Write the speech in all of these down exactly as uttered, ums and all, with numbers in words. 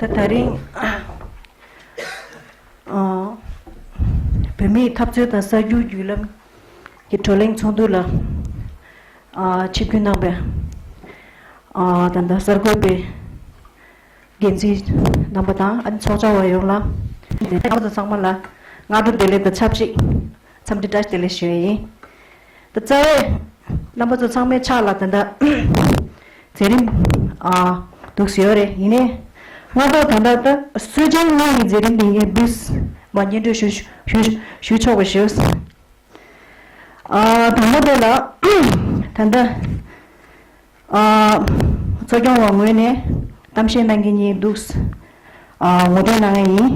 ད་ད་རིང་ཨ་བོད་མིའི་འཐབ་རྩོད་དང་གསར་འགྱུར་བརྒྱུད་ལམ་གྱི་བགྲོ་གླེང་ཚོགས་འདུ་ལ་ཨ་ཆིབས་བསྒྱུར་གནང་བའི་ཨ་ད་ལྟ་གསར་འགོད་པའི་འགན་འཛིན་རྣམ་པ་དང་ཨ་ནི་ཚོགས་བཅར་བ་ཡོངས་ལ་རྣམ་པ་ཚོ་ཚང་མ་ལ་སྔ་དྲོ་བདེ་ལེགས་དང་ཆབས་ཅིག་འཚམས་འདྲི་བཀྲ་ཤིས་བདེ་ལེགས་ཞུ་ཡ་ཡིན། ད་རྩ་བའི་རྣམ་པ་ཚོ་ཚང་མའི་ཕྱག་ལ་ད་ལྟ་མཛད་རིམ་ཨ་འདུག་སེ་ཡོད་རེད། ཡིན་ནའི་སྔ་དྲོ་ད་ལྟ་ད་གསོལ་ཇའི་སྔོན་གྱི་མཛད་རིམ་འདི་ངས་འབུལ་མ་སྙན་སྒྲོན་ཞུ་ཞུ་ཞུ་ཞུ་ཆོག་པ་ཞུ། ཨ་དང་པོ་དེ་ལ་ད་ལྟ་ཨ་གཙོ་སྐྱོང་བ་ངོས་ནས་གཏམ་བཤད་གནང་མཁན་གཉིས་འདུག་ཨ་ངོ་སྤྲོད་གནང་ཡ་ཡིན།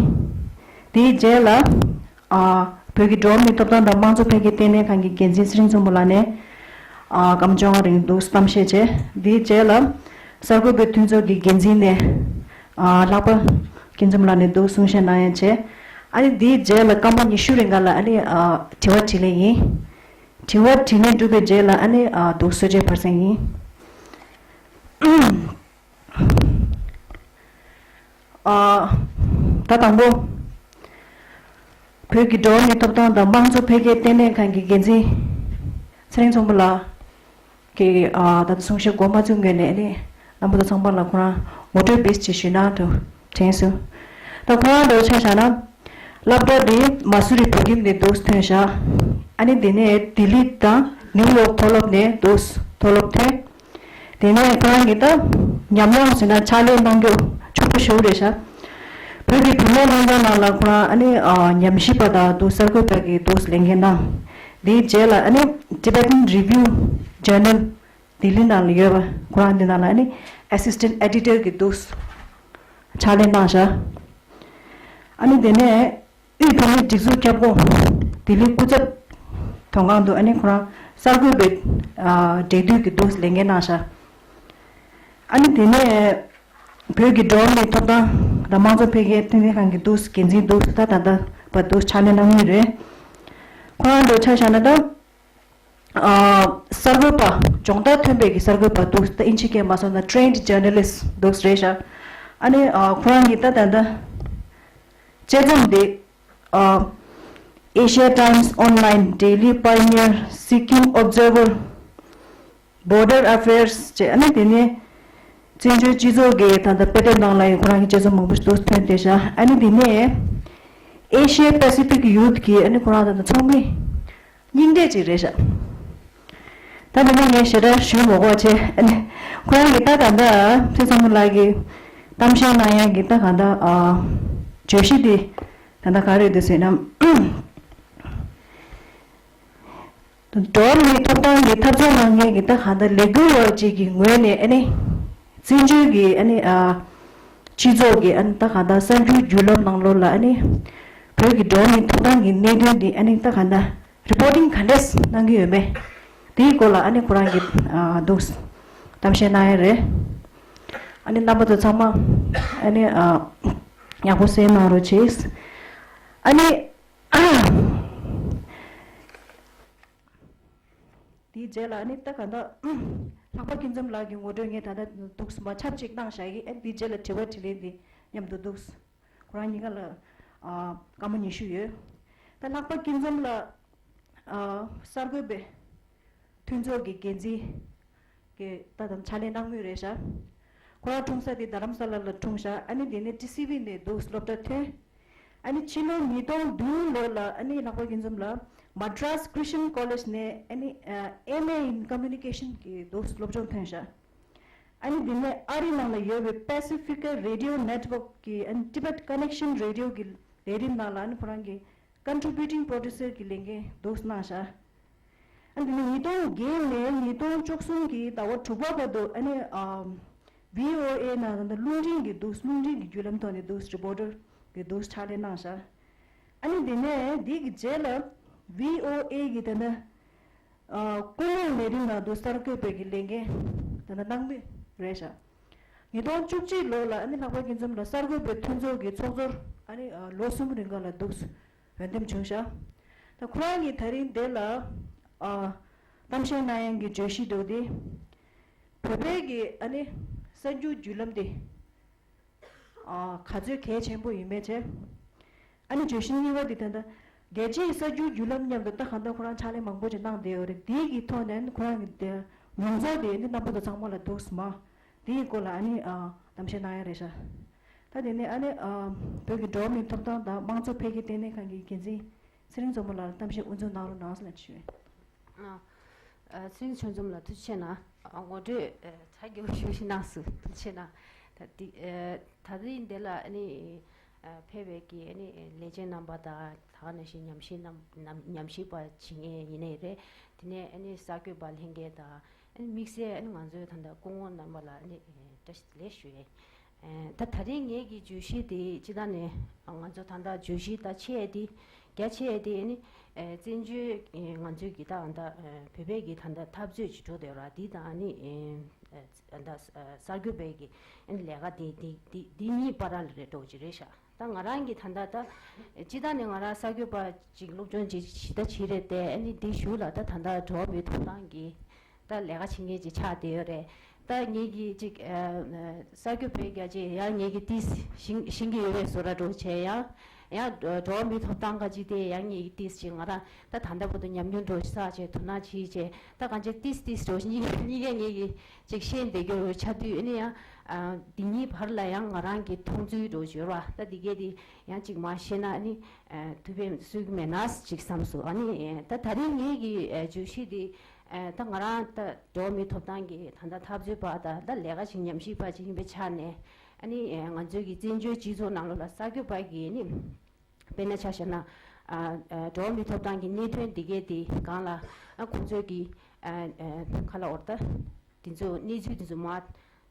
དེའི་རྗེས་ལ་ཨ་བོད་ཀྱི་འགྲོ་བ་མིའི་ཐོབ་ཐང་དང་དམངས་གཙོ་འཕེལ་རྒྱས་ལྟེ་གནས་ཁང་གི་འགན་འཛིན་ཚེ་རིང་མཚོ་མོ་ལགས་ནས་ཨ་སྐར་མ་བཅོ་ལྔ་རིང་འདུག་གཏམ་བཤད་བྱས། དེའི་རྗེས་ལ་གསར་འགོད་པའི་མཐུན་ཚོགས་ཀྱི་འགན་འཛིན་ནས་ཨ་ལྷག་པ་སྐྱིད་འཛོམས་ལགས་ནས་འདུག་གསུང་བཤད་གནང་ཡ་བྱས། ཨ་ནི་དེའི་རྗེས་ལ་སྐར་མ་ཉི་ཤུ་རིང་ག་ལ་ཨ་ནི་ཨ་དྲི་བ་དྲིས་ལན་ཡིན། དྲི་བ་དྲིས་ལན་གྲུབ་པའི་རྗེས་ལ་ཨ་ནི་ཨ་འདུག་གསོལ་ཇའི་བར་གསེང་ཡིན། ཨ་ད་དང་པོ། བོད་ཀྱི་འགྲོ་བ་མིའི་ཐོབ་ཐང་དང་དམངས་གཙོ་འཕེལ་རྒྱས་ལྟེ་གནས་ཁང་གི་འགན་འཛིན་ཚེ་རིང་མཚོ་མོ་ལགས་ཀྱིས་ཨ་ད་ལྟ་གསུང་བཤད་འགོ་མ་ཚུགས་སྔོན་ནས་ཨ་ནི་རྣམ་པ་ཚོ་ཚང་མ་ལ་ཁོ་རང་ངོ་སྤྲོད་བེད་སྤྱད་ཞུས་ན་དྲན་སོང་། ད་ཁོ་རང་འདྲ་བོ་ཆ་བཞག་ན། སློབ་གྲྭ་འདི་མ་སུ་རི་བོད་ཁྱིམ་ནས་འདུག་ཐོན་བཞག་ཨ་ནི་དེ་ནས་ལྡི་ལི་དང་ནིའུ་ཡོག་མཐོ་སློབ་ནས་འདུག་མཐོ་སློབ་ཐོན། དེ་ནས་ཁོ་རང་གིས་ད་ཉམས་མྱོང་ཟེར་ན་ཕྱག་ལས་གནང་རྒྱུ་ཕྱུག་པོ་ཞེ་པོ་རེད་ཤག་བོད་ཀྱི་བུད་མེད་ལྷན་ཚོགས་ནང་ལ་ཁོ་རང་ཨ་ནི་ཨ་ཉམས་ཞིབ་པ་དང་འདུག་གསར་འགོད་པ་གི་འདུག་ལས་འགན་གནང་། དེའི་རྗེས་ལ་ཨ་ནི་Tibetan Review Journal ལྡི་ལི་ནང་ལ་ཡོད་པ་ཁོ་རང་འདི་ནང་ལ་ཨ་ནི་Assistant Editor གི་འདུག་ཕྱག་ལས་གནང་ཤག་ཨ་ནི་དེ་ནས་དབུས་བོད་མིའི་སྒྲིག་འཛུགས་ཁྱབ་ཁོངས་ལྡི་ལི་སྐུ་ཚབ་དོན་ཁང་དུ་ཨ་ནི་ཁོ་རང་གསར་འགོད་པའི་ཨ་འབྲེལ་མཐུད་ཀྱི་འདུག་ལས་འགན་གནང་ཤག་ཨ་ནི་དེ་ནས་བོད་ཀྱི་འགྲོ་བ་མིའི་ཐོབ་ཐང་དང་དམངས་གཙོ་འཕེལ་རྒྱས་ལྟེ་གནས་ཁང་གི་འདུག་འགན་འཛིན་འདུག་ད་ད་ལྟ་བར་འདུག་ཕྱག་ལས་གནང་མུས་རེད། ཁོ་རང་ཚོ་ཆ་བཞག་ན་ད་ཨ་གསར་འགོད་པ་སྦྱོང་བརྡར་ཐོན་པའི་གི་གསར་འགོད་པ་འདུག་ད་ཨིན་ཇི་སྐད་མ་སོང་ན་trained journalist འདུག་རེད་ཤག་ཨ་ནི་ཨ་ཁོ་རང་གིས་ད་ད་ལྟ་དཔྱད་རྩོམ་འདི་ཨ་Asia Times Online, Daily Pioneer, Sikkim Observer, Border Affairs བཅས་ཨ་ནི་དེ་ནས་བཙན་བྱོལ་སྤྱི་ཚོགས་ཀྱི་ད་ལྟ་དཔེ་དེབ་ནང་ལ་ཡང་ཁོ་རང་གི་དཔྱད་རྩོམ་མང་པོ་ཞིག་འདུག་ཐོན་བསྡད་ཤག་ཨ་ནི་དེ་ནས་Asia Pacific Youth གི་ཨ་ནི་ཁོ་རང་ད་ལྟ་ཚོགས་མི་རྙིང་གྲས་ཅིག་རེད་ཤག་ད་དེ་ནས་ངས་ཞེ་དྲག་ཞུ་མ་དགོས་པ་བྱས་ཨ་ནི་ཁོ་རང་གི་ད་ད་ལྟ་ཚེ་བཟང་མོ་ལགས་ཀྱི་གཏམ་བཤད་གནང་ཡག་གི་ད་གང་ལྟར་ཨ་བརྗོད་གཞི་དེ་ད་ལྟ་ག་རེ་རེད་ཟེར་ན། འགྲོ་བ་མིའི་ཐོབ་ཐང་གི་འཐབ་རྩོད་གནང་མཁན་གྱི་ད་གང་ལྟར་ལས་འགུལ་བ་ཅིག་གི་ངོས་ནས་ཨ་ནི་བཙན་བྱོལ་གྱི་ཨ་ནི་ཨ་སྤྱི་ཚོགས་ཀྱི་ཨ་ནི་ད་གང་ལྟར་གསར་འགྱུར་བརྒྱུད་ལམ་ནང་ལོགས་ལ་ཨ་ནི་བོད་ཀྱི་འགྲོ་བ་མིའི་ཐོབ་ཐང་གི་གནད་དོན་འདི་ཨ་ནི་ད་གང་ལྟར་རི་པོར་ཊིང་ག་འདྲས་གནང་གི་ཡོད་མེད་དེའི་སྐོར་ལ་ཨ་ནི་ཁོ་རང་གིས་ཨ་འདུག་གཏམ་བཤད་གནང་ཡ་རེད། ཨ་ནི་རྣམ་པ་ཚོ་ཚང་མ་ཨ་ནི་ཨ་ཡག་པོ་གསན་གནང་རོགས་བྱེད། ཨ་ནི། དེའི་རྗེས་ལ་ཨ་ནི་ད་ག་ད་ལྷག་པ་སྐྱིད་འཛོམས་ལགས་ཀྱི་ངོ་སྤྲོད་ངས་ད་ལྟ་འདུག་མ་ཆབས་ཅིག་གནང་བཞག་གི་ཨ་ནི་དེའི་རྗེས་ལ་དྲི་བ་དྲིས་ལན་དེ་མཉམ་དུ་འདུག་ཁོ་རང་གཉིས་ཀ་ལ་ཨ་སྐར་མ་ཉི་ཤུ་ཡོད། ད་ལྷག་པ་སྐྱིད་འཛོམས་ལགས་ཨ་གསར་འགོད་པའི་མཐུན་ཚོགས་ཀྱི་འགན་འཛིན་གྱི་ད་དམ་ཕྱག་ལས་གནང་མུས་རེད་ཤག་ཁོ་རང་འཁྲུངས་ས་དེ་རྡ་རམ་ས་ལ་ལ་འཁྲུངས་ཤག་ཨ་ནི་དེ་ནས་ཊི་སི་ཝི་ནས་འདུག་སློབ་གྲྭ་ཐོན། ཨ་ནི་ཕྱི་ལོ་ཉིས་སྟོང་བདུན་ལོ་ལ་ཨ་ནི་ལྷག་པ་སྐྱིད་འཛོམས་ལགས་Madras Christian College ནས་ཨ་ནི་ཨ་M A in Communication གི་འདུག་སློབ་སྦྱོང་ཐོན་ཤག་ཨ་ནི་དེ་ནས་ཨ་རི་ནང་ལ་ཡོད་པའི་Pacifica Radio Network གི་ཨ་ནི་Tibet Connection Radio གི་ལས་རིམ་ནང་ལ་ཨ་ནི་ཁོ་རང་གི་Contributing Producer གི་ལས་འགན་འདུག་གནང་ཤག་ཨ་ནི་དེ་ནས་ཉིས་སྟོང་བརྒྱད་ནས་ཉིས་སྟོང་བཅུ་གསུམ་གྱི་ཟླ་བ་དྲུག་པ་བར་དུ་ཨ་ནི་ཨམ་V O A ནང་ད་ལྟ་རླུང་འཕྲིན་གྱི་འདུག་རླུང་འཕྲིན་གྱི་བརྒྱུད་ལམ་ཐོག་ནས་འདུག་རི་པོར་ཊར་གྱི་འདུག་ཕྱག་ལས་གནང་ཤག་ཨ་ནི་དེ་ནས་དེ་གི་རྗེས་ལ་V O A གི་ད་ལྟ་ཨ་ཀུན་གླེང་ལས་རིམ་ནང་དུ་གསར་འགོད་པའི་གི་ལས་འགན་ད་ལྟ་གནང་མུས་རེད་ཤག་ཉིས་སྟོང་བཅུ་གཅིག་ལོ་ལ་ཨ་ནི་ལྷག་པ་སྐྱིད་འཛོམས་ལགས་གསར་འགོད་པའི་མཐུན་ཚོགས་ཀྱི་ཚོགས་གཙོར་ཨ་ནི་ཨ་ལོ་གསུམ་རིང་ག་ལ་འདུག་འོས་འདེམས་བྱུང་ཤག་ད་ཁོ་རང་གིས་ད་རིང་འདི་ལ་ཨ་གཏམ་བཤད་གནང་ཡག་གི་བརྗོད་གཞི་འདུག་སྟེ། བོད་པའི་གི་ཨ་ནི་གསར་འགྱུར་བརྒྱུད་ལམ་དེ་ ཨ་ག་ཚོད་གལ་ཆེན་པོ་ཡིན་མིན་བྱས། ཨ་ནི་བརྗོད་གཞི་གཉིས་པ་འདི་ད་ལྟ་རྒྱལ་སྤྱིའི་གསར་འགྱུར་བརྒྱུད་ལམ་མཉམ་དུ་ད་གང་ལྟར་ཁོ་རང་ཕྱག་ལས་མང་པོ་ཅིག་གནང་བསྡད་ཡོད་རེད། དེའི་གི་ཐོག་ནས་ཁོ་རང་གི་དེ་མྱོང་ཚོར་དེ་ནི་རྣམ་པ་ཚོ་ཚང་མ་ལ་འདུག་སྨ། དེའི་སྐོར་ལ་ཨ་ནི་ཨ་གཏམ་བཤད་གནང་ཡ་རེད་ཤག་ད་དེ་ནས་ཨ་ནི་ཨ་བོད་ཀྱི་འགྲོ་བ་མིའི་ཐོབ་ཐང་དང་དམངས་གཙོ་འཕེལ་རྒྱས་ལྟེ་གནས་ཁང་གི་འགན་འཛིན་ཚེ་རིང་མཚོ་མོ་ལགས་ལ་གཏམ་བཤད་དབུ་འཛུགས་གནང་རོགས་གནང་ཟེར་ལབ་ཞུ། ཨ། ཨ། ཚེ་རིང་ཆོས་འཛོམས་ལགས་ཐུགས་རྗེ་ཆེ་གནང་། ཨ། ངོ་སྤྲོད་ཨ་ཚ་རྒྱས་པོ་ཞུ་ཞིག་གནང་སོང་། ཐུགས་རྗེ་ཆེ་གནང་། ད་དེ་ཨ་ད་ལྟའི་འདི་ལ་ཨ་ནི་ཨ་ཕེབས་པའི་གི་ཨ་ནི་ལས་བྱེད་རྣམ་པ་དང་། ད་ག་ནང་བཞིན་ཉམས་ཞིབ་རྣམ་ཉམས་ཉམས་ཞིབ་པ་བྱེད་མཁན་ཡིན་ནའི་རེད། དེ་ནས་ཨ་ནི་གསར་འགོད་པ་ལྷན་རྒྱས་དང་། ཨ་ནི་དམིགས་བསལ་ཨ་ནི་ང་ཚོའི་ད་ལྟ་སྐུ་ངོ་རྣམ་པ་ལ་ཨ་ནི་བཀྲ་ཤིས་བདེ་ལེགས་ཞུ་ཡས། ཨ་ད་ད་རིང་ངེད་ཀྱི་བརྗོད་གཞི་དེ་སྤྱིར་བཏང་ནས་ང་ཚོ་ད་ལྟ་བརྗོད་གཞི་ད་ཆེ་ཡས་དེ་རྒྱ་ཆེ་ཡས་དེ་ཨ་ནི་ཨ་བཙན་བྱོལ་ཨ་ང་ཚོའི་གི་ད་ད་ཨ་བོད་པའི་གི་ད་ད་འཐབ་རྩོད་ཅིག་འགྲོ་བསྡད་ཡོད་ར། དེ་དང་ཨ་ནི་ཨ་ད་གསར་འགོད་པའི་གི་ཨ་ནི་ལས་ཀ་དེ་དེ་དེ་དེ་གཉིས་བར་ལ་རེད་འགྲོ་གི་རེད་ཤག་ད་ང་རང་གི་ད་ལྟ་ད་སྤྱིར་བཏང་ནས་ང་རང་གསར་འགོད་པ་ཅིག་སློབ་སྦྱོང་ཅིག་ཇི་ལྟ་བྱས་རེད་དེ། ཨ་ནི་འདི་གཞུག་ལ་ད་ད་ལྟ་འགྲོ་བ་མིའི་ཐོབ་ཐང་གི་ད་ལས་ཀ་བྱེད་མཁན་ཅིག་ཆགས་བསྡད་ཡོད་རེད། ད་ངེད་ཀྱི་ཅིག་ཨ་གསར་འགོད་པའི་རྒྱ་ཆེ་ཡང་ངེད་ཀྱི་ཏིས་ཤིང་ཤིང་གི་ཡོད་པའི་བཟོ་འདྲ་འགྲོ་བྱས། ཡང་ཡང་འགྲོ་བ་མིའི་ཐོབ་ཐང་ག་ཅིག་དེ་ཡང་ངེད་ཀྱི་ཏིས་ཅིག་ང་རང་ད་ད་ལྟ་བར་དུ་ཉམས་མྱོང་འགྲོ་བསགས་བྱས། དོ་སྣང་བྱས་བྱས། ད་གང་ཅི་ཏིས་ཏིས་འགྲོ་གཉིས་གཉིས་ཀ་ངེད་ཀྱི་ཅིག་ཤེས་བསྡད་རྒྱུ་ཆགས་དུས། ཨ་ནི་ཡང་ཨ་འདི་གཉིས་བར་ལ་ཡང་ང་རང་གི་མཐོང་ཚུལ་འགྲོ་བྱོས་ར། ད་འདི་གས་དེ་ཡང་ཅིག་མ་ཤེས་ན་ཨ་ནི་ཨ་ཐུགས་ཕན་གསོས་ཀྱི་མེད་ན་ཅིག་བསམ་སོང་། ཨ་ནི་ད་ད་རིང་ངེད་ཀྱི་ཨ་བརྗོད་གཞི་དེ་ཨ་ད་ང་རང་ད་འགྲོ་བ་མིའི་ཐོབ་ཐང་གི་ད་ལྟ་འཐབ་རྩོད་པ་དང་ད་ལས་ཀ་ཞིག་ཉམས་ཞིབ་པ་ཅིག་ཡིན་པའི་ཆ་ནས། ཨ་ནི་ཨ་ང་ཚོའི་གི་བཙན་བྱོལ་སྤྱི་ཚོགས་ནང་ལོགས་ལ་གསར་འགོད་པ་གི་ཨ་ནི་དཔེར་ན་ཆ་བཞག་ན་ཨ་ཨ་འགྲོ་བ་མིའི་ཐོབ་ཐང་གི་གནད་དོན་འདི་གས་དེ་སྒང་ལ་ཨ་ཁོང་ཚོའི་གི་ཨ་ཨ་ག་ལ་འོར་ད་དེ་ཚོ་གནས་ཚུལ་དེ་ཚོ་མར་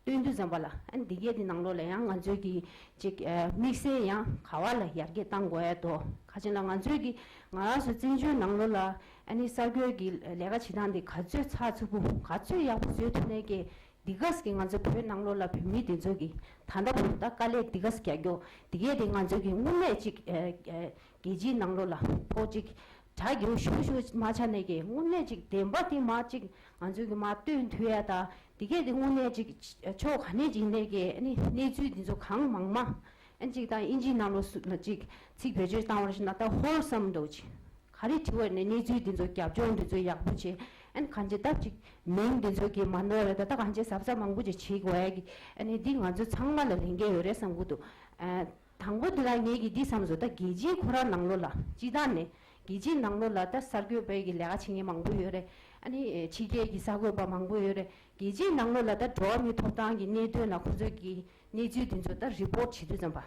སྟོན་དུས་ཙམ་པ་ལ། ཨ་འདི་གས་དེ་ནང་ལོགས་ལ་ཡང་ང་ཚོའི་གི་ཅིག་ཨ་དམིགས་བསལ་ཡང་ག་བ་ལ་ཡར་རྒྱས་གཏང་དགོས་ཡ་དོ། ག་ཅི་ན་ང་ཚོའི་གི་ང་རང་ཚོ་བཙན་བྱོལ་ནང་ལོགས་ལ་ཨ་ནི་གསར་འགོད་ཀྱི་ལས་ཀ་བྱེད་སྟངས་དེ་ག་ཚོད་ཚགས་ཚུད་པོ་ག་ཚོད་ཡག་པོ་བཟོས་ཐུབ་ནས་ཀྱི་འདི་ག་ཟེར་གྱི་ང་ཚོ་བོད་ནང་ལོགས་ལ་བོད་མི་དེ་ཚོ་གི་ད་ལྟ་བར་དུ་ད་དཀའ་ལས་འདི་ག་ཟེར་རྒྱག་རྒྱུ་འདི་གས་དེ་ང་ཚོ་གི་དངོས་གནས་ཅིག་ཨ་ཨ་རྒྱལ་སྤྱིའི་ནང་ལོགས་ལ་ཕོ་ཅིག་གྲ་རྒྱས་ཤུགས་ཤུགས་མ་ཆགས་ནས་ཀྱི་དངོས་གནས་ཅིག་བདེན་པ་དེ་མ་ཅིག་ང་ཚོ་གི་མ་སྟོན་ཐུབ་ཡ། ད་འདི་གས་དེ་དངོས་གནས་ཅིག་ཕྱོགས་ག་ནས་ཅིག་ནས་ཀྱི་ཨ་ནི་གནས་ཚུལ་འདི་ཚོ་གང་མང་མང་ཨ་ཅིག་ད་ཨིན་ཇིའི་ནང་ལོགས་སུ་ལ་ཅིག་ཚིག་བེད་སྤྱོད་བཏང་བར་ཞིག་ན་ད་ཧོལ་སམ་འདྲ་བོ་ཅིག་ག་རེ་བྲིས་པ་ནས་གནས་ཚུལ་འདི་ཚོ་རྒྱབ་ལྗོངས་འདི་ཚོ་ཡག་པོ་བྱས། ཨན་གང་ཅི་སྟབས་ཅིག་མིང་འདི་ཚོ་གི་མ་ནོར་རེད། ད་ད་གང་ཅི་གཟབ་གཟབ་མང་པོ་ཅིག་བྱེད་དགོས་ཡ་གི་ཨ་ནི་འདི་ང་ཚོ་ཚང་མ་ལ་ལས་འགན་ཡོད་རེད་བསམ་གི་འདུག་ཨ་དང་པོ་འདི་ལ་ངེད་ཀྱི་འདི་བསམ་སོང་། ད་རྒྱལ་སྤྱིའི་ཁོ་རང་ནང་ལོགས་ལ་སྤྱི་བཏང་ནས་རྒྱལ་སྤྱིའི་ནང་ལོགས་ལ་ད་གསར་འགོད་པའི་གི་ལས་ཀ་བྱེད་མཁན་མང་པོ་ཡོད་རེད། ཨ་ནི་ཕྱི་རྒྱལ་གྱི་གསར་འགོད་པ་མང་པོ་ཡོད་རེད། རྒྱལ་སྤྱིའི་ནང་ལོགས་ལ་ད་འགྲོ་བ་མིའི་ཐོབ་ཐང་གི་གནད་དོན་ལ་ཁོ་ཚོས་ཀྱི་གནས་ཚུལ་འདི་ཚོ་ད་རི་པོར་ཊི་བྱེད་དུས་ཙམ་པ།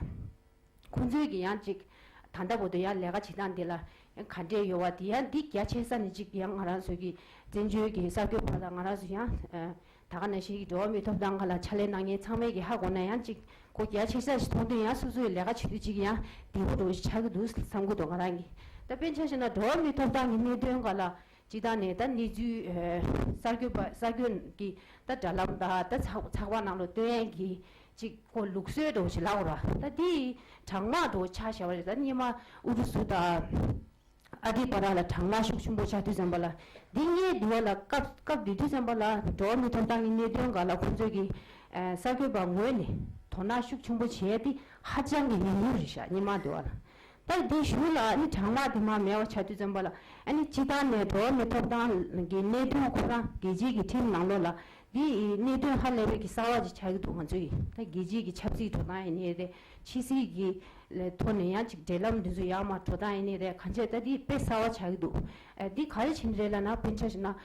ཁོང་ཚོས་ཀྱི་ཡང་ཅིག་ད་ལྟ་བར་དུ་ཡང་ལས་ཀ་བྱེད་སྟངས་འདི་ལ་ཡང་ག་འདྲས་ཡོད་བ། དེ་ཡང་འདི་རྒྱ་ཆེ་ས་ནས་ཅིག་ཡང་ང་རང་ཚོའི་གི་བཙན་བྱོལ་གྱི་གསར་འགོད་པ་དང་ང་རང་ཚོ་ཡང་ཨ་ད་ག་ནང་བཞིན་གྱི་འགྲོ་བ་མིའི་ཐོབ་ཐང་སྒང་ལ་ཕྱག་ལས་གནང་མཁན་ཚང་མས་ཀྱི་ཧ་གོ་ན་ཡང་ཅིག་ཁོ་རྒྱ་ཆེ་ས་ཞིག་མཐོང་དུས་ཡང་སོ་སོའི་ལས་ཀ་བྱེད་དུས་ཅིག་ཡང་བདེ་པོ་འདྲ་བོ་ཞིག་ཆགས་ཀྱི་འདུག་བསམ་གྱི་འདུག་ང་རང་གི། ད་དཔེར་ཆ་བཞག་ན་འགྲོ་བ་མིའི་ཐོབ་ཐང་གི་གནད་དོན་སྒང་ལ་སྤྱིར་བཏང་ནས་ད་གནས་ཚུལ་ཨ་གསར་འགོད་པ་གསར་འགོད་ཀྱི་ད་དྲ་ལམ་དང་ད་ཚགས་ཚགས་པར་ནང་ལ་སྟོན་ཡས་ཀྱི་ཅིག་ཁོ་ལུགས་སྲོལ་འདྲ་བོ་ཞིག་ལབ་དགོས་ར། ད་འདི་གྲང་དམག་འདྲ་བོ་ཆགས་བཞག་པ་རེད། ད་སྔོན་མ་ཨུ་རུ་སུ་དང་ཨ་རིའི་བར་ལ་གྲང་དམག་ཤུགས་ཆེན་པོ་ཆགས་དུས་ཙམ་པ་ལ་འདི་ངས་འདི་བ་ལ་སྐབས་སྐབས་དེ་དུས་ཙམ་པ་ལ་འགྲོ་བ་མིའི་ཐོབ་ཐང་གི་གནད་དོན་སྒང་ལ་ཁོང་ཚོས་ཀྱི་ཨ་གསར་འགོད་པ་ངོས་ནས་དོ་སྣང་ཤུགས་ཆེན་པོ་བྱས་ཏེ་ཧ་ཅང་གི་ཡོང་ཡོད་རེད་ཤག་སྔོན་མ་འདི་བ་ལ། ད་འདི་གཞུག་ལ་ཨ་ནི་གྲང་དམག་དེ་མར་མེད་པ་ཆགས་དུས་ཙམ་པ་ལ་ཨ་ནི་སྤྱིར་བཏང་ནས་འགྲོ་བ་མིའི་ཐོབ་ཐང་གི་གནད་དོན་ཁོ་རང་རྒྱལ་སྤྱིའི་གི་ཁྲིམས་ནང་ལོགས་ལ་འདི་གནད་དོན་ཧ་ལས་པའི་གི་གསར་བ་ཅིག་ཆགས་ཀྱི་འདུག་ང་ཚོའི་ད་རྒྱལ་སྤྱིའི་གི་ཆབ་སྲིད་འགྲོ་སྟངས་ཡིན་ནའི་རེད། ཕྱི་སྲིད་ཀྱི་ཐོག་ནས་ཡང་ཅིག་འབྲེལ་ལམ་འདི་ཚོ་ཡར་མར་འགྲོ་སྟངས་ཡིན་ནའི་རེད། གང་བྱས་ད་འདི་དཔེ་གསར་བ་ཆགས་ཀྱི་འདུག་ཨ་འདི་ག་རེ་བྱས་ནས་རེད་ལབ་ན། དཔེར་ན་ཆ་བཞག་ན་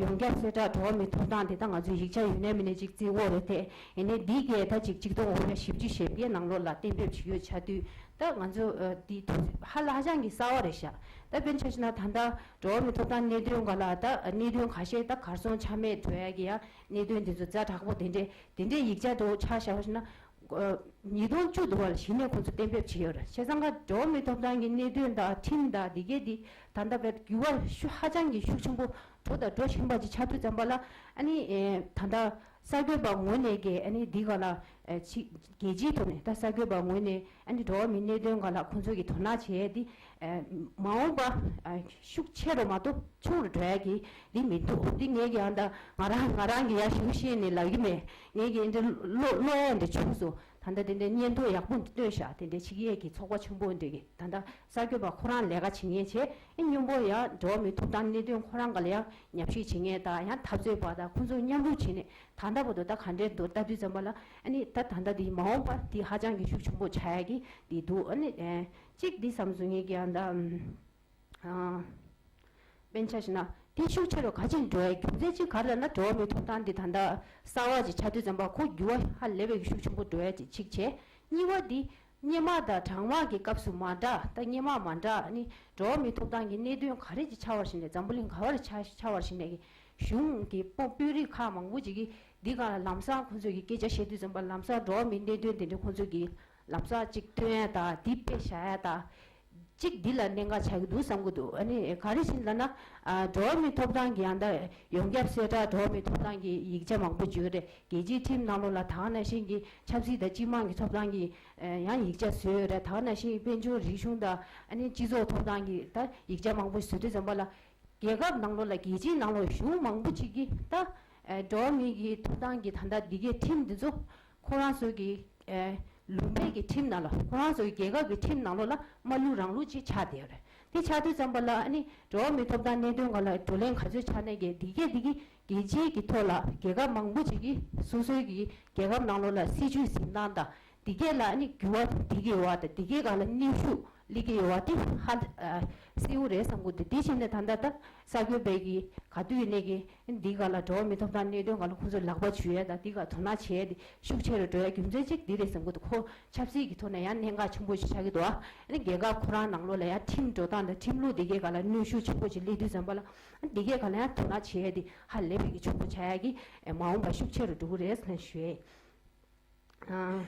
ཡོངས་ཁྱབ་གསལ་བསྒྲགས་འགྲོ་བ་མིའི་ཐོབ་ཐང་དེ་ད་ང་ཚོའི་ཡིག་ཆ་ཡོད་ནའི་མེད་ནའི་ཅིག་བརྩི་འོག་རེད་དེ། ཡིན་ནའི་འདི་གས་ད་ཅིག་ཆིག་སྟོང་དགུ་བརྒྱ་བཞི་བཅུ་ཞེ་བརྒྱད་ནང་ལོགས་ལ་གཏན་འབེབས་བྱེད་ཡོད་ཆགས་དུས། ད་ང་ཚོ་ཨ་འདི་ཧ་ལ་ཧ་ཅང་གི་གསར་བ་རེད་ཤག་ད་དཔེར་ན་ཆ་བཞག་ན་ད་ལྟ་འགྲོ་བ་མིའི་ཐོབ་ཐང་གནད་དོན་སྒང་ལ་ད་གནད་དོན་ཁ་ཤས་ད་གར་སོང་ཆ་མེད་འགྲོ་ཡ་གི་ཡ་གནད་དོན་འདི་ཚོ་ཛ་དྲག་པོ་དེ་འདྲས་དེ་འདྲས་ཡིག་ཆ་འདྲ་བོ་ཆ་བཞག་པ་ཞིག་ན། ཨ་ཉིས་སྟོང་བཅུ་དུ་བར་གཞི་ནས་ཁོང་ཚོ་གཏན་འབེབས་བྱས་ཡོད་རེད། བྱས་ཙང་ཀ་འགྲོ་བ་མིའི་ཐོབ་ཐང་གི་གནད་དོན་དང་ཁྲིམས་དང་འདི་གས་འདི་ད་ལྟ་བར་འགྱུར་བ་ཤུགས་ཧ་ཅང་གི་ཤུགས་ཆེན་པོ་འགྲོ་དང་འགྲོ་བཞིན་པ་ཅིག་ཆགས་དུས་ཙམ་པ་ལ། ཨ་ནི་ཨེ་ད་ལྟ་གསར་འགོད་པ་ངོས་ནས་ཀྱི་ཨ་ནི་འདི་ག་ལ་ཨེ་ཕྱི་རྒྱལ་སྤྱིའི་ཐོག་ནས་ད་གསར་འགོད་པ་ངོས་ནས་ཨ་ནི་འགྲོ་བ་མིའི་གནད་དོན་ག་ལ་ཁོང་ཚོ་གི་དོ་སྣང་བྱས་ཏེ། ཨེ་མ་འོངས་པ་ཨེ་ཤུགས་ཆེ་རུ་མ་གཏོགས་ཆུང་རུ་འགྲོ་ཡ་གི་འདི་མི་འདུག་འདི་ངས་ཀྱི་ཨ་ད་ང་རང་ང་རང་གི་ཡ་ཞུ་ཤེས་ནས་ལབ་ཀྱི་མེད། ངས་ཀྱི་འདི་བློ་བློ་ཡ་འདི་ཆུང་སོང་། ད་ལྟ་དེ་འདྲའི་སྙན་ཐོ་ཡག་པོ་འདི་བཏོན་ཤག་དེ་འདྲའི་ཕྱི་རྒྱལ་གྱི་ཚོགས་པ་ཆེན་པོ་འདི་གི་ད་ལྟ་གསར་འགོད་པ་ཁོ་རང་ལས་ཀ་བྱེད་མཁན་བྱས། ཨེ་སྔོན་པོ་ཡང་འགྲོ་བ་མིའི་ཐོབ་ཐང་གནད་དོན་ཁོ་རང་ག་ལ་ཡང་ཉམས་ཞིབ་བྱེད་མཁན་དང་ཡང་འཐབ་རྩོད་པ་དང་ཁོང་ཚོ་མཉམ་རུབ་བྱས་ནས་ད་ལྟ་བར་དུ་ད་ག་འདྲའི་འདུག་ལྟ་དུས་ཙམ་པ་ལ། ཨ་ནི་ད་ད་ལྟ་འདི་མ་འོངས་པ་འདི་ཧ་ཅང་གི་ཤུགས་ཆེན་པོ་ཆགས་ཡ་གི་འདི་འདུག་ཨ་ནི་ཨེ་གཅིག་འདི་བསམ་སོང་ངེད་ཀྱི་ཨ་ད། ཨ། དཔེར་ན་ཆ་བཞག་ན་དེ་ཤུགས་ཆེ་རུ་ག་ཅིག་འགྲོ་ཡ་རྒྱུ་མཚན་གཅིག་ག་རེ་ལབ་ན། འགྲོ་བ་མིའི་ཐོབ་ཐང་འདི་ད་ལྟ་གསར་བ་ཅིག་ཆགས་དུས་ཙམ་པ་ཁོ་འགྱུར་བ་ཧ་ལས་པའི་ཤུགས་ཆེན་པོ་འགྲོ་ཡ་ཅིག་གཅིག་བྱས། གཉིས་པ་འདི་སྔོན་མ་དང་གྲང་དམག་གི་སྐབས་སུ་མ་འདྲ། ད་སྔོན་མ་མ་འདྲ་ནི་འགྲོ་བ་མིའི་ཐོབ་ཐང་གི་གནད་དོན་ག་རེ་ཅིག་ཆགས་པར་བཞིན་ནས་འཛམ་བུ་གླིང་ག་བར་ཆགས་ཆགས་པར་བཞིན་ནས་གཞུང་གི་དཔོན་དཔོན་རིགས་ཁག་མང་པོ་ཅིག་གིས་འདི་ག་ལ་ལམ་སང་ཁོང་ཚོས་ཀྱི་སྐད་ཆ་བཤད་དུས་ཙམ་པ་ལམ་སང་འགྲོ་བ་མིའི་གནད་དོན་དེ་འདྲ་ཁོང་ཚོས་ཀྱི་ལམ་སང་ཅིག་སྟོན་ཡ་དང་འདི་དཔེ་བཞག་ཡ་དང་། གཅིག་འདི་ལ་གནད་འགག་ཆགས་ཀྱི་འདུག་བསམ་གྱི་འདུག་ཨ་ནི་ག་རེ་བྱས་ལབ་ན། ཨ། འགྲོ་བ་མིའི་ཐོབ་ཐང་གི་ཡང་ད་ཡོངས་ཁྱབ་གསལ་བསྒྲགས་འགྲོ་བ་མིའི་ཐོབ་ཐང་གི་ཡིག་ཆ་མང་པོ་བརྗོད་རེད། རྒྱལ་སྤྱིའི་ཁྲིམས་ནང་ལོགས་ལ་ད་ག་ནང་བཞིན་གྱི་ཆབ་སྲིད་དང་སྤྱི་དམངས་ཀྱི་ཐོབ་ཐང་གི་ཡང་ཡིག་ཆ་བཟོས་ཡོད་རེད། ད་ག་ནང་བཞིན་དཔལ་འབྱོར་རིག་གཞུང་དང་ཨ་ནི་སྤྱི་ཚོགས་ཐོབ་ཐང་གི་ད་ཡིག་ཆ་མང་པོ་བཟོས་དུས་ཙམ་པ་ལ། རྒྱལ་ཁབ་ནང་ལོགས་ལ་རྒྱལ་སྤྱིའི་ནང་ལོགས་གཞུང་མང་པོ་ཅིག་གིས་ད་འགྲོ་བ་མི་གི་ཐོབ་ཐང་གི་ད་ལྟ་འདི་གའི་ཁྲིམས་འདི་ཚོ་ཁོ་རང་ཚོ་གི་ལུང་པའི་གི་ཁྲིམས་ནང་ལ་ཁོ་རང་ཚོ་གི་རྒྱལ་ཁབ་ཀྱི་ཁྲིམས་ནང་ལོགས་ལ་མ་ལུགས་རང་ལུགས་ཅིག་ཆགས་བསྡད་ཡོད་རེད། དེ་ཆགས་དུས་ཙམ་པ་ལ་ཨ་ནི་འགྲོ་བ་མིའི་ཐོབ་ཐང་གནད་དོན་སྒང་ལ་བགྲོ་གླེང་ག་ཚོད་ཆགས་ནས་གི་འདི་གའི་འདི་གི་རྒྱལ་སྤྱིའི་གི་ཐོག་ལ་རྒྱལ་ཁབ་མང་པོ་ཅིག་གིས་སོ་སོའི་གི་རྒྱལ་ཁབ་ནང་ལོགས་ལ་སྲིད་བྱུས་འཛིན་སྟངས་དང་འདི་གས་ལ་ཨ་ནི་འགྱུར་བ་འགྲོ་གི་ཡོད་པ་དང་འདི་གས་སྒང་ལ་གནོན་ཤུགས་སླེབས་ཀྱི་ཡོད་པ་དེ་ཧ་ཨ་གསལ་པོ་རེད་བསམ་གྱི་འདུག་དེ་བྱས་ནས་ད་ལྟ་ད་གསར་འགོད་པའི་གི་ག་དུས་ཡིན་ནའི་གི་འདི་སྒང་ལ་འགྲོ་བ་མིའི་ཐོབ་ཐང་གནད་དོན་སྒང་ལ་ཁོང་ཚོས་ལག་པ་འཇུ་ཡས་དང་འདི་སྒང་དོ་སྣང་བྱེད་ཡས་དེ་ཤུགས་ཆེ་རུ་འགྲོ་ཡས་རྒྱུ་མཚན་གཅིག་འདི་རེད་བསམ་གྱི་འདུག་ཁོ་ཆབ་སྲིད་ཀྱི་ཐོག་ནས་ཡང་གནད་འགག་ཆེན་པོ་ཞིག་ཆགས་ཀྱི་འདུག་ཨ་ནི་རྒྱལ་ཁབ་ཁོ་རང་ནང་ལོགས་ལ་ཡང་ཁྲིམས་འགྲོ་སྟངས་དང་ཁྲིམས་ལུགས་འདི་གའི་སྒང་ལ་གནོན་ཤུགས་ཆེན་པོ་ཞིག་སླེབས་དུས་ཙམ་པ་ལ་ཨ་འདི་གའི་སྒང་ལ་ཡང་དོ་སྣང་བྱེད་ཡས་དེ་ཧ་ལས་པའི་གི་ཆེན་པོ་ཆགས་ཡས་ཀྱི་མ་འོངས་པ་ཤུགས་ཆེ་རུ་འགྲོ་གི་རེད་ཟེར་ནས་ཞུ་ཡས། ཨ།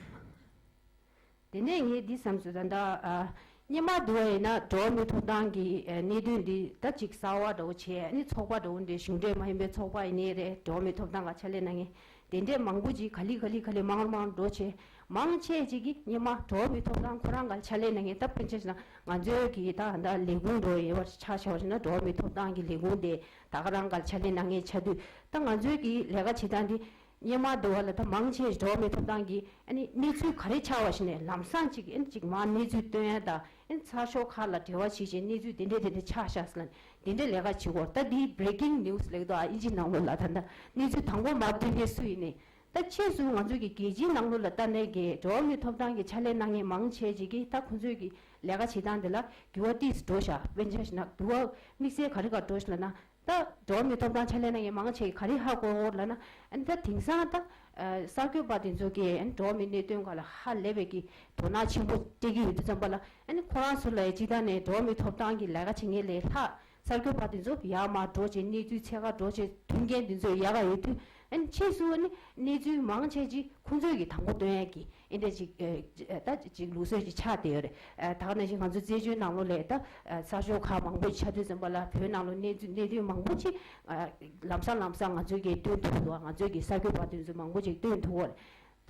དེ་ནས་ངས་འདི་བསམ་སོང་ད་ལྟ་ཨ། སྔོན་མ་དུ་བ་ཡིན་ན་འགྲོ་བ་མིའི་ཐོབ་ཐང་གི་ཨ་གནད་དོན་འདི་ད་ཅིག་གསར་བ་འདྲ་བོ་བྱས་ཨ་ནི་ཚོགས་པ་འདྲ་བོ་འདྲ་གཞུང་འབྲེལ་མ་ཡིན་པའི་ཚོགས་པ་ཡིན་ནའི་རེད། འགྲོ་བ་མིའི་ཐོབ་ཐང་ལ་ཕྱག་ལས་གནང་མཁན་དེ་འདྲས་མང་པོ་ཅིག་ག་ལེ་ག་ལེ་ག་ལེ་མང་རུ་མང་རུ་འགྲོ་བྱས་མང་ཆེ་ཅིག་གིས་སྔོན་མ་འགྲོ་བ་མིའི་ཐོབ་ཐང་ཁོ་རང་ག་ལ་ཕྱག་ལས་གནང་མཁན་ད་དཔེར་ན་ཆ་བཞག་ན་ང་ཚོའི་གི་ད་ད་ལས་ཁུངས་འདྲ་བོ་ཡོད་པ་ཆ་བཞག་པ་ཞིག་ན་འགྲོ་བ་མིའི་ཐོབ་ཐང་གི་ལས་ཁུངས་དེ་ད་ག་རང་ག་ལ་ཕྱག་ལས་གནང་མཁན་ཆགས་དུས་ད་ང་ཚོའི་གི་ལས་ཀ་བྱེད་སྟངས་འདི། སྔོན་མ་དུ་བ་ལ་ད་མང་ཆེ་འགྲོ་བ་མིའི་ཐོབ་ཐང་གི་ཨ་ནི་གནས་ཚུལ་ག་རེ་ཆགས་པ་ཞིག་ནས་ལམ་སང་ཅིག་ཨ་ནི་ཅིག་མར་གནས་ཚུལ་སྟོན་ཡ་དང་ཨ་ནི་ཚགས་ཤོག་ཁག་ལ་འབྲེལ་བ་བྱེད་བྱེད་གནས་ཚུལ་དེ་འདྲས་དེ་འདྲས་ཆགས་ཤག་ཟེར་ལ་དེ་འདྲས་ལས་ཀ་བྱེད་དགོས། ད་འདི་breaking news་ལབ་ཀྱི་འདུག་ཨ་ཨིན་ཇི་ནང་ལོགས་ལ་ད་ད་གནས་ཚུལ་དང་པོ་མར་སྟོན་མཁན་སུ་ཡིན་ནའི་ད་ཕྱིས་སུ་ང་ཚོ་གི་རྒྱལ་སྤྱིའི་ནང་ལོགས་ལ་ལྟ་ནས་གི་འགྲོ་བ་མིའི་ཐོབ་ཐང་གི་ཕྱག་ལས་གནང་མཁན་མང་ཆེ་ཅིག་གིས་ད་ཁོང་ཚོའི་གི་ལས་ཀ་བྱེད་སྟངས་དེ་ལ་འགྱུར་བ་ཏོག་ཙམ་འགྲོ་ཤག་དཔེར་ན་ཆ་བཞག་ན་འགྱུར་བ་དམིགས་བསལ་ག་རེ་ག་འགྲོ་ཤག་ལབ་ན། ད་འགྲོ་བ་མིའི་ཐོབ་ཐང་ཕྱག་ལས་གནང་མཁན་མང་ཆེ་གིས་ག་རེ་ཧ་གོ་གོ་ལབ་ན། ཨ་ནི་ད་དེང་སང་ད་ཨ་གསར་འགོད་པ་དེ་ཚོ་གིས་ཨ་ནི་འགྲོ་བ་མིའི་གནད་དོན་སྒང་ལ་ཧ་ལས་པའི་གི་དོ་སྣང་ཆེན་པོ་སྤྲད་ཀྱི་ཡོད་དུས་ཙམ་པ་ལ་ཨ་ནི་ཁོ་རང་ཚོ་ལ་ཡང་སྤྱིར་བཏང་ནས་འགྲོ་བ་མིའི་ཐོབ་ཐང་གི་ལས་ཀ་བྱེད་མཁན་ལས་ལྷག་གསར་འགོད་པ་དེ་ཚོ་ཡར་མར་འགྲོ་བྱས་གནས་ཚུལ་འཚོལ་ག་འགྲོ་བྱས་མཐུན་རྐྱེན་དེ་ཚོ་ཡག་ག་ཡོད་དུས་ཨ་ནི་ཕྱིས་སུ་ཨ་ནི་གནས་ཚུལ་མང་ཆེ་ཅིག་ཁོང་ཚོས་ཀྱི་དང་པོ་སྟོན་ཡས་ཀྱི། ཨེ་འདྲ་ཅིག་ཨེ་ད་ཅིག་ལུགས་སྲོལ་ཅིག་ཆགས་བསྡད་ཡོད་རེད། ཨ་ད་ག་ནང་བཞིན་ང་ཚོ་བཙན་བྱོལ་ནང་ལོགས་ལ་ད་ཨ་གསར་ཤོག་ཁག་མང་པོ་ཆགས་དུས་ཙམ་པ་ལ་བོད་ནང་ལོགས་གནས་ཚུལ་གནད་དོན་མང་པོ་ཅིག་ཨ་ལམ་སང་ལམ་སང་ང་ཚོའི་གི་སྟོན་ཐུབ་འདུག་ང་ཚོའི་གི་གསར་འགོད་པ་དེ་ཚོ་མང་པོ་ཅིག་སྟོན་ཐུབ་ཡོད་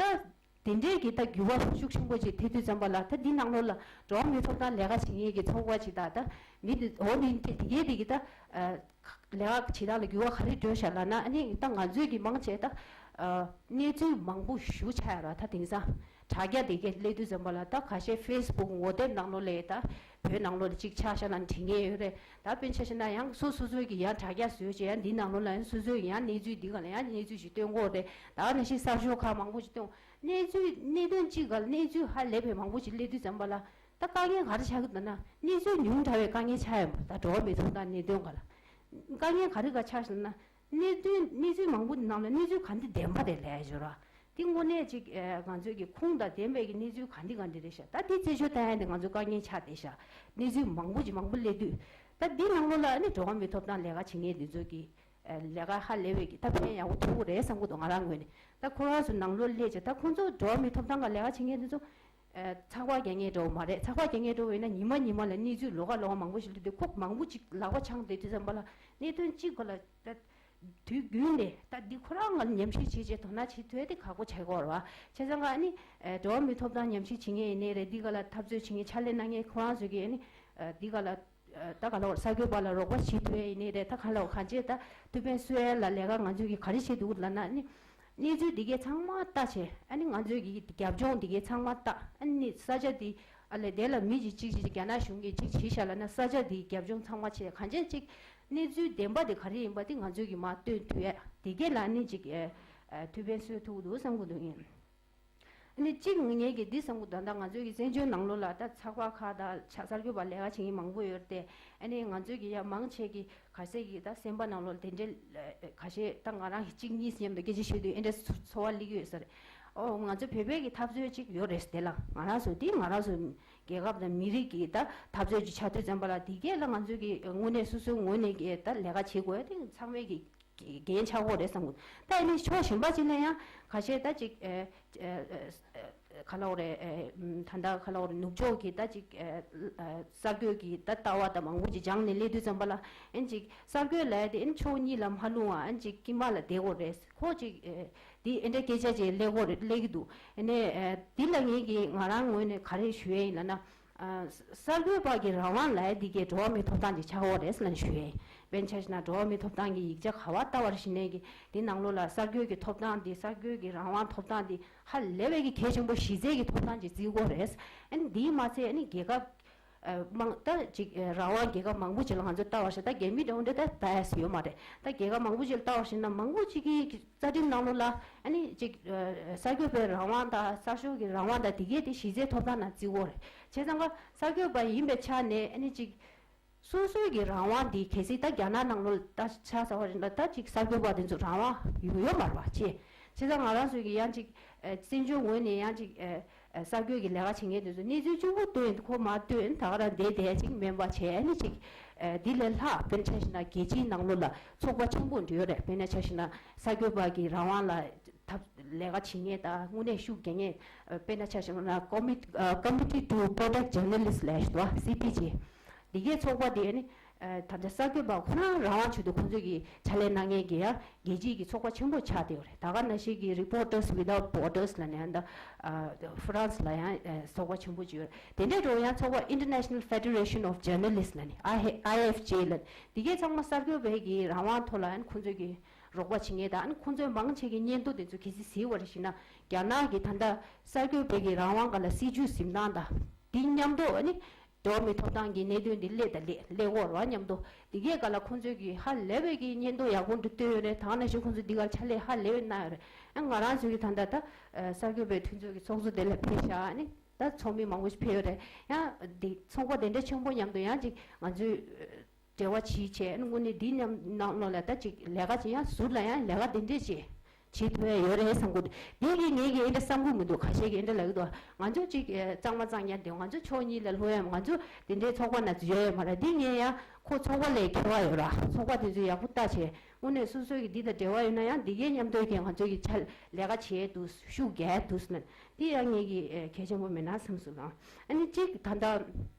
རེད། ད་དེ་འདྲའི་གི་ད་འགྱུར་བ་ཤུགས་ཆེན་པོ་ཅིག་ཐེབས་དུས་ཙམ་པ་ལ་ད་འདི་ནང་ལོགས་ལ་འགྲོ་བ་མིའི་ཐོབ་ཐང་ལས་ཀ་བྱེད་མཁན་གི་ཚོགས་པ་ཅིག་དང་ད་མི་འདི་འོ་འདི་འདི་དེ་གའི་དེ་གི་ད་ཨ། ལས་ཀ་བྱེད་སྟངས་ལ་འགྱུར་བ་ག་རེ་འགྲོ་ཤག་ལབ་ན་ཨ་ནི་ད་ང་ཚོའི་གི་མང་ཆེ་ད་ཨ་གནས་ཚུལ་མང་པོ་ཞེ་པོ་ཆགས་ཡོད་ར། ད་དེང་སང་དྲ་རྒྱ་དེ་གས་སླེབས་དུས་ཙམ་པ་ལ་ད་ཁ་ཤས་ཕེ་སི་བུག་ངོ་དེབ་ནང་ལོགས་ལ་ད་བོད་ནང་ལོགས་ལ་གཅིག་ཆགས་ཤག་ལབ་འབྲི་མཁན་ཡོད་རེད། ད་དཔེར་ཆ་བཞག་ན་ཡང་སོ་སོ་སོའི་གི་ཡང་དྲ་རྒྱ་བཟོས་བྱས་ཡང་འདི་ནང་ལོགས་ལ་ཡང་སོ་སོའི་ཡང་གནས་ཚུལ་འདི་ག་ལ་ཡང་གནས་ཚུལ་ཞིག་སྟོན་གྱི་ཡོད་རེད། ད་ནང་བཞིན་གསར་ཤོག་ཁག་མང་པོ་ཞིག་སྟོན། གནས་ཚུལ་གནད་དོན་གཅིག་ག་ལ་གནས་ཚུལ་ཧ་ལས་པའི་མང་པོ་ཞིག་སླེབས་དུས་ཙམ་པ་ལ། ད་དཀའ་ངལ་ག་རེ་ཆགས་ཀྱི་འདུག་ན་གནས་ཚུལ་ཉུང་དྲགས་པའི་དཀའ་ངལ་ཆགས་ཡོད་མ་རེད། ད་འགྲོ་བ་མིའི་ཐོབ་ཐང་གནད་དོན་སྒང་ལ་དཀའ་ངལ་ག་རེ་ག་ཆགས་སོང་ན་གནས་ཚུལ་གནས་ཚུལ་མང་པོ་ནང་ལ་གནས་ཚུལ་ག་འདི་བདེན་པ་རེད་ལབ་ཡ་ཞོར་བ་འདི་དངོས་གནས་ཅིག་ཨེ་ང་ཚོའི་གི་ཁུངས་དང་ལྡན་པའི་གི་གནས་ཚུལ་ག་འདི་ག་འདི་རེད་ཤག་ད་འདི་རྩད་གཅོད་བཏང་ཡ་འདི་ང་ཚོ་དཀའ་ངལ་ཆགས་བསྡད་ཤག་གནས་ཚུལ་མང་པོ་ཅིག་མང་པོ་སླེབས་དུས་ད་འདི་ནང་ལོགས་ལ་ཨ་ནི་འགྲོ་བ་མིའི་ཐོབ་ཐང་ལས་ཀ་བྱེད་མཁན་འདི་ཚོ་གི་ལས་ཀ་ཧ་ལས་པའི་གི་ད་ཕན་ཡག་པོ་ཐོགས་ཀྱི་རེད་བསམ་གྱི་འདུག་ང་རང་ངོས་ནས། ད་ཁོ་རང་ཚོ་ནང་ལོགས་སླེབས་བྱས་ད་ཁོང་ཚོ་འགྲོ་བ་མིའི་ཐོབ་ཐང་གི་ལས་ཀ་བྱེད་མཁན་དེ་ཚོ་ཚགས་པར་རྒྱག་མཁན་འདྲ་བོ་མ་རེད། ཚགས་པར་རྒྱག་མཁན་འདྲ་བོ་ཡིན་ན་ཉི་མ་ཉི་མ་ལ་གནས་ཚུལ་ལོགས་ཀ་ལོགས་ཀ་མང་པོ་ཞིག་སླེབས་དུས་ཁོ་མང་པོ་ཅིག་ལག་པ་འཆང་བསྡད་དུས་ཙམ་པ་ལ་གནད་དོན་གཅིག་ག་ལ་ད་དུས་རྒྱུན་ནས་ད་འདི་ཁོ་རང་ང་ཉམས་ཞིབ་བྱེད་བྱེད་དོ་སྣང་བྱེད་ཐུབ་ཡ་དེ་ཁག་པོ་ཆགས་ཀྱི་ཡོད་རེད་བ། བྱས་ཙང་ཀ་ཨ་ནི་འགྲོ་བ་མིའི་ཐོབ་ཐང་ཉམས་ཞིབ་བྱེད་མཁན་ཡིན་ནའི་རེད། འདི་ག་ལ་འཐབ་རྩོད་བྱེད་མཁན་ཕྱག་ལས་གནང་མཁན་ཁོ་རང་ཚོ་གིས་ཨ་ནི་འདི་ག་ལ། ད་ག་ལ་བར་གསར་འགོད་པ་ལ་རོགས་པ་བྱེད་ཐུབ་ཡ་ཡིན་ནའི་རེད། ད་ག་ལ་བར་གང་ཅི་ད་ཐུགས་ཕན་གསོས་ཡ་ལ་ལས་ཀ་ང་ཚོས་ཀྱི་ག་རེ་བྱེད་འདུག་ལབ་ན་ནི་ གནས་ཚུལ་འདི་གའི་ཚང་མ་ལྟ་བྱས། ཨ་ནི་ང་ཚོའི་གི་རྒྱབ་ལྗོངས་འདི་གའི་ཚང་མ་ལྟ། ཨ་ནི་ས་ཆ་འདི་ཨ་ལས་དེ་ལ་མི་གཅིག་གཅིག་གཅིག་རྒྱ་ནག་གཞུང་གིས་གཅིག་བྱས་བཞག་ལབ་ན། ས་ཆ་འདིའི་རྒྱབ་ལྗོངས་ཚང་མ་བྱས། གང་ཅི་གཅིག་གནས་ཚུལ་བདེན་པ་དེ་ག་རེ་ཡིན་པ་དེ་ང་ཚོས་གི་མར་སྟོན་ཐུབ་ཡ་དེ་གའི་ལ་ནི་གཅིག་ཨ་ཨ་ཐུགས་ཕན་གསོས་ཐུབ་འདུག་བསམ་གི་འདུག་ཡིན། ཨ་ནི་གཅིག་ངས་གི་འདི་བསམ་གི་འདུག་ད་ལྟ་ང་ཚོའི་གི་བཙན་བྱོལ་ནང་ལོགས་ལ་ད་ཚགས་པར་ཁག་དང་ཆ་གསར་འགོད་པ་ལས་ཀ་བྱེད་མཁན་མང་པོ་ཡོད་རེད་དེ། ཨ་ནི་ང་ཚོའི་གི་ཡ་མང་ཆེ་གི་ག་ཚད་ཀྱི་ད་སེམས་པ་ནང་ལོགས་དེ་འདྲའི་ཁ་ཤས་ད་ང་རང་གཅིག་གཉིས་མཉམ་དུ་སྐད་ཆ་བཤད་དུས་ཨེ་འདྲ་ཚོར་བ་སླེབས་ཀྱི་ཡོད་ས་རེད། ཨོ་ང་ཚོ་བོད་པའི་གི་འཐབ་རྩོད་ཅིག་ཡོད་རེད་དེ་ལ། ང་རང་ཚོ་དེ་ང་རང་ཚོ་རྒྱལ་ཁབ་དང་མི་རིགས་ཀྱི་ད་འཐབ་རྩོད་ཅིག་ཆགས་དུས་ཙམ་པ་ལ་དེ་གས་ལ་ང་ཚོའི་གི་དངོས་གནས་སོ་སོའི་ངོས་ནས་གི་ད་ལས་ཀ་བྱེད་དགོས་དེ་ཚང་མའི་གི་འགན་ཆགས་ཀྱི་རེད་བསམ་གི། ད་ཨེ་ནི་ཕྱོགས་གཞན་པ་ཅིག་ལ་ཡང་ཁ་ཤས་ད་ཅིག་ཨེ་ཨེ་ཨེ་ག་ལབ་དགོས་རེད། ཨེ་ད་ལྟ་ག་ལབ་དགོས་རེད། ནུབ་ཕྱོགས་ཀྱི་ད་ཅིག་ཨེ་ཨེ་གསར་འགོད་ཀྱི་ད་ལྟ་བ་དང་མང་པོ་ཅིག་སྦྱངས་ནས་སླེབས་དུས་ཙམ་པ་ལ། ཨེ་ཅིག་གསར་འགོད་ལབ་ཡ་དེ་ཨེ་ཕྱོགས་གཉིས་ལ་མ་ལྷུང་བ། ཨེ་ཅིག་དཀྱིལ་མ་ལ་བསྡད་དགོས་རེད། ཁོ་ཅིག་ཨེ་དེ་ཨེ་འདྲ་སྐད་ཆ་ཅིག་སླེབས་དགོས་རེད། སླེབས་ཀྱི་འདུག་ཨེ་ནས་ཨེ་དེ་ལ་ངས་ཀྱི་ང་རང་ངོས་ནས་ག་རེ་ཞུ་ཡ་ཡིན་ལབ་ན། ཨ་གསར་འགོད་པ་གི་རང་དབང་ལབ་ཡ་འདི་གའི་འགྲོ་བ་མིའི་ཐོབ་ཐང་ཅིག་ཆགས་ཀྱི་ཡོད་རེད་ཟེར་ལབ་ནས་ཞུ་ཡ་ཡིན། དཔེར་ན་ཆ་བཞག་ན་འགྲོ་བ་མིའི་ཐོབ་ཐང་གི་ཡིག་ཆ་ག་པར་ལྟ་བ་ཞིག་ནས་ཀྱི་འདི་ནང་ལོགས་ལ་གསར་འགོད་ཀྱི་ཐོབ་ཐང་འདི། གསར་འགོད་ཀྱི་རང་དབང་ཐོབ་ཐང་འདི་ཧ་ལས་པའི་གི་གལ་ཆེན་པོ་གཞི་རྩའི་གི་ཐོབ་ཐང་ཅིག་བརྩི་གི་ཡོད་རེད། ཨ་ནི་འདིའི་མ་ཚད་ཨ་ནི་རྒྱལ་ཁབ་ཨ་མང་ད་ཅིག་ཨ་རང་དབང་རྒྱལ་ཁབ་མང་པོ་ཅིག་ལ་ང་ཚོས་ལྟ་བ་ཞིག་ད་རྒྱ་མི་འདྲ་བོ་འདྲ་ད་བལྟ་ཡ་ཡོད་མ་རེད། ད་རྒྱལ་ཁབ་མང་པོ་ཅིག་ལ་ལྟ་བ་ཞིག་ན་མང་པོ་ཅིག་གི་རྩ་ཁྲིམས་ནང་ལོགས་ལ་ཨ་ནི་ཅིག་ཨ་གསར་འགོད་པའི་རང་དབང་དང་གསར་ཤོག་གི་རང་དབང་དང་དེ་གས་དེ་གཞི་རྩའི་ཐོབ་ཐང་ནང་བརྩི་གི་ཡོད་རེད། བྱས་ཙང་ཀ་གསར་འགོད་པ་ཡིན་པའི་ཆ་ནས་ཨ་ནི་ཅིག་སོ་སོའི་གི་རང་དབང་འདི་གལ་སྲིད་ད་རྒྱ་ནག་ནང་ལོགས་ད་ཆ་བཞག་པ་ཡིན་ན་ད་ཅིག་གསར་འགོད་པ་དེ་ཚོ་རང་དབང་ཡོད་ཡོད་མ་རེད་པ། བྱས་བྱས་ཙང་ང་རང་ཚོའི་གི་ཡང་ཅིག་ཨ་བཙན་བྱོལ་ངོས་ནས་ཡང་ཅིག་ཨ་ཨ་གསར་འགོད་ཀྱི་ལས་ཀ་བྱེད་མཁན་དེ་ཚོ་གནས་ཚུལ་གཅིག་པོ་སྟོན་ཁོ་མ་སྟོན་ད་ག་རང་བསྡད་བསྡད་ཅིག་མིན་པ་བྱས། ཨ་ནི་ཅིག་ཨ་འདི་ལས་ལྷག་དཔེར་ན་ཆ་བཞག་ན་རྒྱལ་སྤྱིའི་ནང་ལོགས་ལ་ཚོགས་པ་ཆེན་པོ་འདྲ་ཡོད་རེད། དཔེར་ན་ཆ་བཞག་ན་གསར་འགོད་པ་གི་རང་དབང་ལ་ཐབས་ལས་ཀ་བྱེད་མཁན་དང་དངོས་གནས་ཤུགས་རྒྱག་མཁན། ཨ་དཔེར་ན་ཆ་བཞག་ན་Commit- ཨ་Committee to Protect Journalists ལབ་ཡ་ཞིག་འདུག་པ། སི་པི་ཇེ། འདི་གའི་ཚོགས་པ་དེ་ནི་ཨ་ད་ལྟ་གསར་འགོད་པ་ཁོ་རང་རང་དབང་ཆེད་དུ་ཁོང་ཚོས་ཀྱི་ཕྱག་ལས་གནང་མཁན་གྱི་ཡང་རྒྱལ་སྤྱིའི་གི་ཚོགས་པ་ཆེན་པོ་ཆགས་བསྡད་ཡོད་རེད། ད་ག་ནང་བཞིན་གྱི་Reporters Without Borders ལབ་ནས་ཡང་ད་ཨ་ཧྥ་རན་སི་ལ་ཡང་ཨ་ཚོགས་པ་ཆེན་པོ་ཅིག་ཡོད་རེད། དེ་འདྲའི་འགྲོ་ཡང་ཚོགས་པ་International Federation of Journalists ལབ་ནས་ཨ་ཧེ་ཨའི་ཨེཕ་ཇེ་ལབ། འདི་གའི་ཚང་མ་གསར་འགོད་པའི་གི་རང་དབང་ཐོག་ལ་ཡང་ཁོང་ཚོས་ཀྱི་རོགས་པ་བྱེད་མཁན་དང་། ཨ་ནི་ཁོང་ཚོས་མང་ཆེ་གི་སྙན་ཐོ་དེ་ཚོ་གལ་སྲིད་གཟིགས་པ་རེད་ཞེ་ན། རྒྱ་ནག་གི་ད་ལྟ་གསར་འགོད་པའི་གི་རང་དབང་སྒང་ལ་སྲིད་བྱུས་འཛིན་སྟངས་དང་དེ་མཉམ་དུ་ཨ་ནི་འགྲོ་བ་མིའི་ཐོབ་ཐང་གི་གནད་དོན་དེ་སླེབས་དང་སླེབས་སླེབས་ཀྱི་ཡོད་རེད་པ། མཉམ་དུ་དེ་གའི་སྒང་ལ་ཁོང་ཚོས་ཀྱི་ཧ་ལས་པའི་གི་སྙན་ཐོ་ཡག་པོ་འདྲ་བཏོན་ཡོད་རེད། ད་ག་ནང་བཞིན་ཁོང་ཚོས་འདི་སྒང་ཕྱག་ལས་ཧ་ལས་པའི་གནང་ཡོད་རེད། ཨ་ང་རང་ཚོའི་གི་ད་ལྟ་ད་ཨ་གསར་འགོད་པའི་མཐུན་ཚོགས་ཀྱི་ཚོགས་གཙོ་དེ་ལ་ཕེབས་ཤག་ཨ་ནི་ད་ཚོགས་མི་མང་པོ་ཞིག་ཕེབས་ཡོད་རེད། ཡང་འདི་ཚོགས་པ་དེ་འདྲ་ཆེན་པོ་མཉམ་དུ་ཡང་ཅིག་ང་ཚོས་འབྲེལ་བ་བྱེད་བྱས། དངོས་གནས་འདི་མཉམ་ནང་ལོགས་ལ་ད་ཅིག་ལས་ཀ་བྱེད་ཡང་ཟུར་ལ་ཡང་ལས་ཀ་དེ་འདྲས་བྱེད་བྱེད་ཐུབ་ཡ་ཡོད་རེད་བསམ་གི་འདུག་འདི་གི་ངས་ཀྱི་ཨེ་འདྲ་བསམ་གི་མི་འདུག་ཁ་ཤས་ཀྱིས་ཨེ་འདྲ་ལབ་ཀྱི་འདུག་ང་ཚོ་ཅིག་གཙང་མ་གཙང་རྐྱང་དེ་ང་ཚོ་ཕྱོགས་གཉིས་ལ་ལྷུང་ཡ། ང་ཚོ་དེ་འདྲའི་ཚོགས་པ་ནང་ཚོ་ཡོད་ཡ་མ་རེད། འདི་ངས་ཡང་ཁོ་ཚོགས་པ་ལས་འཁྱེར་བ་ཡོད་ར། ཚོགས་པ་དེ་ཚོ་ཡག་པོ་ལྟ་བྱས། དངོས་གནས་སོ་སོའི་གི་འདི་དང་འབྲེལ་བ་ཡོད་ན་ཡང་འདི་གའི་མཉམ་དུ་གི་ང་ཚོ་གི་ཆ་ལས་ཀ་བྱེད་འདུག་ཤུགས་རྒྱག་འདུག་ཟེར་ན་འདི་ཡང་ངས་ཀྱི་གལ་ཆེན་པོ་མེད་ན་བསམ་སོང་ལགས། ཨ་ནི་གཅིག་ད་ལྟ་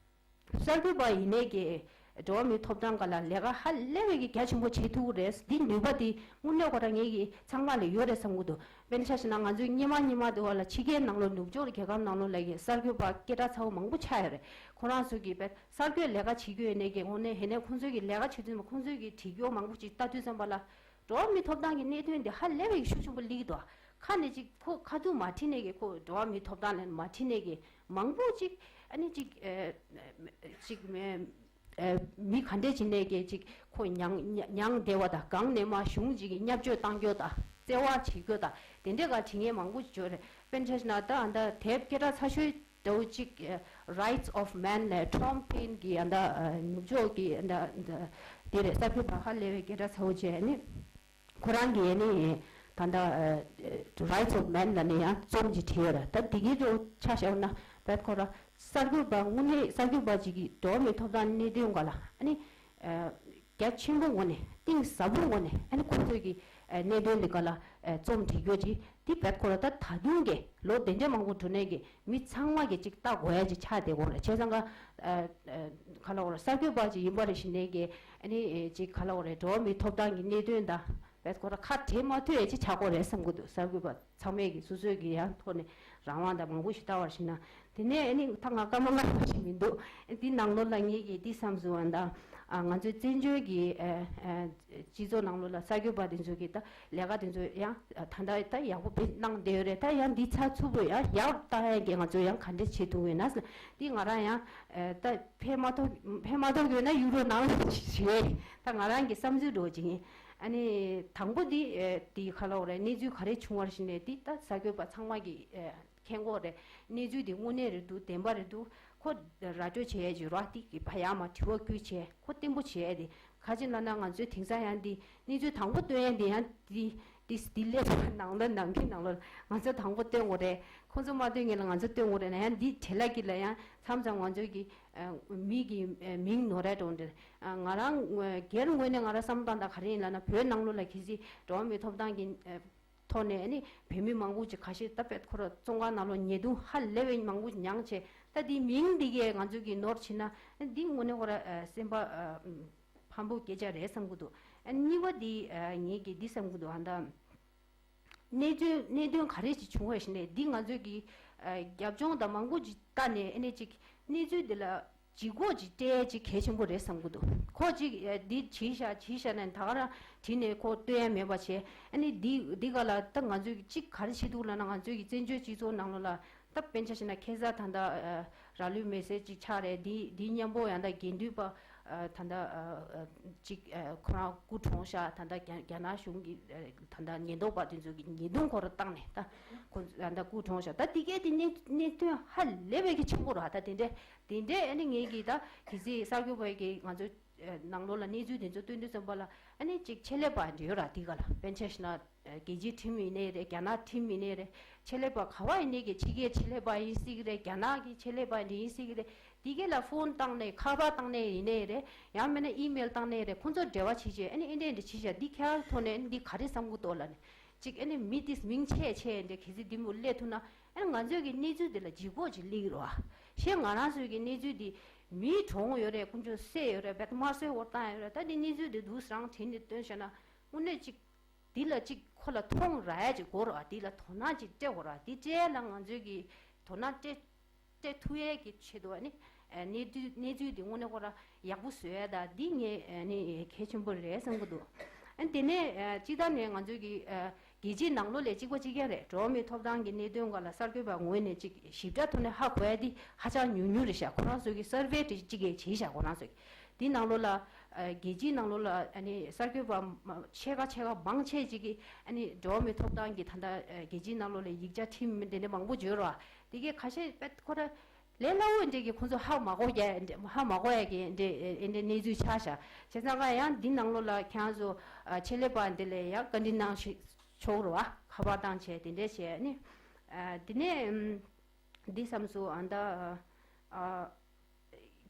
གསར་འགོད་པ་ཡིན་ནའི་གི་འགྲོ་བ་མིའི་ཐོབ་ཐང་སྒང་ལ་ལས་ཀ་ཧ་ལས་པའི་གི་རྒྱ་ཆེན་པོ་བྱེད་ཐུབ་ཀྱི་རེད། འདི་ནུས་པ་འདི་དངོས་གནས་ཁོ་རང་ངེད་ཀྱི་ཚང་མ་ལ་ཡོད་རེད་བསམ་གྱི་འདུག་དཔེར་ན་ཆ་བཞག་ན་ང་ཚོའི་སྔོན་མ་སྔོན་མ་དེ་བ་ལ་ཕྱི་རྒྱལ་ནང་ལོགས་ནུབ་ཕྱོགས་རྒྱལ་ཁབ་ནང་ལོགས་ལ་གི་གསར་འགོད་པ་སྐད་གྲགས་ཚ་བོ་མང་པོ་ཆགས་ཡོད་རེད། ཁོ་རང་ཚོ་གི་དཔེ་གསར་འགོད་ལས་ཀ་བྱེད་རྒྱུ་ཡིན་ནའི་གི་དངོས་གནས་ཧེ་ནས་ཁོང་ཚོའི་གི་ལས་ཀ་བྱེད་དུས་ཙམ་པ་ཁོང་ཚོའི་གི་བྲིས་སྐྱོར་མང་པོ་ཅིག་ལྟ་དུས་ཙམ་པ་ལ། འགྲོ་བ་མིའི་ཐོབ་ཐང་གི་གནད་དོན་འདི་ཧ་ལས་པའི་ཤུགས་ཆེན་པོ་སླེབས་ཀྱི་འདུག་ཁ་ནས་ཅིག་ཁོ་ཁ་ཐུག་མ་དྲིས་ནས་ཀྱི་ཁོ་འགྲོ་བ་མིའི་ཐོབ་ཐང་ལ་མ་དྲིས་ནས་ཀྱི་མང་པོ་ཅིག་ཨ་ནི་ཅིག་ཨ་ཅིག་མི་ཨ་མི་ག་འདྲས་ཅིག་ནས་ཀྱི་ཅིག་ཁོ་མྱང་མྱང་བསྡད་པ་དང་། གང་ནས་མ་གཞུང་ཅིག་གི་བརྙས་བཅོས་བཏང་རྒྱུ་དང་བཙན་དབང་བྱེད་རྒྱུ་དང་དེ་འདྲས་ག་དྲི་ངན་མང་པོ་ཅིག་ཡོད་རེད། དཔེར་ན་ཆ་བཞག་ན་ད་ཨ་ད་དེབ་སྐད་གྲགས་ཚ་ཤོས་འདྲ་བོ་གཅིག Rights of Man ལས་Tom Paine གི་ཨ་ད་ནུབ་ཕྱོགས་ཀྱི་ཨ་ད་དེ་རེད། གསར་འགོད་པ་ཧ་ལས་པའི་སྐད་གྲགས་ཚ་བོ་བྱས་ནི་ཁོ་རང་གི་ཨ་ནི་ད་ད་Rights of Man ལ་ནི་ཡང་རྩོམ་ཅིག་བྲིས་ཡོད་རེད། ད་དེ་གི་འདྲ་བོ་ཆ་བཞག་ན་བད་ཁོ་རང་གསར་འགོད་པ་དངོས་གནས་གསར་འགོད་པ་ཅིག་གི་འགྲོ་བ་མིའི་ཐོབ་ཐང་གནད་དོན་སྒང་ལ་ཨ་ནི། རྒྱ་ཆེན་པོ་ངོས་ནས་གཏིང་ཟབ་པོ་ངོས་ནས་ཨ་ནི་ཁོ་ཚོས་ཀྱི་གནད་དོན་འདི་ག་ལ་རྩོམ་བྲིས་རྒྱུ་ཅིག་འདི་བད་ཁོ་ར་ད་ད་དུང་གི་ལོ་དེ་འདྲ་མང་པོ་འགྲོ་ནས་ཀྱི་མི་ཚང་མ་གི་ཅིག་ལྟ་དགོས་ཡ་ཅིག་ཆགས་བསྡད་ཀྱི་ཡོད་རེད། བྱས་ཙང་ཀ་ག་ལ་འོ་ར་གསར་འགོད་པ་ཅིག་ཡིན་པ་རེད་ཞེ་ནས་ཀྱི་ཨ་ནི་ཅིག་ག་ལ་འོ་རེད། འགྲོ་བ་མིའི་ཐོབ་ཐང་གི་གནད་དོན་དང་བད་ཁོ་ར་ཁ་བྲལ་མ་ཐུབ་ཡ་ཅིག་ཆགས་ཀྱི་ཡོད་རེད་བསམ་གྱི་འདུག་གསར་འགོད་པ་ཚང་མས་ཀྱི་སོ་སོའི་ཀྱི་ཡང་ཐོག་ནས་རང་དབང་དང་མང་པོ་ཞིག་ལྟ་བ་རེད་ཞེ་ན། དེ་ནས་ཨ་ནི་ད་ང་སྐར་མ་ལྔ་པ་ཞིག་མི་འདུག་འདི་ནང་ལོགས་ལ་ངས་ཀྱི་འདི་བསམ་སོང་བ་དང་། ཨ། ང་ཚོའི་བཙན་བྱོལ་གྱི་ཨ་ཨ་སྤྱི་ཚོགས་ནང་ལོགས་ལ་གསར་འགོད་པ་དེ་ཚོ་གི་ད་ལས་ཀ་དེ་ཚོ་ཡང་ད་ལྟ་ད་ཡག་པོ་བེད་གནང་བསྡད་ཡོད་རེད། ད་ཡང་འདི་ཚགས་ཚུད་པོ་ཡང་ཡག་བཏང་ཡ་གི་ང་ཚོ་ཡང་ག་འདྲས་བྱེད་ཐུབ་ཡོད་ན་ཟེར། འདི་ང་རང་ཡང་ཨ་ད་ཕན་མ་ཐོགས་ཕན་མ་ཐོགས་ཡོད་ན་ཡུ་རོ་ནང་ལ་ཞུ་ཡས་ད་ང་རང་གི་བསམ་ཚུལ་འདྲ་བོ་ཅིག་ཡིན། ཨ་ནི་དང་པོ་འདི་ཨ་འདི་ག་ལབ་དགོས་རེད། གནས་ཚུལ་ག་རེ་བྱུང་བ་རེད་ཟེར་ནས་འདི་ད་གསར་འགོད་པ་ཚང་མ་གི་ཨ་མཁྱེན་གྱི་རེད། གནས་ཚུལ་འདི་དངོས་གནས་རེད་འདུག་བདེན་པ་རེད་འདུག་ཁོ་ར་སྤྲོད་བྱེད་ཡས་ཅིག་ཡོད་རེད་བ། དེ་གི་ཕ་ཡར་མར་དྲི་བ་བསྐུལ་བྱས་ཁོ་བརྟན་པོ་བྱེད་ཡས་དེ། ག་ཅི་ལབ་ན་ང་ཚོས་དེང་སང་ཡང་འདི་གནས་ཚུལ་དང་པོ་སྟོན་ཡས་འདི་ཡང་འདི་འདི་འདི་སླེབས་ནང་ལོགས་ནང་གི་ནང་ལོགས་ང་ཚོ་དང་པོ་སྟོན་དགོས་རེད། ཁོང་ཚོ་མ་སྟོན་སྔོན་ལ་ང་ཚོ་སྟོན་དགོས་རེད་ན་ཡང་འདི་བྲེལ་ལ་གི་ལ་ཡང་མཚམས་མཚམས་ང་ཚོ་གི་ཨ་མི་གི་ཨ་མིང་ནོར་ར་འགྲོ་འདྲ། ཨ་ང་རང་སྒེར་ངོས་ནས་ང་རང་བསམ་བློ་བཏང་ད་ག་རེ་ཡིན་ལབ་ན་བོད་ནང་ལོགས་ལ་གལ་སྲིད་འགྲོ་བ་མིའི་ཐོབ་ཐང་གི་ཨ་ཐོག་ནས་ཨ་ནི་བོད་མི་མང་པོ་ཅིག་ཁ་ཤས་ད་དཔེ་ཁོ་ར་བཙོན་ཁང་ནང་ལོགས་ཉེས་རྡུང་ཧ་ལས་པའི་མང་པོ་མྱངས་བྱས། ད་འདི་མིང་འདི་གས་ང་ཚོ་གི་ནོར་ཕྱིན་ན་འདི་དངོས་གནས་ཁོ་ར་ཨ་སེམས་པ་ཨ་ཕམ་པོ་སྐད་ཆ་རེད་བསམ་གི་འདུག་ཨ་གཉིས་པ་འདི་ཨ་ངས་ཀྱི་འདི་བསམ་གི་འདུག་ཨ་ད་གནད་དོན་གནད་དོན་ག་རེ་ཞིག་བྱུང་བ་ཞིག་ནས་འདི་ང་ཚོ་གི་ཨ་རྒྱབ་ལྗོངས་དང་མང་པོ་ཅིག་ལྟ་ནས་ཨ་ནི་ཅིག་གནས་ཚུལ་འདི་ལ། ལྗིད་ཁོག་ཅིག་སྤྲད་ཡས་ཅིག་གལ་ཆེན་པོ་རེད་བསམ་གྱི་འདུག་ཁོ་ཅིག་ཨ་འདི་བྱས་ཤག་བྱས་ཤག་ནས་ད་ག་རང་བྲིས་ནས་ཁོ་སྟོན་ཡ་མེད་པ་བྱས། ཨ་ནི་འདི་འདི་ག་ལ་ད་ང་ཚོས་ཅིག་ག་རེ་བྱེད་འདུག་ལབ་ན་ང་ཚོའི་གི་བཙན་བྱོལ་སྤྱི་ཚོགས་ནང་ལོགས་ལ་ད་དཔེར་ན་ཆ་བཞག་ན་ཁ་སང་ད་ལྟ་ཨ་ར་ལུག་མེ་སྲེག་ཅིག་ཆགས་རེད། འདི་འདི་མཉམ་པོ་ཡང་ད་དགེ་འདུན་པ་ཨ་ད་ལྟ་ཨ་ཨ་ཅིག་ཨ་ཁོ་རང་སྐུ་གྲོངས་ཤག་ད་ལྟ་རྒྱ་རྒྱ་ནག་གཞུང་གི་ཨ་ད་ལྟ་ཉེན་རྟོག་པ་དེ་ཚོ་གི་ཉེས་རྡུང་ཁོ་རང་བཏང་ནས་ད་ཁོ་ཚོ་ད་ལྟ་སྐུ་གྲོངས་ཤག་ད་འདི་གའི་དེ་གནད་གནད་དོན་ཧ་ལས་པའི་གི་ཆེན་པོ་རེད་ད་དེ་འདྲའི། དེ་འདྲའི་ཨ་ནི་ངེད་ཀྱིས་ད་གལ་སྲིད་གསར་འགོད་པ་གིས་ང་ཚོ་ཨ་ནང་ལོགས་ལ་གནས་ཚུལ་དེ་ཚོ་སྟོན་དུས་ཙམ་པ་ལ་ཨ་ནི་ཅིག་ཆེད་ལས་པ་འདྲ་ཡོད་ར། དེ་ག་ལ་དཔེར་ན་ཆ་བཞག་ན་ཨ་རྒྱལ་སྤྱིའི་ཁྲིམས་ཡིན་ནའི་རེད། རྒྱ་ནག་ཁྲིམས་ཡིན་ནའི་རེད། ཆེད་ལས་པ་ག་བ་ཡིན་ནའི་གི་ཕྱི་རྒྱལ་ཆེད་ལས་པ་ཡིན་སྲིད་ཀྱི་རེད། རྒྱ་ནག་གི་ཆེད་ལས་པ་འདྲ་ཡིན་སྲིད་ཀྱི་རེད། དེ་ག་ལ་ཕོན་བཏང་ནས་ཁ་པར་བཏང་ནས་ཡིན་ནའི་རེད། ཡང་མིན་ན་ཨི་མེལ་བཏང་ནའི་རེད། ཁོང་ཚོར་འབྲེལ་བ་བྱེད་བྱས་ཨ་ནི་ཨེ་འདྲས་འདྲ་བྱེད་བྱས་འདི་ཁྱེད་རང་ཐོག་ནས་ཨ་ནི་འདི་ག་རེ་བསམ་གྱི་འདུག་ལབ་ནས་ཅིག་ཨ་ནི་མི་དེ་མིང་ཆེ་ཆེ་འདྲ་གལ་སྲིད་འདི་མོ་སླེབས་ཐུབ་ན་ཨ་ནི་ང་ཚོའི་གི་གནས་ཚུལ་འདི་ལ་ལྗིད་ཁོག་ཅིག་སླེབས་ཀྱི་རེད་བ། གཞན་ང་རང་ཚོའི་གི་གནས་ཚུལ་འདི་མིའི་གྲོངས་ཡོད་རེད། དཀོན་མཆོག་བསད་ཡོད་རེད། བེད་དམར་གསོད་འོར་བཏང་ཡོད་རེད། ད་འདི་གནས་ཚུལ་འདི་འདུག་སེ་རང་བྲིས་ནས་སྟོན་བྱས་ན་དངོས་གནས་ཅིག་འདི་ལ་ཅིག་ཁོ་ལ་མཐོང་རག་ཡ་ཅིག་དགོས་རེད་བ། འདི་ལ་དོ་སྣང་ཅིག་སྤྲད་དགོས་རེད་བ། འདི་སྤྲད་ཡ་ལ་ང་ཚོའི་གི་དོ་སྣང་སྤྲད་སྤྲད་ཐུབ་ཡས་ཀྱི་ཆེད་དུ་ཨ་ནི་ཨ་གནས་ཚུལ་གནས་ཚུལ་འདི་དངོས་གནས་ཁོ་རང་ཡག་པོ་བཟོ་ཡས་ད་འདི་ངས་ཨ་ནི་གལ་ཆེན་པོ་རེད་བསམ་གྱི་འདུག་ཨ་དེ་ནས་ཨ་སྤྱིར་བཏང་ནས་ང་ཚོའི་གི་ཨ་རྒྱལ་སྤྱིའི་ནང་ལོགས་ལས་གཅིག་པ་གཅིག་རྐྱང་རེད། འགྲོ་བ་མིའི་ཐོབ་ཐང་གི་གནད་དོན་སྒང་ལ་གསར་འགོད་པ་ངོས་ནས་ཅིག་ཞིབ་ཕྲ་ཐོག་ནས་ཧ་གོ་ཡ་འདི་ཧ་ཅང་ཉུང་ཉུང་རེད་ཤག་ཁོ་རང་ཚོ་གི་སར་ཝེ་དེ་གཅིག་གིས་བྱས་ཤག་ཁོ་རང་ཚོ་གི་འདི་ནང་ལོགས་ལ་ཨ་རྒྱལ་སྤྱིའི་ནང་ལོགས་ལ་ཨ་ནི་གསར་འགོད་པ་མ་ཕྱེད་ཀ་ཕྱེད་ཀ་མང་ཆེ་ཅིག་གིས་ཨ་ནི་འགྲོ་བ་མིའི་ཐོབ་ཐང་གི་ད་ལྟ་ཨ་རྒྱལ་སྤྱིའི་ནང་ལོགས་ལ་ཡིག་ཆ་ཁྲིམས་དེ་འདྲ་མང་པོ་བརྗོད་རོགས། དེ་གའི་ཁ་ཤས་དཔེ་ཁོ་ར་ལས་སླ་བོ་འདྲ་གི་ཁོ་ཚོ་ཧ་མ་གོ་ཡ་འདྲ་ཧ་མ་གོ་ཡ་གི་འདྲ་ཨེ་འདྲ་གནས་ཚུལ་ཆགས་ཤག་བྱས་ཙང་ཀ་ཡང་འདི་ནང་ལོགས་ལ་ཁྱེད་རང་ཚོ་ཨ་ཆེད་ལས་པ་འདི་ལ་ཡང་བཀའ་འདྲི་གནང་ཤི་ཆོག་རོགས་ཨ། ཁ་པར་བཏང་བྱས་དེ་འདྲ་བྱས་ནི་ཨ་དེ་ནས་ཨམ་འདི་བསམ་སོང་ཨ་ད་ཨ།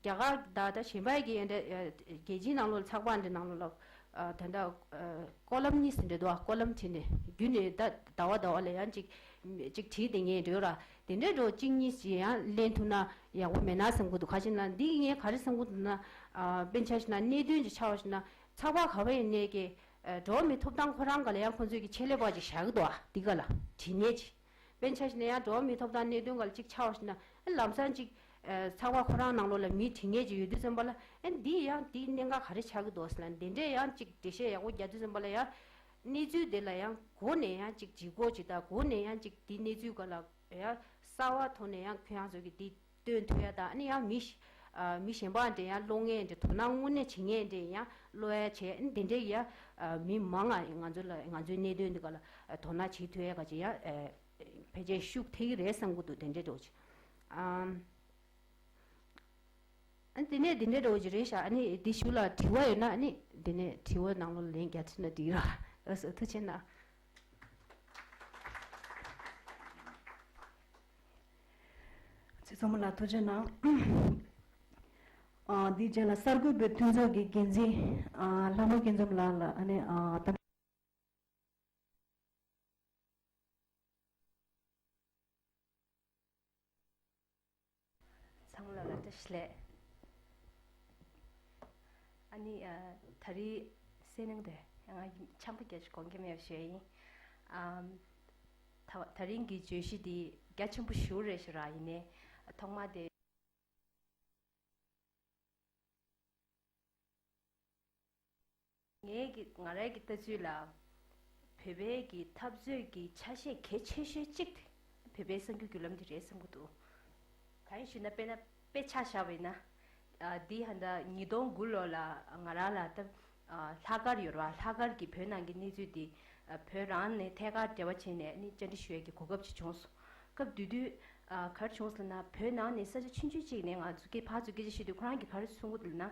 རྒྱ་གར་དང་ད་གཞན་པའི་གི་འདྲ་རྒྱལ་སྤྱིའི་ནང་ལོགས་ཚགས་པར་འདི་ནང་ལོགས་ལ་ད་ལྟ་ཀོ་ལམ་ནི་ཟེར་འདྲ་འདུག་ཀོ་ལམ་བྲིས་ནས་རྒྱུན་ནས་ད་ཟླ་བ་ཟླ་བ་ལ་ཡང་ཅིག་ཅིག་བྲིས་བསྡད་མཁན་འདྲ་ར། དེ་འདྲ་འགྲོ་གཅིག་གཉིས་ཅིག་ཡང་ལེན་ཐུབ་ན་ཡག་པོ་མེད་ན་བསམ་གི་འདུག་ག་ཅི་ན་འདི་ངས་ག་རེ་བསམ་གི་འདུག་ན་དཔེར་ན་ཆ་བཞག་ན་གནད་དོན་ཅིག་ཆགས་པ་ཞིག་ན་ཚགས་པར་ག་བ་ཡིན་ནའི་གི་འགྲོ་བ་མིའི་ཐོབ་ཐང་ཁོ་རང་ག་ལ་ཡང་ཁོང་ཚོས་ཀྱི་ཆེད་ལས་པ་ཅིག་བཞག་གི་འདུག་ཨ། འདི་ག་ལ་བྲིས་ནས་ཅིག་དཔེར་ན་ཆ་བཞག་ན་ཡང་འགྲོ་བ་མིའི་ཐོབ་ཐང་གནད་དོན་སྒང་ལ་གཅིག་ཆགས་པ་ཞིག་ན་ལམ་སང་གཅིག་ཚགས་པར་ཁོ་རང་ནང་ལོགས་ལ་མི་བྲིས་མཁན་ཅིག་ཡོད་དུས་ཙམ་པ་ལ་ཨ་འདི་ཡང་འདིའི་གནད་འགག་ག་རེ་ཆགས་ཀྱི་འདུག་ཟེར་ན་འདི་འདྲས་ཡང་གཅིག་འགྲེལ་བཤད་ཡག་པོ་རྒྱག་དུས་ཙམ་པ་ལ་ཡང་གནས་ཚུལ་དེ་ལ་ཡང་འགོ་ནས་ཡང་གཅིག་ལྗིད་ཁོག་ཅིག་དང་འགོ་ནས་ཡང་གཅིག་འདི་གནས་ཚུལ་སྒང་ལ་ཡང་གསར་བ་ཐོག་ནས་ཡང་ཁྱོད་རང་ཚོ་གི་འདི་སྟོན་ཐུབ་ཡ་དང་ཨ་ནི་ཡང་མི་ཤ་ཨ་མི་གཞན་པ་འདྲ་ཡང་སློང་མཁན་འདྲ་དོ་སྣང་དངོས་གནས་བྱེད་མཁན་འདྲ་ཡང་སློང་ཡ་བྱས་ཨ་ནི་དེ་འདྲས་ཡ་ཨ་མི་མང་ང་ང་ཚོ་ལ་ང་ཚོའི་གནད་དོན་འདི་སྒང་ལ་ཨ་དོ་སྣང་བྱེད་ཐུབ་ཡ་ག་ཅིག་ཡ་ཨ། ཕལ་ཆེར་ཤུགས་ཐེབས་ཀྱི་རེད་བསམ་གྱི་འདུག་དེ་འདྲའི་འདྲ་བོ་ཅིག་ཨམ། ཨ་དེ་ནས་དེ་འདྲའི་འདྲ་བོ་ཅིག་རེད་ཤག་ཨ་ནི་འདི་གཞུག་ལ་དྲི་བ་ཡོད་ན་ཨ་ནི་དེ་ནས་དྲི་བ་ནང་ལོགས་ལན་རྒྱག་ཐུབ་ན་འགྲིག་ར། ཨ་སོ་ཐུགས་རྗེ་གནང་། ཚེ་ཚོ་མོ་ལགས་ཐུགས་རྗེ་གནང་། ཨ་འདིའི་རྗེས་ལ་གསར་འགོད་པའི་མཐུན་ཚོགས་ཀྱི་འགན་འཛིན་ཨ་ལྷ་མོ་སྐྱིད་འཛོམས་ལགས་ལ་ཨ་ནི་ཨ་གཏམ། ཚང་མ་ལ་བཀྲ་ཤིས་བདེ་ལེགས། ཨ་ནི་ཨ་ད་རེས་གསན་གནང་དེ་ང་འཆམ་པོ་སྐད་ཆ་དགོངས་འགལ་མེད་པ་ཞུ་ཡ་ཡིན། ཨམ། ད་ད་རིང་གི་བརྗོད་གཞི་འདི་རྒྱ་ཆེན་པོ་ཞེ་པོ་རེད་ཤག་ར། ཡིན་ནའི་ཐོག་མ་དེ། ངའི་གི་ང་རའི་གི་ལྟ་ཚུལ་ལ། བོད་པའི་གི་འཐབ་རྩོད་ཀྱི་ཆ་ཤས་གལ་ཆེ་ཤོས་གཅིག་དེ་བོད་པའི་གསར་འགྱུར་བརྒྱུད་ལམ་དེ་རེད་བསམ་གྱི་འདུག་གང་ཡིན་ཞུས་ན། དཔེར་ན་དཔེ་ཆ་བཞག་པ་ཡིན་ན། ཨ་འདི་ཧ་ད་ཉིས་སྟོང་དགུ་ལོ་ལ་ང་རང་ལ་ད་ཨ་ལྷག་དཀར་ཡོད་རེད་བ། ལྷག་དཀར་གྱི་བོད་ནང་གི་གནས་ཚུལ་འདི་ཨ་བོད་རང་ནས་ཐད་ཀར་འབྲེལ་བ་བྱས་ནས་ནི་བཅར་འདྲི་ཞུ་ཡས་ཀྱི་གོ་སྐབས་ཅིག་བྱུང་སོང་། སྐབས་དེ་དུས་ཨ་ག་རེ་བྱུང་སོང་ལབ་ན། བོད་ནང་ནས་ས་ཆ་ཆུང་ཆུང་ཅིག་ནས་ང་ཚོ་སྐད་ཕར་ཚུར་སྐད་ཆ་བཤད་དུས་ཁོ་རང་གིས་ག་རེ་གསུང་གི་འདུག་ལབ་ན།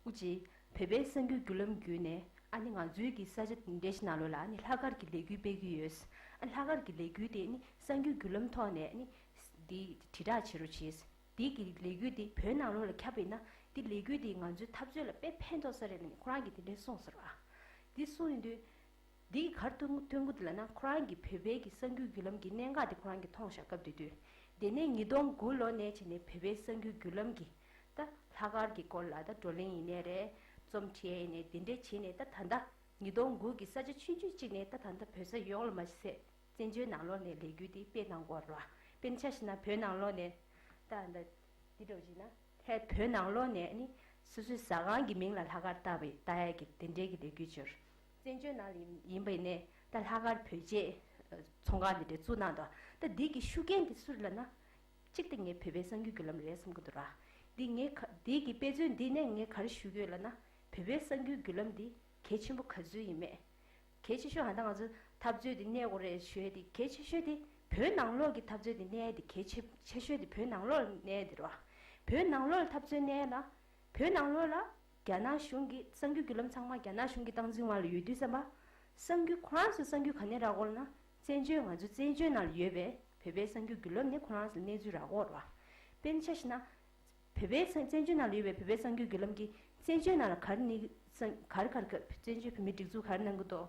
ཨུ་ཅེ། བོད་པའི་གསར་འགྱུར་བརྒྱུད་ལམ་བརྒྱུད་ནས་ཨ་ནི་ང་ཚོའི་གི་ས་ཆ་འདི་འདྲ་ཞིག་ནང་ལོགས་ལ་ཨ་ནི་ལྷག་དཀར་གྱི་ལས་འགུལ་སྤེལ་གྱི་ཡོད། ཨ་ལྷག་དཀར་གྱི་ལས་འགུལ་དེ་ཨ་ནི་གསར་འགྱུར་བརྒྱུད་ལམ་ཐོག་ནས་ཨ་ནི་འདི་དྲིལ་བསྒྲགས་བྱེད་རོགས་བྱས། འདི་གི་ལས་འགུལ་འདི་བོད་ནང་ལོགས་ལ་ཁྱབ་པ་ཡིན་ན་འདི་ལས་འགུལ་འདི་ང་ཚོའི་འཐབ་རྩོད་ལ་དཔེ་ཕན་ཐོགས་ས་རེད་ལབ་ནས་ཁོ་རང་གིས་དེ་འདྲ་གསུངས་ཟེར་བ། འདི་གསུངས་ཡོང་དུས། འདི་ག་རེ་ཐོན་ཐོན་གྱི་འདུག་ལབ་ན། ཁོ་རང་གིས་བོད་པའི་གི་གསར་འགྱུར་བརྒྱུད་ལམ་གྱི་གནད་འགག་དེ་ཁོ་རང་གིས་མཐོང་ཤག་སྐབས་དེ་དུས། དེ་ནས་ཉིས་སྟོང་དགུ་ལོ་ནས་བྱས་ནས་བོད་པའི་གསར་འགྱུར་བརྒྱུད་ལམ་གྱི་ད་ལྷག་དཀར་གྱི་སྐོར་ལ་ད་བགྲོ་གླེང་ཡིན་ནའི་རེད། རྩོམ་བྲིས་ཡིན་ནའི་དེ་འདྲས་བྱས་ནས་ད་ད་ལྟ་ཉིས་སྟོང་དགུ་གི་ས་ཆ་ཆུང་ཆུང་གཅིག་ནས་ད་ད་ལྟ་བོད་ས་ཡོངས་ལ་མ་ཟད་བཙན་བྱོལ་ནང་ལོགས་ནས་ལས་འགུལ་དེ་སྤེལ་གནང་གི་ཡོད་རེད་བ། དཔེར་ན་ཆ་བཞག་ན་བོད་ནང་ལོགས་ནས་ད་ད་འདི་འདྲ་བོ་བྱས་ན། ཧེ་བོད་ནང་ལོགས་ནས་ནི་སོ་སོའི་ཟ་ཁང་གི་མིང་ལ་ལྷག་དཀར་བཏགས་པའི་བཏགས་ཡས་ཀྱི་དེ་འདྲའི་གི་ལས་འགུལ་བྱས། བཙན་བྱོལ་ནང་ལ་ཡིན་ཡིན་པ་ཡིན་ནའི་ད་ལྷག་དཀར་བོད་ཆས་ཚོང་ཁང་འདི་འདྲ་བཙུགས་གནང་འདུག་ད་འདི་གི་ཤུགས་རྐྱེན་དེ་སུ་རེད་ལབ་ན། གཅིག་ད་ངས་བོད་པའི་གསར་འགྱུར་བརྒྱུད་ལམ་རེད་བསམ་གྱི་འདུག་ར། འདི་ངས་ག་འདི་གི་དཔེ་མཚོན་འདི་ནས་ངས་ག་རེ་ཞུ་གི་ཡོད་ལབ་ན། བོད་པའི་གསར་འགྱུར་བརྒྱུད་ལམ་འདི་གལ་ཆེན་པོ་ག་ཚོད་ཡིན་མེད། གལ་ཆེ་ཤོས་ཧ་ད་ང་ཚོ་འཐབ་རྩོད་འདི་གནས་དགོས་རེད་ཞུ་ཡས་དེ་གལ་ཆེ་ཤོས་དེ་བོད་ནང་ལོགས་ཀྱི་འཐབ་རྩོད་འདི་གནས་ཡས་དེ་གལ་ཆེ་ཆེ་ཤོས་དེ་བོད་ནང་ལོགས་གནས་ཡས་དེ་རེད་བ། བོད་ནང་ལོགས་ལ་འཐབ་རྩོད་གནས་ཡས་ལ། བོད་ནང་ལོགས་ལ་རྒྱ་ནག་གཞུང་གི་གསར་འགྱུར་བརྒྱུད་ལམ་ཚང་མ་རྒྱ་ནག་གཞུང་གི་སྟངས་འཛིན་འོག་ལ་ཡོད་དུས་ཙམ་པ། གསར་འགྱུར་ཁོ་རང་ཚོའི་གསར་འགྱུར་ག་ནས་རག་གི་ཡོད་ལབ་ན། བཙན་བྱོལ་ང་ཚོ་བཙན་བྱོལ་ནང་ལ་ཡོད་པའི་བོད་པའི་གསར་འགྱུར་བརྒྱུད་ལམ་ནས་ཁོ་རང་ཚོ་ལ་གནས་ཚུལ་རག་གི་ཡོད་རེད་བ། དཔེར་ན་ཆ་བཞག་ན། བོད་པའི་ས་བཙན་བྱོལ་ནང་ལ་ཡོད་པའི་བོད་པའི་གསར་འགྱུར་བརྒྱུད་ལམ་གྱིས་བཙན་བྱོལ་ནང་ལ་ག་རེ་ནི་གསར་ག་རེ་ག་རེ་བཙན་བྱོལ་བོད་མིའི་སྒྲིག་འཛུགས་ག་རེ་གནང་གི་འདུག་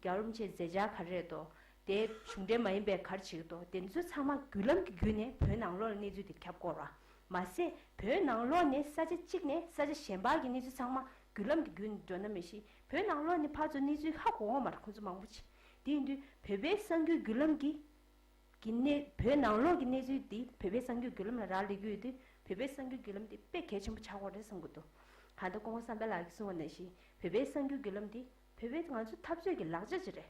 རྒྱལ་བ་རིན་པོ་ཆེའི་མཛད་འཆར་ག་རེ་རེད་འདུག་དེ་གཞུང་འབྲེལ་མ་ཡིན་པའི་ག་རེ་བྱེད་ཀྱི་འདུག་དེ་ཚོ་ཚང་མ་བརྒྱུད་ལམ་གྱི་བརྒྱུད་ནས་བོད་ནང་ལོགས་ལ་གནས་ཚུལ་དེ་ཁྱབ་ཀྱི་ཡོད་རེད་བ། མ་ཟད་བོད་ནང་ལོགས་ནས་ས་ཆ་གཅིག་ནས་ས་ཆ་གཞན་པ་གི་གནས་ཚུལ་ཚང་མ་བརྒྱུད་ལམ་གྱི་བརྒྱུད་ནས་འགྲོ་ན་མི་ཤེས། བོད་ནང་ལོགས་ནས་ཕར་ཚུར་གནས་ཚུལ་ཧ་གོ་གི་མ་རེད་ཁོང་ཚོ་མང་པོ་ཅིག་དེ་ཡིན་དུས་བོད་པའི་གསར་འགྱུར་བརྒྱུད་ལམ་གྱི་གི་གནས་བོད་ནང་ལོགས་ཀྱི་གནས་ཚུལ་འདི་བོད་པའི་གསར་འགྱུར་བརྒྱུད་ལམ་ལ་རག་ལས་ཀྱི་ཡོད་དུས་བོད་པའི་གསར་འགྱུར་བརྒྱུད་ལམ་འདི་དཔེ་གལ་ཆེན་པོ་ཆགས་ཀྱི་ཡོད་རེད་བསམ་གྱི་འདུག་གང་ལྟར་སྐུ་ངོ་བསམ་འཕེལ་ལགས་ཀྱིས་གསུངས་པ་ནང་བཞིན་བོད་པའི་གསར་འགྱུར་བརྒྱུད་ལམ་འདི་བོད་པའི་ང་ཚོ་འཐབ་རྩོད་ཀྱི་ལག་ཆ་ཅིག་རེད།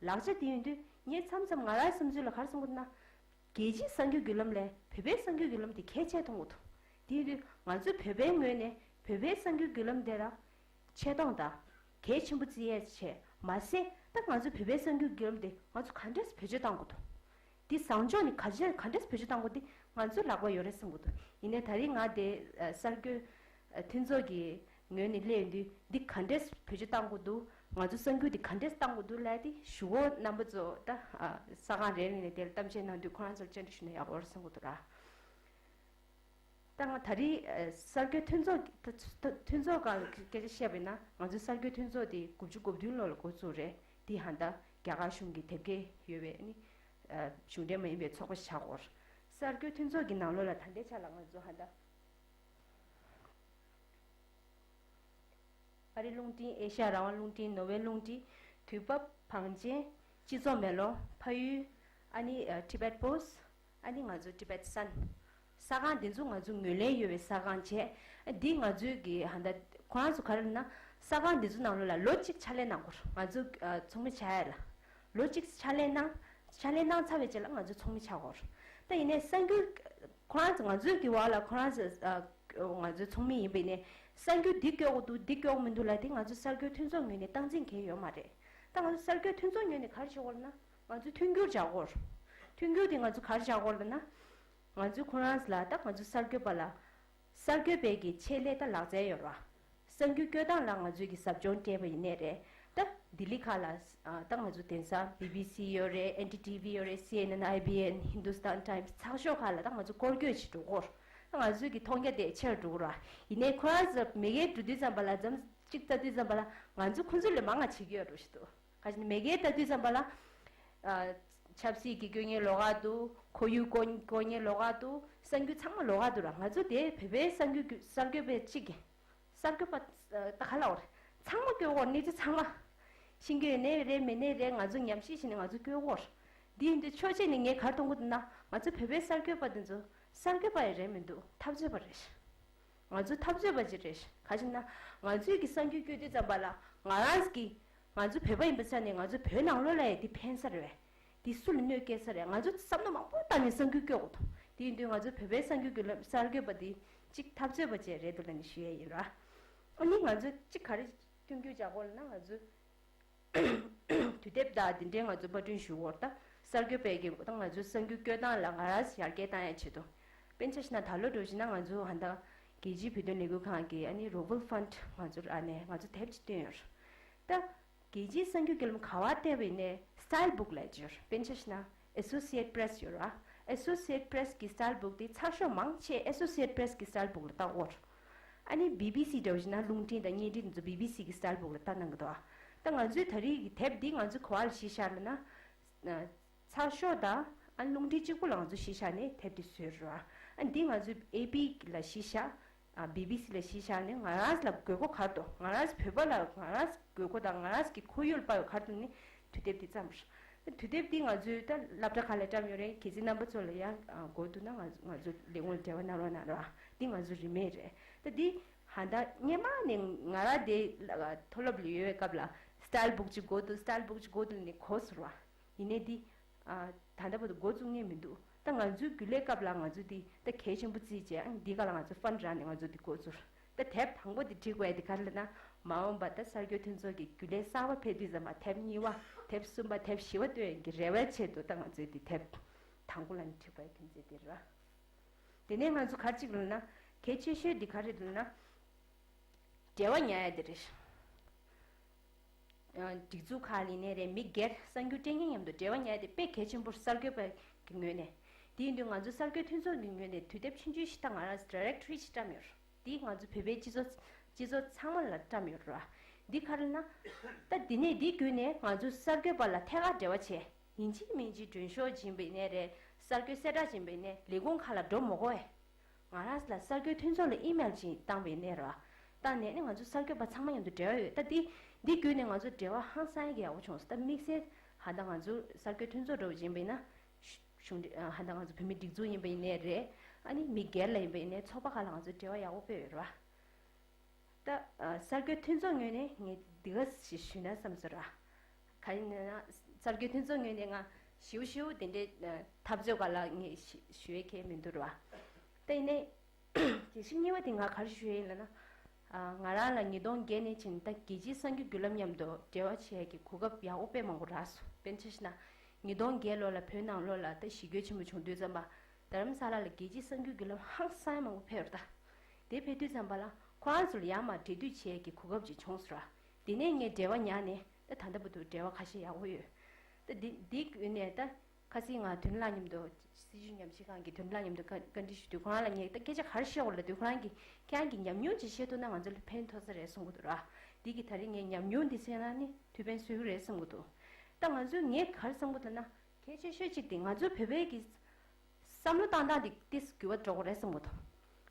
ལག་ཆ་འདི་ཡིན་དུས་ངས་མཚམས་མཚམས་ང་རང་བསམ་ཚུལ་ལ་ག་རེ་བསམ་གྱི་འདུག་ན། རྒྱལ་སྤྱིའི་གསར་འགྱུར་བརྒྱུད་ལམ་ལས་བོད་པའི་གསར་འགྱུར་བརྒྱུད་ལམ་འདི་གལ་ཆེ་མཐོང་གི་འདུག་དེ་ཡིན་དུས་ང་ཚོ་བོད་པའི་ངོས་ནས་བོད་པའི་གསར་འགྱུར་བརྒྱུད་ལམ་དེ་ལ་ཆེ་མཐོང་དང་གལ་ཆེན་པོ་བརྩི་ཡས་བྱས་མ་ཟད་ད་ང་ཚོ་བོད་པའི་གསར་འགྱུར་བརྒྱུད་ལམ་དེ་ང་ཚོ་ག་འདྲས་བེད་སྤྱོད་གཏང་དགོས་འདུག་འདི་བཟང་ཕྱོགས་ནས་ག་འདྲས་ག་འདྲས་བེད་སྤྱོད་གཏང་དགོས་འདི་ང་ཚོའི་ལག་པ་ཡོད་རེད་བསམ་གྱི་འདུག་ཡིན་ནའི་ད་རིང་ང་དེ་གསར་འགོད་མཐུན་ཚོགས་ཀྱི་ངོས་ནས་སླེབས་ཡོང་དུས་འདི་ག་འདྲས་བེད་སྤྱོད་གཏང་དགོས་འདུག་ང་ཚོ་གསར་འགྱུར་འདི་ག་འདྲས་གཏང་དགོས་འདུག་ལབ་དེ་ཞུ་བོ་རྣམ་པ་ཚོ་ད་ས་ཁང་རེ་རེ་ནས་དེ་ལ་གཏམ་བཤད་གནང་དུས་ཁོ་རང་ཚོར་བཅར་འདྲི་ཞུས་ན་ཡག་པོ་རེད་བསམ་གྱི་འདུག་ར། ད་ང་ད་རེས་གསར་འགོད་མཐུན་ཚོགས་མཐུན་ཚོགས་སྒང་ལ་སྐད་ཆ་བཤད་པ་ཡིན་ན་ང་ཚོའི་གསར་འགོད་མཐུན་ཚོགས་དེ་དགུ་བཅུ་གོ་བདུན་ལོ་ལ་འགོ་བཙུགས་རེད། དེ་ཧ་ད་རྒྱ་གར་གཞུང་གི་དེབ་སྐྱེལ་ཡོད་པའི་ནི་གཞུང་འབྲེལ་མ་ཡིན་པའི་ཚོགས་པ་ཞིག་ཆགས་ཀྱི་ཡོད་རེད། གསར་འགོད་མཐུན་ཚོགས་ཀྱི་ནང་ལོགས་ལ་ད་ལྟའི་ཆ་ལ་ང་ཚོ་ཧ་ད། ཨ་རི་རླུང་འཕྲིན། ཨེ་ཤ་ཡ་རང་དབང་རླུང་འཕྲིན། ནོ་བེལ་རླུང་འཕྲིན། དུས་བབ། བང་ཆེན། སྤྱི་ཚོགས་མེ་ལོང་། ཕ་ཡུལ། ཨ་ནི་ཨ་Tibet Post། ཨ་ནི་ང་ཚོ་Tibet Sun། ས་ཁང་འདི་ཚོ་ང་ཚོ་ངོས་ལེན་ཡོད་པའི་ས་ཁང་བྱས། འདི་ང་ཚོའི་གི་ཧ་ད་ཁོ་རང་ཚོ་ག་རེ་ལབ་ན་ས་ཁང་འདི་ཚོ་ནང་ལོགས་ལ་ལོ་གཅིག་ཕྱག་ལས་གནང་དགོས་རེད། ང་ཚོ་ཨ་ཚོགས་མི་ཆགས་ཡ་ལ་ལོ་གཅིག་ཕྱག་ལས་གནང་། ཕྱག་ལས་གནང་ཚར་བའི་རྗེས་ལ་ང་ཚོ་ཚོགས་མི་ཆགས་དགོས་རེད། ད་ཡིན་ནའི་གསར་འགྱུར་ཁོ་རང་ཚོ་ང་ཚོའི་གི་བར་ལ་ཁོ་རང་ཚོ་ཨ་ང་ཚོའི་ཚོགས་མི་ཡིན་པ་ཡིན་ནའི་གསར་འགྱུར་འདི་སྐྱོ་པོ་འདུག་འདི་སྐྱོ་པོ་མི་འདུག་ལབ་དེ་ང་ཚོ་གསར་འགོད་མཐུན་ཚོགས་ངོས་ནས་སྟངས་འཛིན་གང་ཡང་ཡོད་མ་རེད། ད་ང་ཚོ་གསར་འགོད་མཐུན་ཚོགས་ངོས་ནས་ག་རེ་བྱེད་དགོས་ལབ་ན་ང་ཚོ་མཐུན་འགྱུར་རྒྱག་དགོས་རེད། མཐུན་འགྱུར་དེ་ང་ཚོ་ག་རེ་རྒྱག་དགོས་ལབ་ན། ང་ཚོས་ཁོ་རང་ལ་ད་ང་ཚོ་གསར་འགོད་པ་ལ་གསར་འགོད་པའི་གི་ཆེད་ལས་ད་ལག་རྩལ་ཡོད་ར། གསར་འགྱུར་སྐྱོད་སྟངས་ལ་ང་ཚོས་གི་ཟབ་སྦྱོང་སྤྲད་པ་ཡིན་ནའི་རེད། ད་ལྡི་ལི་ཁག་ལ་ཨ་ད་ང་ཚོ་དེང་སང་བི་བི་སི་ཡོད་རེད། ཨེན་ཌི་ཊི་ཝི་ཡོད་རེད། སི་ཨེན་ཨེན། ཨའི་བི་ཨེན། ཧིན་དུ་སྟན་ཊའིམ་སི། ཚགས་ཤོག་ཁག་ལ་ད་ང་ཚོ་སྐོར་སྐྱོད་བྱེད་འགྲོ་གི་ཡོད་རེད། ད་ང་ཚོའི་གི་མཐོང་རྒྱ་དེ་ཆེར་འགྲོ་གི་ཡོད་ར། ཡིན་ནའི་ཁོ་རང་ཚོ་མ་གིར་འགྲོ་དུས་ཙམ་པ་ལ་མཚམས་གཅིག་ལྟ་དུས་ཙམ་པ་ལ་ང་ཚོ་ཁོ་ཚོ་ལས་མང་ང་བྱེད་ཀྱི་ཡོད་འགྲོ་ཞིག་འདུག་ག་ཅི་ནས་མ་གིར་ལྟ་དུས་ཙམ་པ་ལ། ཨ་ཆབ་སྲིད་ཀྱི་དཀའ་ངལ་ལོགས་ཀ་འདུག་ཁོར་ཡུག་དཀའ་དཀའ་ངལ་ལོགས་ཀ་འདུག་གསར་འགྱུར་ཚང་མ་ལོགས་ཀ་འདུག་ར། ང་ཚོ་དེ་བོད་པའི་གསར་འགྱུར་གྱི་གསར་འགོད་པ་གཅིག་གི་གསར་འགོད་པ་ཨ་ད་ག་ལབ་དགོས་རེད། ཚང་མ་སྐྱོ་པོ་གནས་ཚུལ་ཚང་མ་ཤེས་ཀྱི་ཡོད་ནའི་རེད་མེད་ནའི་རེད། ང་ཚོ་ཉམས་ཞིབ་བྱས་ནས་ང་ཚོ་སྐྱོ་པོ་རེད། འདི་ཡིན་དུས་ཕྱོགས་གཅིག་ནས་ངས་ག་རེ་མཐོང་གི་འདུག་ན་ང་ཚོ་བོད་པའི་གསར་འགོད་པ་འདི་ཚོ་གསར་འགོད་པ་ཡང་རེད་མི་འདུག་འཐབ་རྩོད་པ་རེད། ང་ཚོ་འཐབ་རྩོད་པ་ཅིག་རེད། ག་ཅི་ན་ང་ཚོས་ཀྱི་གསར་འགྱུར་བསྐྱོད་དུས་ཙམ་པ་ལ་ང་རང་གི་ང་ཚོ་བོད་པ་ཡིན་པའི་ཆ་ནས་ང་ཚོ་བོད་ནང་ལོགས་ལ་ཡང་འདི་ཕན་ས་རེད། འདི་སུ་ལ་གནོད་སྐྱེལ་ས་རེད། ང་ཚོ་བསམ་བློ་མང་པོ་བཏང་ནས་གསར་འགྱུར་བསྐྱོད་དགོས་འདུག་དེ་ཡིན་དུས་ང་ཚོ་བོད་པའི་གསར་འགྱུར་བརྒྱུད་ལམ་གསར་འགོད་པ་འདི་གཅིག་འཐབ་རྩོད་པ་ཅིག་རེད་འདུག་ལབ་ནས་ཞུ་ཡས་ཡིན་ར། ཨ་ནི་ང་ཚོས་གཅིག་ག་རེ་སྐྱོན་བརྗོད་བྱ་དགོས་ལབ་ན། ང་ཚོ་དུས་དེབ་དང་དེ་འདྲའི་ང་ཚོ་པར་སྐྲུན་ཞུ་བར་ད་གསར་འགོད་པའི་གི་ད་ང་ཚོའི་གསར་འགྱུར་བསྐྱོད་སྟངས་ལ་ང་རང་ཡར་རྒྱས་བཏང་ཡ་ཆེད་དུ། དཔེར་ན་ཆ་བཞག་ན་ད་ལོ་འགྲོ་བཞིན་ན་ང་ཚོ་ཧ་ད་རྒྱལ་སྤྱིའི་བོད་དོན་ལས་འགུལ་ཁང་གི་ཨ་ནི་Rowohl Fund ང་ཚོར་ཨ་ནས་ང་ཚོ་དེབ་ཅིག་བཏོན་ཡོད། ད་རྒྱལ་སྤྱིའི་གསར་འགྱུར་བརྒྱུད་ལམ་ག་བ་བལྟས་པ་ཡིན་ནའི་style book ལབ་ཀྱི་ཡོད། དཔེར་ན་ཆ་བཞག་ན་Associated Press ཡོད་ར། Associated Press གི་style book དེ་ཚགས་ཤོག་མང་ཆེ་Associated Press གི་style book ལ་བལྟ་འོར། ཨ་ནི་B B C འདྲ་བོ་ཞིག་ན་རླུང་འཕྲིན་དང་བརྙན་འཕྲིན་དེ་ཚོ་B B C གི་style book ལ་བལྟ་གནང་གི་འདུག་ཨ། ད་ང་ཚོའི་ད་རེས་ཀྱི་དེབ་འདི་ང་ཚོ་ག་བ་ལ་གཞི་བཞག་ལབ་ན། ཚགས་ཤོག་དང་ཨ་རླུང་འཕྲིན་གཅིག་པུ་ལ་ང་ཚོ་གཞི་བཞག་ནས་དེབ་འདི་བཟོས་ར། ཨ་འདི་ང་ཚོས་A P ལ་གཞི་བཞག་ཨ་B B C ལ་གཞི་བཞག་ནས་ང་རང་ལ་དགོས་མཁོ་ག་རེ་འདུག་ང་རང་བོད་པ་ལ་ང་རང་དགོས་མཁོ་དང་ང་རང་གི་ཁོར་ཡུག་ལ་དཔག་ཡོད་ག་རེ་འདུག་ནི་དུས་དེབ་འདི་བརྩམས་ར། དུས་དེབ་འདི་ང་ཚོས་ད་སློབ་གྲྭ་ཁག་ལ་བཀྲམ་ཡོད་རེད། གལ་སྲིད་རྣམ་པ་ཚོ་ལ་ཡང་དགོས་འདུག་ན་ང་ང་ཚོ་ལས་ཁུངས་ལ་འབྲེལ་བ་གནང་རོགས་གནང་ར། འདི་ང་ཚོ་རིན་མེད་རེད། ད་འདི་ཧ་ད་སྔོན་མ་ནས་ང་རང་དེ་མཐོ་སློབ་ལ་ཡོད་པའི་སྐབས་ལ་style book ཅིག་དགོས་འདུག style book ཅིག་དགོས་འདུག་ནས་གོ་སོང་ར། ཡིན་ནའི་འདི། ཨ། ད་ལྟ་བར་དུ་འགོ་བཙུགས་མཁན་མི་འདུག་ད་ང་ཚོའི་རྒྱུན་ལས་སྐབས་ལ་ང་ཚོ་འདི་ད་གལ་ཆེན་པོ་བརྩིས་བྱས་ཨ་འདི་ག་ལ་ང་ཚོ་fund རག་ནས་ང་ཚོ་འདི་འགོ་བཙུགས། ད་དེབ་དང་པོ་འདི་བྲིས་དགོས་ཡ་འདི་ག་རེ་ལབ་ན། མ་འོངས་པ་ད་གསར་འགོད་མཐུན་ཚོགས་ཀྱི་རྒྱུན་ལས་གསར་པ་ཕེབས་དུས་ཙམ་པ་དེབ་གཉིས་པ་དེབ་གསུམ་པ་དེབ་བཞི་པ་བཏོན་ཡ་གི་རེ་བའི་ཆེད་དུ་ད་ང་ཚོས་འདི་དེབ་དང་པོ་ལ་ནི་བྲིས་དགོས་ཡ་རྒྱུ་མཚན་འདི་རེད་བ། དེ་ནས་ང་ཚོ་ག་རེ་ཅིག་ལབ་ན། གལ་ཆེ་ཤོས་འདི་ག་རེ་ལབ་ན། འབྲེལ་བ་ཉར་ཡ་དེ་རེད། སྒྲིག་འཛུགས་ཁག་ལ་ཡིན་ནའི་རེད། མི་སྒེར་གསར་འགྱུར་སྤྲད་མཁན་མཉམ་དུ་འབྲེལ་བ་ཉར་ཡ་དེ་དཔེ་གལ་ཆེན་པོ་རེད། གསར་འགོད་པ་གི་ངོས་ནས། དེ་ཡིན་དུས་ང་ཚོ་གསར་འགོད་མཐུན་ཚོགས་ཀྱི་ངོས་ནས་དུས་དེབ་ཆུང་ཆུང་ཞིག་ད་ང་རང་directory ཞིག་བཀྲམ་ཡོད་རེད། འདི་ང་ཚོ་བོད་པའི་སྤྱི་ཚོགས་སྤྱི་ཚོགས་ཚང་མ་ལ་བཀྲམ་ཡོད་རེད། འདི་ག་རེ་ན། ད་འདི་ནས་འདི་བརྒྱུད་ནས་ང་ཚོ་གསར་འགོད་པ་ལ་ཐད་ཀར་འབྲེལ་བ་བྱས། ཡིན་གཅིག་མིན་གཅིག་མགྲོན་ཤོག་ཅིག་ཡིན་པ་ཡིན་ནའི་རེད། གསར་འགོད་གསལ་བསྒྲགས་ཅིག་ཡིན་པ་ཡིན་ནའི་ལས་ཁུངས་ཁག་ལ་འགྲོ་མི་དགོས་པས། ང་རང་ལ་གསར་འགོད་མཐུན་ཚོགས་ལ་email ཅིག་བཏང་བ་ཡིན་ནའི་རེད། བཏང་ནས་ནི་ང་ཚོ་གསར་འགོད་པ་ཚང་མ་མཉམ་དུ་འབྲེལ་བ་ཡོད། ད་འདི་འདི་བརྒྱུད་ནས་ང་ཚོ་འབྲེལ་བ་ཧང་སང་གི་ཡག་པོ་བྱུང་སོང་། ད་དམིགས་བསལ་ཧ་ད་ང་ཚོ་གསར་འགོད་མཐུན་ཚོགས་འདྲ་བོ་ཅིག་ཡིན་པ་ཡིན་ན། གཞུང་འབྲེལ་ཧ་ད་ང་ཚོ་བོད་མི་སྒྲིག་འཛུགས་ཡིན་པ་ཡིན་ནའི་རེད། ཨ་ནི་མི་སྒེར་ལ་ཡིན་པ་ཡིན་ནའི་ཚོགས་པ་ཁག་ལ་ང་ཚོ་འབྲེལ་བ་ཡག་པོ་སྤེལ་ཡོད་རེད་བ། ད་ཨ་གསར་འགོད་མཐུན་ཚོགས་ངོས་ནས་ངས་འདི་ག་ཞིག་ཞུས་ན་བསམ་སོང་ར། ག་ཡིན་ན་གསར་འགོད་མཐུན་ཚོགས་ངོས་ནས་ང་ཞིའུ་ཞིའུ་དེ་འདྲའི་ཨ་འཐབ་རྩོད་སྒང་ལ་ངས་ཞུ་ཞུ་ཡས་གང་ཡང་མི་འདུག་ར། ད་ཡིན་ནའི་གལ་ཆེ་གཉིས་པ་དེ་ང་ག་རེ་ཞུ་ཡས་ཡིན་ལབ་ན། ཨ་ང་རང་ལ་ཉིས་སྟོང་བརྒྱད་ནས་བྱས་ནས་ད་རྒྱལ་སྤྱིའི་གསར་འགྱུར་བརྒྱུད་ལམ་མཉམ་དུ་འབྲེལ་བ་བྱེད་ཡས་ཀྱི་གོ་སྐབས་ཡག་པོ་དཔེ་མང་པོ་རག་སོང་། དཔེར་ན་ཆ་བཞག་ན་ཉིས་སྟོང་བརྒྱད་ལོ་ལ་བོད་ནང་ལོགས་ལ་ད་ཞི་རྒོལ་ཆེན་པོ་བྱུང་དུས་ཙམ་པ། རྡ་རམ་ས་ལ་ལ་རྒྱལ་སྤྱིའི་གསར་འགྱུར་བརྒྱུད་ལམ་ཧང་སང་མང་པོ་ཕེབས་ཡོད་རེད་ད། དེ་ཕེབས་དུས་ཙམ་པ་ལ་ཁོ་རང་ཚོ་ལ་ཡར་མར་འབྲེལ་མཐུད་བྱེད་ཀྱི་གོ་སྐབས་ཅིག་བྱུང་སོང་ར། དེ་ནས་ངས་འབྲེལ་བ་ཉར་ནས་ད་ད་ལྟ་བར་དུ་འབྲེལ་བ་ཁ་ཤས་ཡག་པོ་ཡོད། ད་འདི་འདི་བརྒྱུད་ནས་ད་ཁ་སང་ང་དོན་གྲུབ་ལགས་མཉམ་དུ་སྲིད་བྱུས་ཉམས་ཞིབ་ཁང་གི་དོན་གྲུབ་ལགས་མཉམ་དུ་བཀའ་བཀའ་འདྲི་ཞུ་དུས་ཁོ་རང་ལ་ངས་ད་སྐད་ཆ་ག་རེ་བཤད་དགོས་ལབ་དུས་ཁོ་རང་གིས་ཁྱེད་རང་གིས་ཉམས་མྱོང་ཅིག་བཤད་ཐུབ་ན་ང་ཚོ་ལ་ཕན་ཐོགས་ས་རེད་གསུང་གི་འདུག་ར། འདི་གི་ད་རེས་ངས་ཉམས་མྱོང་འདི་བཤད་ན་ནི་ཐུགས་ཕན་གསོས་ཀྱི་རེད་བསམ་གྱི་འདུག་ད་ང་ཚོས་ངས་ག་རེ་བསམ་གྱི་འདུག་ན། གལ་ཆེ་ཤོས་གཅིག་དེ་ང་ཚོའི་བོད་པའི་གི་བསམ་བློ་བཏང་སྟངས་དེ་ཏིས་འགྱུར་བ་འགྲོ་དགོས་རེད་བསམ་གྱི་འདུག་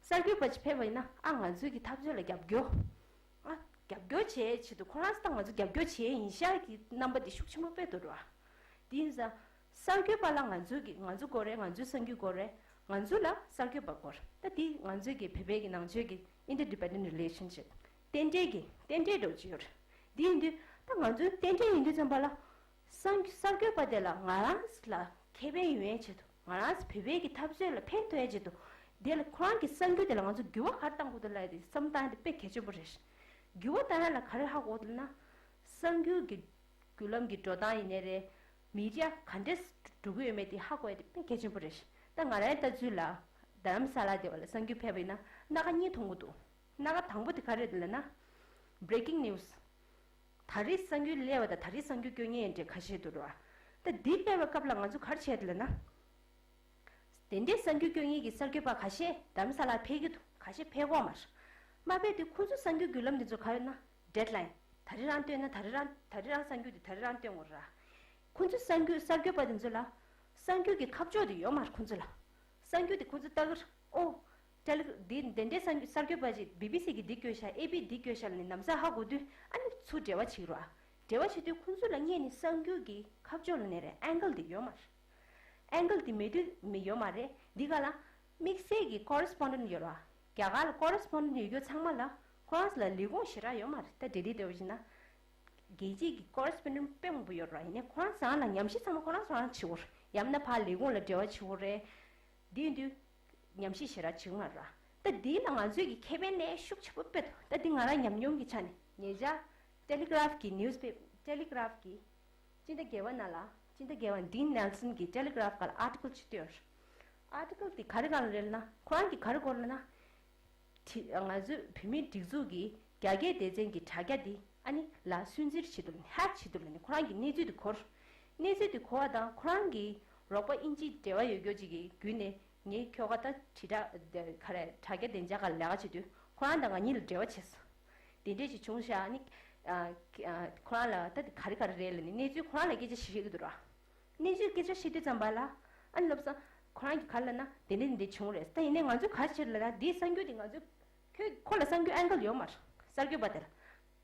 གསར་འགོད་པ་ཅིག་ཕེབས་པ་ཡིན་ན་ཨ་ང་ཚོའི་གི་འཐབ་རྩོད་ལ་རྒྱབ་སྐྱོར། ཨ་རྒྱབ་སྐྱོར་བྱེད་ཆེད་དུ་ཁོ་རང་ཚོ་ད་ང་ཚོ་རྒྱབ་སྐྱོར་བྱེད་ཡིན་ཤག་གི་རྣམ་པ་དེ་ཤུགས་ཆེན་པོ་སྤེལ་འདུག་ར། དེ་ཡིན་ཙང་གསར་འགོད་པ་ལ་ང་ཚོའི་གི་ང་ཚོ་དགོས་རེད། ང་ཚོའི་གསར་འགོད་དགོས་རེད། ང་ཚོ་ལ་གསར་འགོད་པ་དགོས་རེད། ད་དེ་ང་ཚོའི་གི་བོད་པའི་གི་ནང་ཆོས་གི་interdependent relationship རྟེན་འབྲེལ་གི་རྟེན་འབྲེལ་འདྲ་བོ་ཅིག་ཡོད་རེད། དེ་ཡིན་དུས་ད་ང་ཚོའི་རྟེན་འབྲེལ་ཡིན་དུས་ཙམ་པ་ལ། གསར་གསར་འགོད་པ་དེ་ལ་ང་རང་ལ་ཁེ་ཕན་ཡོང་ཡའི་ཆེད་དུ། ང་རང་བོད་པའི་གི་འཐབ་རྩོད་ལ་ཕན་ཐོགས་ཡའི་ཆེད་དུ། དེ་ལ་ཁོ་རང་གི་གསར་འགྱུར་དེ་ལ་ང་ཚོ་འགྱུར་བ་ག་རེ་གཏང་དགོས་འདུག་ལབ་ཡ་དེ་བསམ་བློ་བཏང་ཡ་དེ་དཔེ་གལ་ཆེན་པོ་རེད། འགྱུར་བ་གཏང་ཡ་ལ་ག་རེ་ཧ་གོ་འདུག་ན། གསར་འགྱུར་གྱི་བརྒྱུད་ལམ་གྱི་འགྲོ་སྟངས་ཡིན་ནའི་རེད། མི་ཌི་ཡ་ག་འདྲས་འགྲོ་གི་ཡོད་མེད་དེ་ཧ་གོ་ཡ་དེ་དཔེ་གལ་ཆེན་པོ་རེད། ད་ང་རའི་ལྟ་ཚུལ་ལ། རྡ་རམ་ས་ལ་དེ་བ་ལ་གསར་འགྱུར་ཕེབས་པ་ཡིན་ན་སྣ་ཁ་གཉིས་མཐོང་གི་འདུག་སྣ་ཁ་དང་པོ་དེ་ག་རེ་རེད་ལབ་ན། breaking news ད་རེས་གསར་འགྱུར་སླེབས་པ་དང་ད་རེས་གསར་འགྱུར་བསྐྱོད་མཁན་འདྲ་ཁ་ཤས་འདུག་ར། ད་འདི་སླེབས་པའི་སྐབས་ལ་ང་ཚོ་ག་རེ་བྱས་འདུག་ལབ་ན། དེ་འདྲའི་གསར་འགྱུར་བསྐྱོད་མཁན་གྱི་གསར་འགོད་པ་ཁ་ཤས་རྡ་རམ་ས་ལར་ཕེབས་ཀྱི་འདུག་ཁ་ཤས་ཕེབས་ཀྱི་ཡོད་མ་རེད། མ་ཕེབས་དུས་ཁོང་ཚོའི་གསར་འགྱུར་བརྒྱུད་ལམ་འདི་ཚོ་ག་རེ་ན་deadline ད་རེས་རང་བཏོན་ན་ད་རེས་རང་ད་རེས་རང་གསར་འགྱུར་འདི་ད་རེས་རང་བཏོན་དགོས་ར། ཁོང་ཚོའི་གསར་འགྱུར་གསར་འགོད་པ་འདི་ཚོ་ལ་གསར་འགྱུར་གྱི་ཁ་ཕྱོགས་དེ་ཡོད་མ་རེད་ཁོང་ཚོ་ལ། གསར་འགྱུར་དེ་ཁོང་ཚོ་ལྟ་གི་རེད། ཨོ། ཏེ་ལེ་འདི་འདི་འདྲའི་གསར་འགྱུར་གསར་འགོད་པ་ཅིག་བི་བི་སི་གིས་འདི་བཀོད་ཤག་ཨེ་པི་འདི་བཀོད་ཤག་ལབ་ནས་ལམ་སང་ཧ་གོ་དུས་ཨ་ནི་ཚུར་འབྲེལ་བ་བྱེད་ཀྱི་རེད་བ། འབྲེལ་བ་བྱེད་དུས་ཁོང་ཚོ་ལ་སྔོན་ནས་གསར་འགྱུར་གྱི་ཁ་ཕྱོགས་ལབ་ནས་རེད། angle འདི་ཡོད་མ་རེད། angle འདི་མེད་དུས་མི་ཡོད་མ་རེད། འདི་ག་ལ་དམིགས་བསལ་གྱི་correspondent ཡོད་རེད་ རྒྱ་གར་ལ་ཀོ་རེ་སི་པོན་ཌེན་ཊི་ཡོད་རྒྱུ་ཚང་མ་ལ་ཁོ་རང་ཚོ་ལ་ལས་ཁུངས་ཞེ་དྲག་ཡོད་མ་རེད། ད་འབྲེལ་འདྲིས་ལྟ་བུ་བྱས་ན། རྒྱལ་སྤྱིའི་གི་ཀོ་རེ་སི་པོན་ཌེན་ཊི་དཔེ་མང་པོ་ཡོད་རེད་བ། ཡིན་ནའི་ཁོ་རང་ཚོའི་ནང་ལ་ཉམས་ཞིབ་ཚང་མ་ཁོ་རང་ཚོ་རང་བྱེད་དགོས་རེད། ཡང་ན་ཕར་ལས་ཁུངས་ལ་འབྲེལ་བ་བྱེད་དགོས་རེད། དེ་ཡིན་དུས་ཉམས་ཞིབ་ཞེ་དྲག་བྱེད་ཀྱི་མ་རེད་བ། ད་འདི་ལ་ང་ཚོའི་གི་ཁེ་ཕན་ལས་ཤུགས་ཆེན་པོ་དཔེ་འདུག་ད་འདི་ང་རང་ཉམས་མྱོང་གི་ཆ་ནས་ཉེ་ཆར་ཊེ་ལི་གྷི་རབ་ཀྱི་ནིའུ་སི་པེ་པར། ཊེ་ལི་གྷི་རབ་ཀྱི་སྤྱི་ཟླ་བརྒྱད་པ་ནང་ལ། སྤྱི་ཟླ་བརྒྱད་པ་ཌིན་ནེལ་སན་གྱིས་ཊེ་ལི་གྷི་རབ་སྒང་ལ་ཨར་ཊི་ཀལ་ཅིག་བཏོན། ཨར་ཊི་ཀལ་དེ་ག་རེ་སྒང་ལ་རེད་ལབ་ན། ཁོ་རང་གིས་ག་རེ་གོ་རེད་ལབ་ན། དེ་ང་ཚོའི་བོད་མིའི་སྒྲིག་འཛུགས་ཀྱི་རྒྱ་སྐད་སྡེ་ཚན་གྱི་དྲ་རྒྱ་དེ་ཨ་ནི་ལ་སུན་གཙེར་བྱེད་དུ་ལ་ནི་ཧེག་བྱེད་དུ་ལ་ནི་ཁོ་རང་གིས་གནས་ཚུལ་དེ་གོ་རེད། གནས་ཚུལ་དེ་གོ་བ་དང་ཁོ་རང་གི་རོགས་པ་དབྱིན་ཇིའི་འབྲེལ་བ་ཡོད་རྒྱུ་ཅིག་གི་བརྒྱུད་ནས། ངས་ཁྱོ་ག་ད་དྲིལ་བསྒྲགས་ག་རེ་དྲ་རྒྱ་བདེ་འཇགས་སྒང་ལ་ལས་ཀ་བྱེད་དུས་ཁོ་རང་དང་ང་གཉིས་ལ་འབྲེལ་བ་བྱས་སོང་། དེ་འདྲས་ཅིག་བྱུང་ཤག་ཨ་ནི་ཨ་ཁོ་རང་ལ་ད་དེ་ག་རེ་ག་རེ་རེད་ལབ་ནས་གནས་ཚུལ་ཁོ་རང་ལ་སྐད་ཆ་བཤད་ཀྱི་འདུག་ར། གནས་ཚུལ་སྐད་ཆ་བཤད་དུས་ཙམ་པ་ལ་ཨ་ནི་བློ་བཟང་ཁོ་རང་གིས་ག་རེ་ལབ་ན། དེ་འདྲས་འདི་འདྲས་བྱུང་རེད། ད་ཡིན་ནའི་ང་ཚོས་ག་རེ་བྱེད་ལབ་ན། འདིའི་གསར་འགྱུར་དེ་ང་ཚོས་ཁྱོད་ཁོ་ལ་གསར་འགྱུར་ཨེང་གལ་ཡོད་མ་རེད། གསར་འགོད་པ་དེ་ལ།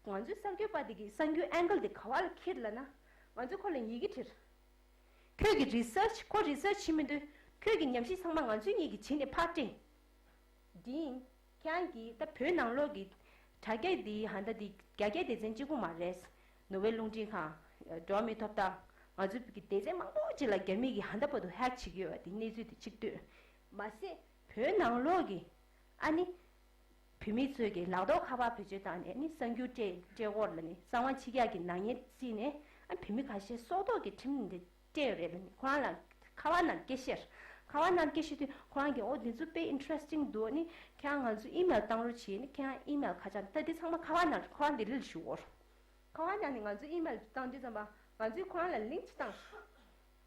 ང་ཚོའི་གསར་འགོད་པ་དེ་གིས་གསར་འགྱུར་ཨེང་གལ་དེ་ག་བ་ལ་འཁྱེར་ལབ་ན། ང་ཚོས་ཁོ་ལ་ཡི་གེ་བྲིས། ཁྱོད་ཀྱི་རི་སར་ཆི། ཁོ་རི་སར་ཆི་བྱེད་མི་འདུག་ཁྱོད་ཀྱི་ཉམས་ཞིབ་ཚང་མ་ང་ཚོའི་གཉིས་ཀྱིས་བྱས་ནས་ཕར་སྤྲད། འདི་ཡིན། ཁྱེད་རང་གིས་ད་བོད་ནང་ལོགས་ཀྱི་དྲ་རྒྱ་འདི་ཧ་ད་འདི་རྒྱ་སྐད་སྡེ་ཚན་གཅིག་པུ་མ་རེད། ནོར་ཝེ་རླུང་འཕྲིན་ཁང་། འགྲོ་བ་མིའི་ཐོབ་ཐང་། ང་ཚོའི་གི་སྡེ་ཚན་མང་པོ་ཅིག་ལ་རྒྱ་མི་གིས་ཧ་ད་བར་དུ་ཧེག་བྱེད་ཀྱི་ཡོད་པ་འདི་གནས་ཚུལ་འདི་གཅིག་ལྟོས། མ་ཟད་བོད་ནང་ལོགས་ཀྱི་ཨ་ནི། བོད་མི་ཚོས་ཀྱི་ལག་ཐོགས་ཁ་པར་བེད་སྤྱོད་བཏང་ནས་ནི་གསར་འགྱུར་སྤྲད་སྤྲད་སྐོར་ལ་ནི་གསང་བ་ཕྱི་རྒྱལ་གྱི་ནག་ཉེས་བརྩིས་ནས། ཨ་བོད་མི་ཁ་ཤས་སྲོག་ཐོག་གི་ཁྲིམས་འདི་སྤྲད་ཡོད་རེད་ལ་ནི་ཁོ་རང་ལ་ཁ་པར་ནང་སྐད་བཤད། ཁ་པར་ནང་སྐད་བཤད་དུས་ཁོ་རང་གིས་ཨོ་འདི་ཚོ་དཔེ་ཨིན་ཊི་རེ་སི་ཊིང་འདུག་ཨ་ནི་ཁྱེད་རང་ང་ཚོ་ཨི་མེལ་བཏང་རོགས་བྱེད། ནི་ཁྱེད་རང་ཨི་མེལ་ཁ་བྱང་ད་འདི་ཚང་མ་ཁ་པར་ནང་ཁོ་རང་ལྡི་ལི་ལ་བཞུགས་སྐོར། ཁ་པར་ནང་ནས་ང་ཚོ་ཨི་མེལ་བཏང་དུས་ཙམ་པ་ང་ཚོས་ཁོ་རང་ལ་ལིང་ཅིག་བཏང་།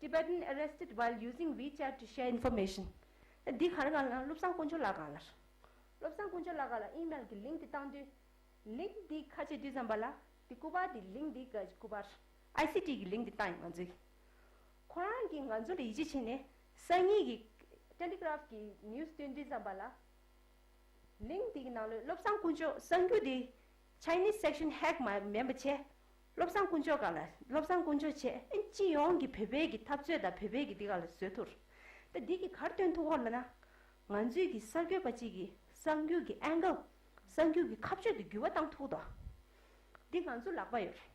Tibetan arrested while using WeChat to share information. ད་འདི་ག་རེ་ག་ལ་བློ་བཟང་དཀོན་མཆོག་ལགས་སྒང་ལ། བློ་བཟང་དཀོན་མཆོག་ལགས་སྒང་ལ་ཨི་མེལ་གྱི་ལིང་དེ་བཏང་དུས། ལིང་དེ་ཁ་ཕྱེ་དུས་ཙམ་པ་ལ་དེ་སྐུ་པར་དེ་ལིང་དེ་ག་སྐུ་པར། ཨའི་སི་ཊི་གི་ལིང་དེ་བཏང་ཡིན་ང་ཚོས། ཁོ་རང་གིས་ང་ཚོ་ལ་ཡིད་ཆེས་བྱས་ནས་སང་ཉིན་གྱི་ཊེ་ལི་གྷི་རབ་ཀྱི་ནིའུ་སི་བཏོན་དུས་ཙམ་པ་ལ། ལིང་འདི་གི་ནང་ལོགས་བློ་བཟང་དཀོན་མཆོག་གསར་འགྱུར་འདི་Chinese section hack མ་མིན་པ་བྱས། བློ་བཟང་དཀོན་མཆོག་སྒང་ལ་བློ་བཟང་དཀོན་མཆོག་བྱས་ཨེ་སྤྱི་ཡོངས་ཀྱི་བོད་པའི་གི་འཐབ་རྩོད་དང་བོད་པའི་གི་འདི་སྒང་ལ་བཟོས་ཐུབ། ད་འདི་གི་ག་རེ་སྟོན་ཐུབ་ཀྱི་ཡོད་ལབ་ན། ང་ཚོའི་གི་གསར་འགོད་པ་གཅིག་གིས་གསར་འགྱུར་གྱི་ཨེང་གལ། གསར་འགྱུར་གྱི་ཁ་ཕྱོགས་དེ་འགྱུར་བ་བཏང་ཐུབ་ཀྱི་འདུག་འདི་ང་ཚོ་ལག་པ་ཡོད་རེད།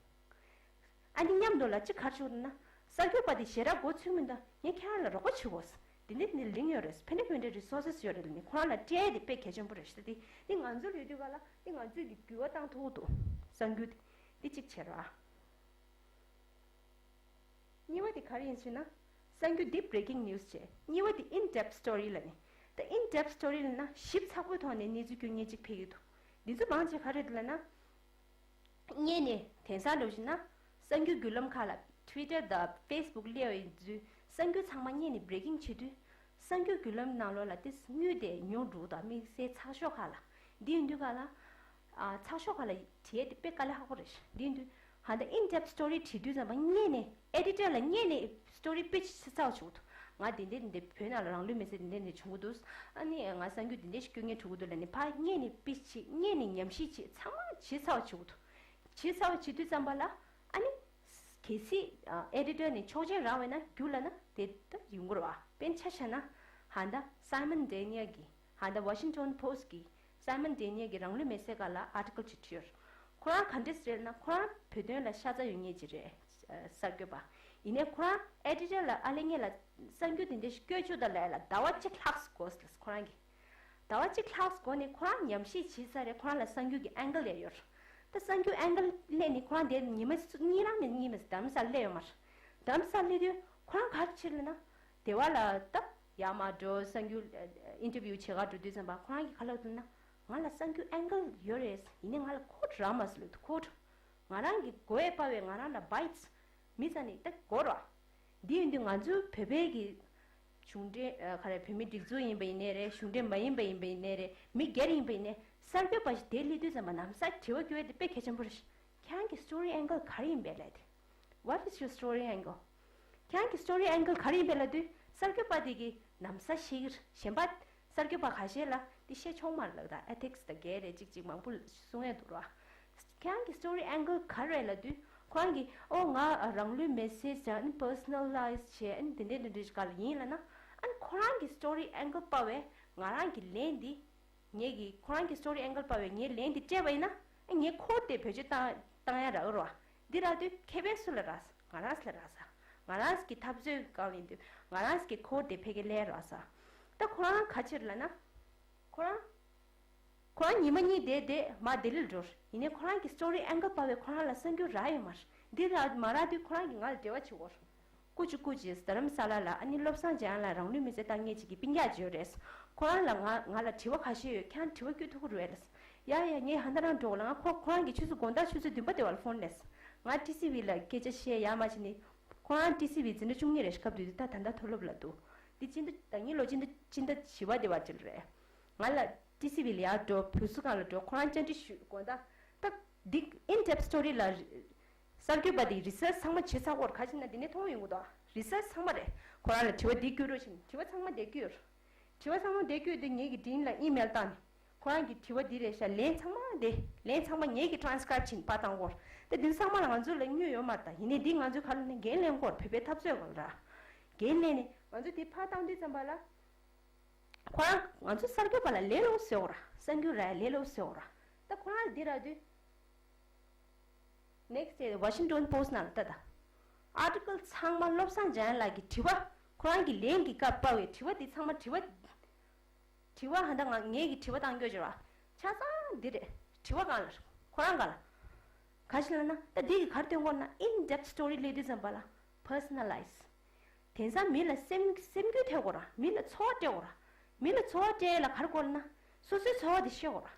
ཨ་ནི་མཉམ་དུ་ལ་གཅིག་ག་རེ་བྱུང་ན། གསར་འགོད་པ་དེ་ཞེ་དྲག་མགོ་ཚོས་མི་འདུག་ངས་ཁྱེད་རང་ལ་རོགས་པ་བྱེད་དགོས། འདི་འདྲ་འདི་ལིང་ཡོད་རེད། ཕན་ཐོགས་ཕན་ཐོགས་རི་སོར་སེ་སི་ཡོད་རེད་ལ་ནི་ཁོ་རང་ལ་སྤྲད་དེ་དཔེ་གལ་ཆེན་པོ་རེད་ཤག་དེ་འདི་ང་ཚོ་ལ་ཡོད་དུས་ག་ལ་འདི་ང་ཚོས་ཀྱི་འགྱུར་བ་བཏང་ཐུབ་ཀྱི་འདུག་གསར་འགྱུར་དེ་འདི་གཅིག་བྱས་རོགས་ཨ། གཉིས་པ་དེ་ག་རེ་ཡིན་ཞུས་ན། གསར་འགྱུར་འདི་breaking news བྱས། གཉིས་པ་དེ་in-depth story ལབ་ནི། ད་in-depth story ལབ་ན་ཞིབ་ཚགས་པོའི་ཐོག་ནས་གནས་ཚུལ་སྐྱོན་མཁན་གཅིག་ཕེབས་ཀྱི་འདུག་འདི་ཚོ་མང་ཆེ་ག་རེ་རེད་ལབ་ན། སྔོན་ནས་དེང་སང་འདྲ་བོ་ཞིག་ན། གསར་འགྱུར་བརྒྱུད་ལམ་ཁག་ལ་Twitter དང་Facebook སླེབས་ཡོང་དུས་གསར་འགྱུར་ཚང་མ་སྔོན་ནས་breaking བྱེད་དུས། གསར་འགྱུར་བརྒྱུད་ལམ་ནང་ལོགས་ལ་དེ་དངུལ་དེ་ཉུང་འགྲོ་དང་དམིགས་བསལ་ཚགས་ཤོག་ཁག་ལ། འདི་ཡིན་དུས་ག་ལ། ཨ་ཚགས་ཤོག་ཁག་ལ་བྲིས་དེ་དཔེ་དཀའ་ལས་ཁག་པོ་རེད། འདི་ཡིན་དུས་ཧ་ད་in-depth story བྲིས་དུས་ཙམ་པ་སྔོན་ནས་editor ལ་སྔོན་ནས་story pitch བྱེད་ཚར་བ་བྱུང་འདུག་ང་དེ་འདྲས་འདི་བོད་ནང་ལ་རང་ལུས་མེར་སྲེག་དེ་འདྲས་འདི་བྱུང་གི་འདུག་ཨ་ནི་ང་གསར་འགྱུར་དེ་འདྲས་ཞིག་སྐྱོན་མཁན་འགྲོ་གི་འདུག་ལབ་ནས་ཕར་སྔོན་ནས་pitch བྱེད་སྔོན་ནས་ཉམས་ཞིབ་བྱེད་ཚང་མ་བྱེད་ཚར་བ་བྱུང་འདུག་བྱེད་ཚར་བ་བྱེད་དུས་ཙམ་པ་ལ་ཨ་ནི། གལ་སྲིད་editor ནས་ཆོག་མཆན་རག་པ་ཡིན་ན་རྒྱུགས་ལབ་ན་དེ་ལྟ་ཡོང་གི་རེད་བ། དཔེར་ན་ཆ་བཞག་ན་ཧ་ད་Simon Daniel གིས་ཧ་ད་Washington Post གིས་Simon Daniel གིས་རང་ལུས་མེར་སྲེག་སྒང་ལ་article ཅིག་བྲིས་ཡོད། ཁོ་རང་ག་འདྲས་རེད་ལབ་ན་ཁོ་རང་བོད་དོན་ལ་ཤ་ཚ་ཡོད་མཁན་ཅིག་རེད། གསར་འགོད་པ། ཡིན་ནའི་ཁོ་རང་editor ལ་ཨ་ལེ་ངེད་ལ་གསར་འགྱུར་དེ་འདྲ་ཞིག་བཀོད་བཅུག་དང་ལབ་ཡ་ལ་ཟླ་བ་གཅིག་ལྷག་འགོར་སོང་ལབ་ཁོ་རང་གིས། ཟླ་བ་གཅིག་ལྷག་འགོར་ནས་ཁོ་རང་ཉམས་ཞིབ་བྱས་ཚར་རེད། ཁོ་རང་ལ་གསར་འགྱུར་གྱི་ཨེང་གལ་ཡང་ཡོད་རེད། ད་གསར་འགྱུར་ཨེང་གལ་སླེབས་ནས་ཁོ་རང་དེ་ཉི་མ་གཉིས་རང་ནས་གཉིས་མ་རྡ་རམ་ས་ལ་སླེབས་ཡོད་མ་རེད། རྡ་རམ་ས་ལ་སླེབས་དུས་ཁོ་རང་ག་རེ་བྱས་ལབ་ན། སྡེ་བ་ལ་ད་ཡར་མར་འགྲོ་གསར་འགྱུར་interview བྱེད་ག་འགྲོ་དུས་ཙམ་པ་ཁོ་རང་གིས་ག་ལབ་འདུག་ན། ང་ལ་གསར་འགྱུར་ཨེང་གལ་ཡོད་རེད། ཡིན་ནའི་ང་ལ་ཁོ་རང་མ་སུ་ལབ་འདུག་ཁོ་ང་རང་གི་མགོ་ཡས་པ་བས་ང་རང་ལ་bites མི་ཚ་ནི་ད་འགོར་བ། འདི་ཡིན་དུས་ང་ཚོའི་བོད་པའི་གི་གཞུང་འབྲེལ་ཨ་ག་རེ་བོད་མི་སྒྲིག་འཛུགས་ཡིན་པ་ཡིན་ནའི་རེད། གཞུང་འབྲེལ་མ་ཡིན་པ་ཡིན་པ་ཡིན་ནའི་རེད། མི་སྒེར་ཡིན་པ་ཡིན་ནའི་གསར་འགོད་པ་ཞིག་དེ་སླེབས་དུས་ཙམ་པ་ནམ་ཟླ་དྲི་བ་བཀོད་དེ་དཔེ་གལ་ཆེན་པོ་རེད། ཁྱེད་རང་གི་story angle ག་རེ་ཡིན་པས་ལབ་དེ། What is your story angle? ཁྱེད་རང་གི་story angle ག་རེ་ཡིན་པས་ལབ་དུས་གསར་འགོད་པ་དེ་གིས་ནམ་ཟླ་ཤེས་ཀྱི་རེད། གཞན་པ་གསར་འགོད་པ་ཁ་ཤས་ལ་དེ་ཤེས་ཆོག་མ་རེད་ལབ། ད་ethics དང་འགལ་རེད་ཅིག་ཅིག་མང་པོ་གསུང་ཡས་འདུག་ར། ཁྱེད་རང་གི་story angle ག་རེ་རེད་ལབ་དུས་ཁོ་རང་གིས་ཨོ་ང་རང་ལུས་མེར་སྲེག་བྱས་ཨ་ནི་personalize བྱས་ཨ་ནི་དེ་འདྲས་དེ་འདྲས་ཅིག་ག་ལ་ཡིན་ལབ་ན། ཨ་ནི་ཁོ་རང་གི་story angle པ་བས་ང་རང་གི་ལན་འདི་ ངེད་ཀྱིས་ཁོ་རང་གི་story angle་པ་བས་ངའི་ལན་འདི་སྤྲད་པ་ཡིན་ན། ངས་ཁོ་དེ་བེད་སྤྱོད་བཏང་བཏང་ཡ་རག་རོ། འདི་རག་དུས་ཁེ་ཕན་སུ་ལ་རག་ས། ང་རང་ལ་རག་ས། ང་རང་གི་འཐབ་རྩོད་སྒང་ཡིན་དུས་ང་རང་གི་ཁོ་དེ་ཕ་གི་ལས་རག་ས། ད་ཁོ་རང་ག་ཕྱིར་ལབ་ན། ཁོ་རང་ཁོ་རང་ཉི་མ་གཉིས་བསྡད་བསྡད་མར་ལྡི་ལིར་འགྲོ། ཡིན་ནའི་ཁོ་རང་གི་story angle་པ་བས་ཁོ་རང་ལ་གསར་འགྱུར་རག་ཡོད་མ་རེད། འདི་རག་མ་རག་དུས་ཁོ་རང་གིས་ང་ལ་འབྲེལ་བ་བྱེད་དགོས། ཀུ་ཅི་ཀུ་ཅི་རྡ་རམ་ས་ལ་ལ་ཨ་ནི་བློ་བཟང་འཇམ་དབྱངས་ལ་རང་ལུས་མེར་སྲེག་བཏང་མཁན་ཅིག་གི་སྤུན་ཀྱག་ཅིག་ཡོད་རེད། ཁོ་རང་ལ་ང་ང་ལ་དྲི་བ་ཁ་ཤས་ཡོད། ཁྱེད་རང་དྲི་བ་བསྐྱོན་ཐུབ་ཀྱི་རེད་ལབ། ཡ་ཡ་ངས་ཧ་ད་རང་འགྲོ་ལ། ང་ཁོ་ཁོ་རང་གིས་ཆུ་ཚོད་དགོང་དག་ཆུ་ཚོད་བདུན་པ་དེ་བར་ཕོན་ལས། ང་ཊི་སི་ཝི་ལ་སྐད་ཆ་བཤད་ཡ་མ་བྱས་ནི། ཁོ་རང་ཊི་སི་ཝི་འཛིན་གྲྭ་བཅུ་གཉིས་རེད། སྐབས་དེ་དུས་ད་ད་ལྟ་མཐོ་སློབ་ལ་འདུག་འདི་སྤྱི་ཟླ་ད་ཉིན་ལོ་སྤྱི་ཟླ་སྤྱི་ཟླ་བཞི་པ་དེ་བར་ཅིག་རེད། ང་ལ་ཊི་སི་ཝི་ལ་ཡར་འགྲོ། བུ་གསོ་ཁང་ལ་འགྲོ། ཁོ་རང་བཅར་འདྲི་ཞུ་དགོས། ད་ད་འདི་in depth story་ལ་གསར་འགོད་པ་དེ་research་ཚང་མ་བྱེད་ཚར་གོ་ར། ག་ཅི་ན་འདི་ནས་མཐོང་ཡོང་གི་འདུག research་ཚང་མ་རེད། ཁོ་རང་ལ་དྲི་བ་འདི་བསྐྱོན་རོགས་བྱེད། དྲི་བ་ཚང་མ་འདི་བསྐྱོན། དྲི་བ་ཚང་མ་འདི་བསྐྱོན་དུས་ངེད་ཀྱི་ཌིན་ལ་ཨི་མེལ་བཏང་ནས། ཁོ་རང་གི་དྲི་བ་འདི་རེད་ཤག་ལན་ཚང་མ་འདི། ལན་ཚང་མ་ངེད་ཀྱི་transcribe་བྱས་ནས་ཕར་བཏང་གོ་ར། ད་འདི་ཚང་མ་ལ་ང་ཚོ་ལ་དངུལ་ཡོད་མ་རེད། ད་ཡིན་ནའི་འདི་ང་ཚོའི་ཁ་ལ་ནས་འགན་ལེན་གོ་ར། བོད་པའི་འཐབ་རྩོད་སྒང་ལ་ར། འགན་ལེན་ནས་ང་ཚོ་འདི་ཕར་བཏང་དུས་ཙམ་པ་ལ། ཁོ་རང་ང་ཚོ་གསར་འགོད་པ་ལ་ལས་སླ་པོ་བཟོས་ཡོད་ར། གསར་འགྱུར་རག་ཡ་ལས་སླ་པོ་བཟོས་ཡོད་ར། ད་ཁོ་རང་ལ་འདི་རག་དུས། next day Washington Post་ནང་ལ་ལྟ་ད། article་ཚང་མ་བློ་བཟང་འཇམ་དབྱངས་ལགས་ཀྱི་དྲི་བ། ཁོ་རང་གི་ལན་གྱི་སྐབས་པ་བའི་དྲི་བ་འདི་ཚང་མ་དྲི་བ། དྲི་བ་ཧ་ད་ང་ངེད་ཀྱི་དྲི་བ་བཏང་རྒྱུ་བྱས་པ། ཆ་ཚང་འདི་རེད། དྲི་བ་གང་ལ། ཁོ་རང་ག་ལ། ག་ཞིག་ལབ་ན། ད་འདི་གི་ག་རེ་སྟོན་གོ་ན། in depth story་སླེབས་དུས་ཙམ་པ་ལ་personalize། དེང་སང་མི་ལ་སེམས་སེམས་འགུལ་ཐེབས་དགོས་ར། མི་ལ་ཚོར་བ་སྤྲད་དགོས་ར། མི་ལ་ཚོར་བ་སྤྲད་ལ་ག་རེ་དགོས་ལབ་ན། སོ་སོའི་ཚོར་བ་དེ་ཤེས་དགོས་ར།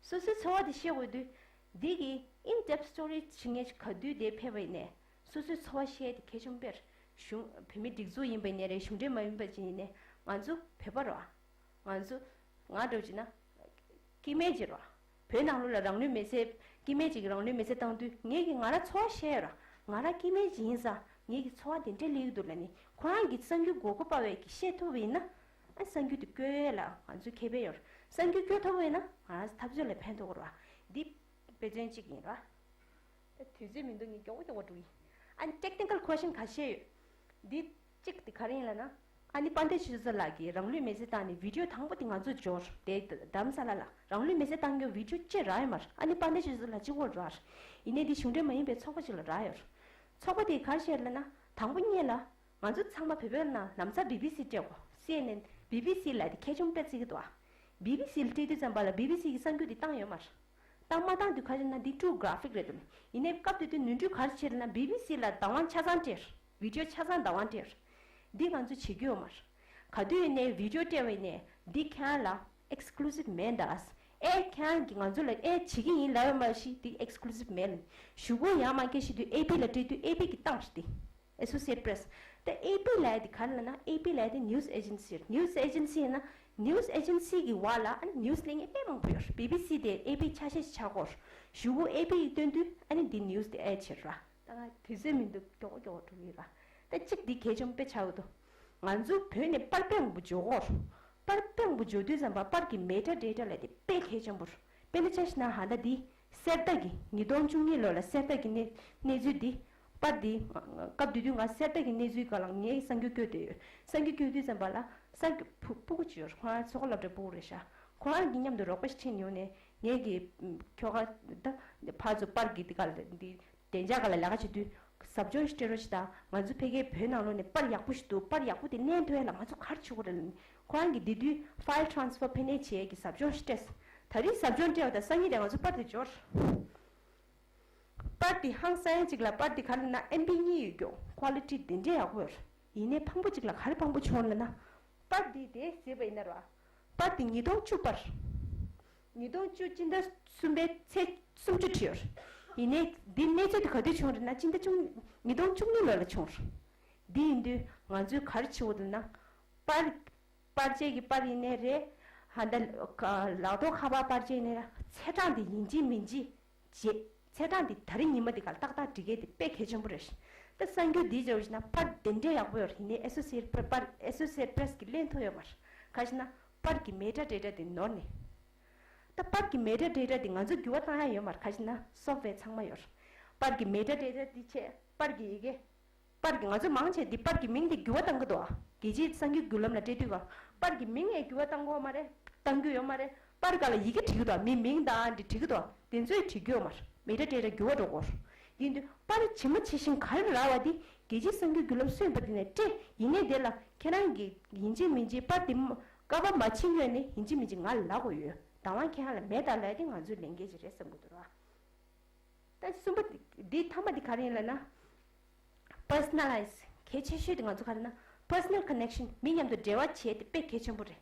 སོ་སོའི་ཚོར་བ་དེ་ཤེས་དགོས་དུས། འདི་གི་in depth story་བྱེད་མཁན་ག་དུས་དེ་ཕེབས་པ་ཡིན་ནའི། སོ་སོའི་ཚོར་བ་བཤད་དེ་གལ་ཆེན་པོ་རེད། གཞུང་བོད་མི་སྒྲིག་འཛུགས་ཡིན་པ་ཡིན་ནའི་རེད། གཞུང་འབྲེལ་མ་ཡིན་པ་ཅིག་ཡིན་ནའི། ང་ཚོ་བོད་པ་རེད་བ། ང་ཚོ་ང་འདྲ་བོ་བྱས་ན་སྐྱེ་དམན་ཅིག་རེད་བ། བོད་ནང་ལོགས་ལ་རང་ལུས་མེར་སྲེག་སྐྱེ་དམན་ཅིག་གིས་རང་ལུས་མེར་སྲེག་བཏང་དུས། ངེད་ཀྱིས་ང་རང་ཚོར་བ་བཤད་ཡོད་ར། ང་རང་སྐྱེ་དམན་ཅིག་ཡིན་ཙང་ངེད་ཀྱི་ཚོར་བ་དེ་འདྲ་སླེབས་ཀྱི་འདུག་ལབ་ནས། ཁོ་རང་གིས་གསར་འགྱུར་མགོ་སྐོར་པ་བས་ཀྱིས་བཤད་ཐུབ་པ་ཡིན་ན། ཨ་གསར་འགྱུར་དེ་བཀོད་ཡས་ལ་ང་ཚོ་ཁེ་ཕན་ཡོད་རེད། གསར་འགྱུར་བཀོད་ཐུབ་པ་ཡིན་ན་ང་རང་ཚོ་འཐབ་རྩོད་ལ་ཕན་ཐོགས་ཀྱི་རེད་བ། འདི་དཔེ་མཚོན་གཅིག་ཡིན་ར། ད་དུས་ཚོད་མི་འདུག་ངས་མགྱོགས་པོ་མགྱོགས་པོ་འགྲོ་གི་ཡིན། ཨ་ནི་technical question་ཁ་ཤས་ཡོད། འདི་གཅིག་དེ་ག་རེ་ཡིན་ལབ་ན། ཨ་ནི་དཔལ་ལྡན་ཆོས་འཛོམས་ལགས་ཀྱིས་རང་ལུས་མེར་སྲེག་བཏང་ནས་བི་ཌི་ཡོ་དང་པོ་དེ་ང་ཚོ་འབྱོར་དེ། རྡ་རམ་ས་ལ་ལ་རང་ལུས་མེར་སྲེག་བཏང་རྒྱུ་བི་ཌི་ཡོ་ཅིག་རག་ཡོད་མ་རེད། ཨ་ནི་དཔལ་ལྡན་ཆོས་འཛོམས་ལགས་གཅིག་པོ་རག་རེད། ཡིན་ནའི་འདི་གཞུང་འབྲེལ་མ་ཡིན་པའི་ཚོགས་པ་ཅིག་ལ་རག་ཡོད་རེད། ཚོགས་པ་དེས་ག་རེ་བཤད་ལབ་ན། དང་པོ་ཉིད་ལ། ང་ཚོ་ཚང་མ་བོད་པའི་ནང་ལམ་སང་བི་བི་སི་སྤྲད་དགོས། སི་ཨེན་ཨེན། བི་བི་སི་ལབ་དེ་གལ་ཆེན་པོ་དཔེ་བརྩི་གི་འདུག་ཨ། བི་བི་སི་ལ་སྤྲད་དུས་ཙམ་པ་ལ་བི་བི་སི་གིས་གསར་འགྱུར་དེ་བཏང་ཡོད་མ་རེད། བཏང་མ་བཏང་དུས་ག་རེ་ན་འདི་too graphic་རེད་འདུག་ཡིན་ནའི་སྐབས་དེ་དུས་ནོར་འཁྲུལ་ག་རེ་བྱས་ལབ་ན། བི་བི་སི་ལ་བདག་དབང་ཆ་ཚང་སྤྲད། བི་ཌི་ཡོ་ཆ་ཚང་བདག་དབང་སྤྲད། འདི་ང་ཚོ་བྱེད་རྒྱུ་ཡོད་མ་རེད། ག་དུས་ཡིན་ནའི་བི་ཌི་ཡོ་སྤྲད་པ་ཡིན་ནའི་འདི་ཁྱེད་རང་ལ་exclusive་མེད་འདུག་ཨ། ཨེ་ཁྱེད་རང་གིས་ང་ཚོ་ལ་ཨེ་བྱེད་ཀྱི་ཡིན་ལབ་ཡོད་མ་གཞི་འདི་exclusive་མེད་ལབ། གཞུག་གུ་ཡར་མར་སྐད་བཤད་དུས་ཨེ་པི་ལ་སྤྲད་དུས་ཨེ་པི་གིས་བཏང་རེད་དེ། Associated Press། ད་ཨེ་པི་ལབ་ཡ་དེ་ག་རེ་ལབ་ན། ཨེ་པི་ལབ་ཡ་དེ་news agency་རེད། news agency་ཡིན་ན་news agency་གི་འོག་ལ་ཨ་ནི་news་ལེན་མཁན་དཔེ་མང་པོ་ཡོད་རེད། བི་བི་སི་དེ་ཨེ་པི་ཆ་ཤས་ཤིག་ཆགས་ཀྱི་ཡོད་རེད། གཞུག་གུ་ཨེ་པི་ཡིས་སྟོན་དུས་ཨ་ནི་འདི་news་དེ་add་བྱེད་རེད། ད་ང་དུས་ཚོད་མི་འདུག་མགྱོགས་པོ་མགྱོགས་པོ་འགྲོ་གི་ཡོད་རེད། ད་གཅིག་འདི་གལ་ཆེན་པོ་དཔེ་ཆགས་ཀྱི་འདུག་ང་ཚོ་བོད་ནས་པར་དཔེ་མང་པོ་འབྱོར་གྱི་ཡོད་རེད། པར་དཔེ་མང་པོ་འབྱོར་དུས་ཙམ་པ་པར་གྱི་metadata་ལབ་དེ་དཔེ་གལ་ཆེན་པོ་རེད། དཔེར་ན་ཆ་བཞག་ན་ཧ་ད་འདི་གསེར་རྟ་གི་ཉིས་སྟོང་བཅུ་གཉིས་ལོ་ལ་གསེར་རྟ་གི་གནས་གནས་ཚུལ་འདི། པར་འདི། སྐབས་དེ་དུས་ང་གསེར་རྟ་གི་གནས་ཚུལ་སྒང་ལ་ངས་གསར་འགྱུར་བཀོད་བསྡད་ཡོད། གསར་འགྱུར་བཀོད་དུས་ཙམ་པ་ལ་གསར་འགྱུར་ཕྲུ་ཕྲུ་གུ་ཅིག་ཡོད་རེད། ཁོ་རང་མཚོ་སྒོ་སློབ་གྲྭའི་ཕྲུ་གུ་རེད་ཤག་ཁོ་རང་གི་མཉམ་དུ་རོགས་པ་ཞིག་ཁྲིད་ཡོང་ནས་ངས་ཀྱི་ཁྱོ་ག་ད་ཕར་ཚུར་པར་གྱི་འདི་ག་ལ་འདི་བདེ་འཇགས་སྒང་ལ་ལས་ཀ་བྱེད་དུས་ཟབ་སྦྱོང་ཞིག་སྤྲད་རོགས་ཞེས་དང་། ང་ཚོ་ཕ་གིའི་བོད་ནང་ལོགས་ནས་པར་ཡག་པོ་ཞིག་འདུག་པར་ཡག་པོ་དེ་ལེན་ཐུབ་ཡ་ལ་ང་ཚོ་ག་རེ་བྱེད་དགོས་རེད་ལབ་ནས། ཁོ་རང་གིས་དེ་དུས་file transfer་ཕན་ནུས་བྱེད་ཡས་ཀྱི་ཟབ་སྦྱོང་ཞིག་སྤྲད། ད་རིང་ཟབ་སྦྱོང་སྤྲད་པ་དང་སང་ཉིན་དེ་ང་ཚོ་པར་དེ་འབྱོར། པར་དེ་ཧང་སང་ཡ་གཅིག་ལ་པར་དེ་ག་རེ་ན་ཨེམ་པི་གཉིས་ཡོད་རྒྱུ། quality་དེ་འདྲའི་ཡག་པོ་ཡོད་རེད། ཡིན་ནའི་ཕངས་པོ་གཅིག་ལ་ག་རེ་ཕངས་པོ་བྱུང་ལབ་ན། པར་དེ་དེ་ཟེར་བ་ཡིན་ན་ར། པར་དེ་ཉིས་སྟོང་བཅུ་པར། ཉིས་སྟོང་བཅུ་སྤྱི་ཟླ་གསུམ་པའི་ཚེས་སུམ་ཅུ་བྲིས་ཡོད་རེད། ཡིན་ནའི་འདི་གནས་ཚུལ་དེ་ག་དུས་བྱུང་རེད་ན་སྤྱི་ཟླ་བཅུ་ཉིས་སྟོང་བཅུ་གཉིས་ལོ་ལ་བྱུང་རེད། འདི་ཡིན་དུས་ང་ཚོས་ག་རེ་བྱེད་དགོས་འདུག་ན། པར། པར་ཆས་ཀྱི་པར་ཡིན་ནའི་རེད། ཧ་ད་ལག་ཐོག་ཁ་པར་པར་ཆས་ཡིན་ནའི་རེད། ཚེས་གྲངས་དེ་ཡིན་གཅིག་མིན་གཅིག་རྗེས་ཚེས་གྲངས་དེ་ད་རིང་ཉི་མ་དེ་ག་ལ་ཏག་ཏག་འབྲི་མཁན་དེ་དཔེ་གལ་ཆེན་པོ་རེད། ད་གསར་འགྱུར་འདི་འཇོག་བཞིན་ན་པར་དེ་འདྲའི་ཡག་པོ་ཡོད་རེད། ཡིན་ནའི་Associated Press་པར་Associated Press་གིས་ལེན་ཐུབ་ཡོད་མ་རེད། ག་ཞེ་ན། པར་གྱི་metadata་དེ་ནོར་ནས། ད་པར་གྱི་metadata་དེ་ང་ཚོ་འགྱུར་བ་བཏང་ཡ་ཡོད་མ་རེད། ག་ཞེ་ན་software་ཚང་མ་ཡོད་རེད། པར་གྱི་metadata་དེ་བྱས་པར་གྱི་ཡི་གེ་པར་གྱི་ང་ཚོ་མང་ཆེ་འདི་པར་གྱི་མིང་དེ་འགྱུར་བ་བཏང་གི་འདུག་ཨ། རྒྱལ་སྤྱིའི་གསར་འགྱུར་བརྒྱུད་ལམ་ལ་སྤྲད་དུས་ག་པར་གྱི་མིང་ཡང་འགྱུར་བ་བཏང་གི་ཡོད་མ་རེད། བཏང་རྒྱུ་ཡོད་མ་རེད། པར་སྒང་ལ་ཡི་གེ་བྲིས་ཀྱི་འདུག་མི་མིང་དང་འདི་བྲིས་ཀྱི་འདུག་དེ་ཚོས་བྲིས་རྒྱུ་ཡོད་མ་རེད། མི་འདྲ་འདྲ་འདྲ་འགྱུར་བ་འགྲོ་གི་རེད། ཡིན་དུས་པར་ཇི་མ་ཇི་བཞིན་ག་རེ་རག་པ་འདི་རྒྱལ་སྤྱིའི་གསར་འགྱུར་བརྒྱུད་ལམ་སུ་ཡིན་པ་འདི་ནས་སྤྲད་ཡིན་ནའི་དེ་ལ་ཁྱེད་རང་གིས་ཡིན་གཅིག་མིན་གཅིག་པར་འདི་མ་ཀ་བ་མ་ཕྱིན་སྔོན་ནས་ཡིན་གཅིག་མིན་གཅིག་ང་ལ་ལབ་དགོས་ཡོད། དང་བླངས་ཁྱེད་རང་ལ་མེད་ད་ལབ་ཡ་དེ་ང་ཚོའི་ལས་འགན་ཅིག་རེད་བསམ་གྱི་འདུག་ར། ད་གསུམ་པ་འདི་ཐ་མ་འདི་ག་རེ་ཡིན་ལབ་ན། Personalize གལ་ཆེ་ཤོས་དེ་ང་ཚོ་ག་རེ་ན། Personal connection མི་མཉམ་དུ་འབྲེལ་བ་བྱེད་དེ་དཔེ་གལ་ཆེན་པོ་རེད།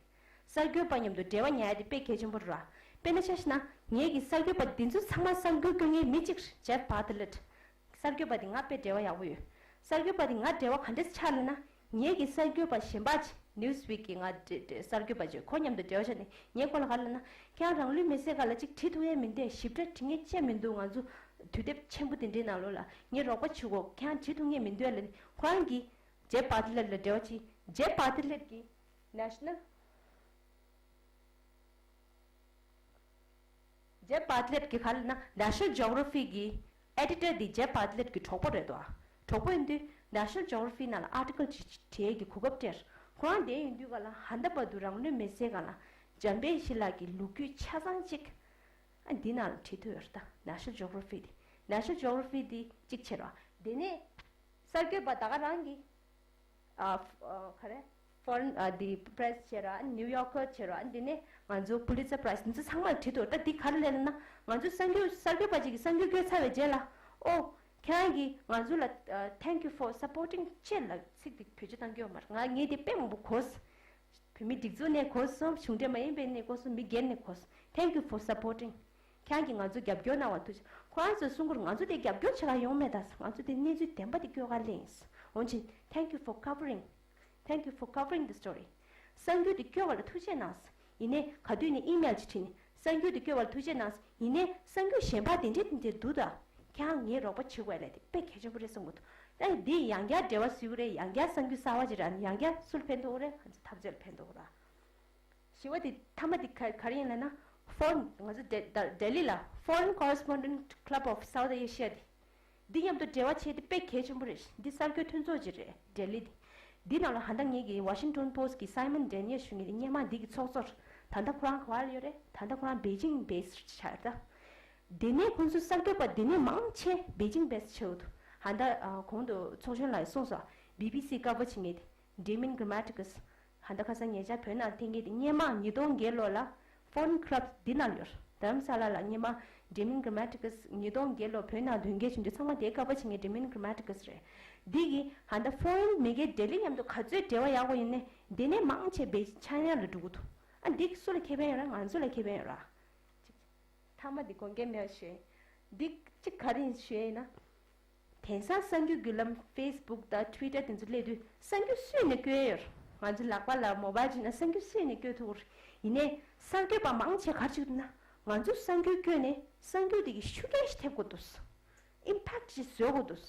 གསར་འགོད་པ་མཉམ་དུ་འབྲེལ་བ་ཉར་ཡ་དེ་དཔེ་གལ་ཆེན་པོ་རེད་ར། དཔེར་ན་ཆ་བཞག་ན་ངེད་ཀྱི་གསར་འགོད་པ་འདི་ཚོ་ཚང་མ་གསར་འགོད་སྐྱོན་མཁན་མི་གཅིག་Jeff Bartlett གསར་འགོད་པ་དེ་ང་དཔེ་འབྲེལ་བ་ཡག་པོ་ཡོད། གསར་འགོད་པ་དེ་ང་འབྲེལ་བ་ག་འདྲས་ཆགས་ལབ་ན། ངེད་ཀྱི་གསར་འགོད་པ་གཞན་པ་ཅིག་Newsweek གི་ང་འབྲེ་འབྲེ་གསར་འགོད་པ་ཅིག་ཁོ་མཉམ་དུ་འབྲེལ་བ་བྱས་ནས་ངས་ཁོ་ལ་ག་ལབ་ན། ཁྱེད་རང་རང་ལུས་མེ་སྲེག་སྒང་ལ་ཅིག་བྲིས་ཐུབ་ཡས་མི་འདུག་ཞིབ་ཕྲ་བྲིས་མཁན་ཅིག་མི་འདུག་ང་ཚོ་དུས་དེབ་ཆེན་པོ་དེ་འདྲའི་ནང་ལོགས་ལ་ངས་རོགས་པ་བྱེད་དགོས། ཁྱེད་རང་བྲིས་ཐུབ་མཁན་མི་འདུག་ལབ་ནས་ཁོ་རང་གིས་Jeff Bartlett ལ་འབྲེལ་བ་བྱས། Jeff Bartlett གིས་National Jeff Bartlett གི་ག་ལབ་ན་National Geography གི་editor དེ་Jeff Bartlett གི་གྲོགས་པོ་རེད་དོ། གྲོགས་པོ་ཡིན་དུས་National Geography ནང་ལ་article ཅིག་བྲིས་ཀྱི་གོ་སྐབས་སྤྲད། ཁོ་རང་དེ་ཡིན་དུས་ག་ལ་ཧ་ད་བར་དུ་རང་ལུས་མེ་སྲེག་སྒང་ལ་འཇམ་དཔལ་ཞི་ལགས་ཀྱི་ལོ་རྒྱུས་ཆ་ཚང་ཅིག་ཨ་འདི་ནང་ལ་བྲིས་ཐུབ་ཡོད་རེད་ད། National Geography དེ། National Geography དེ་གཅིག་བྱས་རོགས། དེ་ནས་གསར་འགོད་པ་ད་ག་རང་གི་ཨ་ཨ་ག་རེ། Foreign ཨ་འདི་Press བྱས་ར། New Yorker བྱས་ར། འདི་ནས་ང་ཚོ་Pulitzer Prize འདི་ཚོ་ཚང་མར་བྲིས་འདུག་ད་འདི་ག་རེ་ལབ་ན། ང་ཚོ་གསར་འགོད་གསར་འགོད་པ་ཅིག་གིས་གསར་འགོད་བསྐྱོན་ཚར་བའི་རྗེས་ལ། ཨོ། ཁྱེད་རང་གིས་ང་ཚོ་ལ་ཨ་Thank you for supporting བྱས་ལ་ཚིག་འདི་བེད་སྤྱོད་བཏང་གི་ཡོད་མ་རེད། ང་ངས་འདི་དཔེ་མང་པོ་གོ་སོང་། བོད་མི་སྒྲིག་འཛུགས་ནས་གོ་སོང་། གཞུང་འབྲེལ་མ་ཡིན་པའི་ནས་གོ་སོང་། མི་སྒེར་ནས་གོ་སོང་། Thank you for supporting ཁྱེད་རང་གིས་ང་ཚོ་རྒྱབ་སྐྱོར་གནང་བར་ཐུགས་རྗེ། ཁོ་རང་ཚོས་གསུང་གི་རེད། ང་ཚོ་དེ་རྒྱབ་སྐྱོར་བྱེད་ག་ཡོང་མེད་ད། ང་ཚོ་དེ་གནས་ཚུལ་བདེན་པ་དེ་བསྐྱོད་ག་སླེབས་ཡིན། འོན་ཀྱང་Thank you for covering Thank you for covering the story གསར་འགྱུར་དེ་བསྐྱོད་པ་ལ་ཐུགས་རྗེ་གནང་། ཡིན་ནའི་ག་དུས་ནས་email ཅིག་བྲིས་ནས་གསར་འགྱུར་དེ་བསྐྱོད་པ་ལ་ཐུགས་རྗེ་གནང་། ཡིན་ནའི་གསར་འགྱུར་གཞན་པ་དེ་འདྲས་དེ་འདྲས་འདུག་ད། ཁྱེད་རང་ངའི་རོགས་པ་བྱེད་དགོས་ལས་དེ་དཔེ་གལ་ཆེན་པོ་རེད་བསམ་གི་འདུག་ད་འདི་ཡང་བསྐྱར་འབྲེལ་བ་བཟོ་གི་རེད། ཡང་བསྐྱར་གསར་འགྱུར་གསར་པ་ཅིག་རག་ནས་ཡང་བསྐྱར་སུ་ལ་ཕན་ཐོགས་རེད། ང་ཚོ་འཐབ་རྩོད་ལ་ཕན་ཐོགས་ར། བཞི་པ་དེ་ཐ་མ་དེ་ག་ག་རེ་ཡིན་ལབ་ན། Foreign ང་ཚོ་ལྡི་ལྡི་ལི་ལ་Foreign Correspondent Club of South Asia དེ། འདི་མཉམ་དུ་འབྲེལ་བ་བྱས་ཏེ་དཔེ་གལ་ཆེན་པོ་རེད། འདི་གསར་འགོད་མཐུན་ཚོགས་ཅིག་རེད་ལྡི་ལི་དེ། འདི་ནང་ལ་ཧ་ད་ངེད་ཀྱི་Washington Post གི་Simon Daniel ཞུ་མཁན་དེ་སྔོན་མ་འདི་གི་ཚོགས་གཙོ་རེད། ད་ལྟ་ཁོ་རང་ག་པར་ཡོད་རེད། ད་ལྟ་ཁོ་རང་Beijing based ཆགས་རེད་ད། དེ་ནས་ཁོང་ཚོ་གསར་འགོད་པ་དེ་ནས་མང་ཆེ་Beijing based ཆགས་འདུག་ཧ་ད་གོང་དུ་ཚོགས་གཞོན་ལགས་གསུངས་སོང་། B B C cover བྱེད་མཁན་དེ། Damien Grammaticus ཧ་ད་ཁ་སང་ཉེ་ཆར་བོད་ནང་ཐེངས་འདི་སྔོན་མ་ཉིས་སྟོང་བརྒྱད་ལོ་ལ་Foreign Club འདི་ནང་ཡོད། རྡ་རམ་ས་ལ་ལ་སྔོན་མ་Damien Grammaticus ཉིས་སྟོང་བརྒྱད་ལོ་བོད་ནང་དོན་རྐྱེན་བྱུང་དུས་ཚང་མ་དེ་cover བྱེད་མཁན་Damien Grammaticus རེད། འདི་གི་ཧ་ད་Foreign མི་སྒེར་ལྡི་ལི་མཉམ་དུ་ག་ཚོད་འབྲེལ་བ་ཡག་པོ་ཡིན་ནའི་འདི་ནས་མང་ཆེ་བའི་China ལ་འགྲོ་གི་འདུག་ཨ་འདི་སུ་ལ་ཁེ་ཕན་ཡོད་ར། ང་ཚོ་ལ་ཁེ་ཕན་ཡོད་ར། ཐ་མ་འདི་དགོངས་འགལ་མེད་པ་ཞུ། འདི་གཅིག་ག་རེ་ཡིན་ཞུ་ཡིན་ན། དེང་སང་གསར་འགྱུར་བརྒྱུད་ལམ་Facebook དང་Twitter དེ་ཚོ་སླེབས་དུས་གསར་འགྱུར་སུས་ནས་བཀོད་ཡོད། ང་ཚོ་ལག་པ་ལ་mobile བྱས་ན་གསར་འགྱུར་སུས་ནས་བཀོད་ཐུབ། ཡིན་ནའི་གསར་འགོད་པ་མང་ཆེ་ག་རེ་བྱེད་ཀྱི་འདུག་ན། ང་ཚོ་གསར་འགྱུར་བཀོད་ནས་གསར་འགྱུར་དེ་གི་ཤུགས་རྐྱེན་ཞིག་ཐེབས་དགོས་འདུག Impact ཞིག་བཟོ་དགོས་འདུག་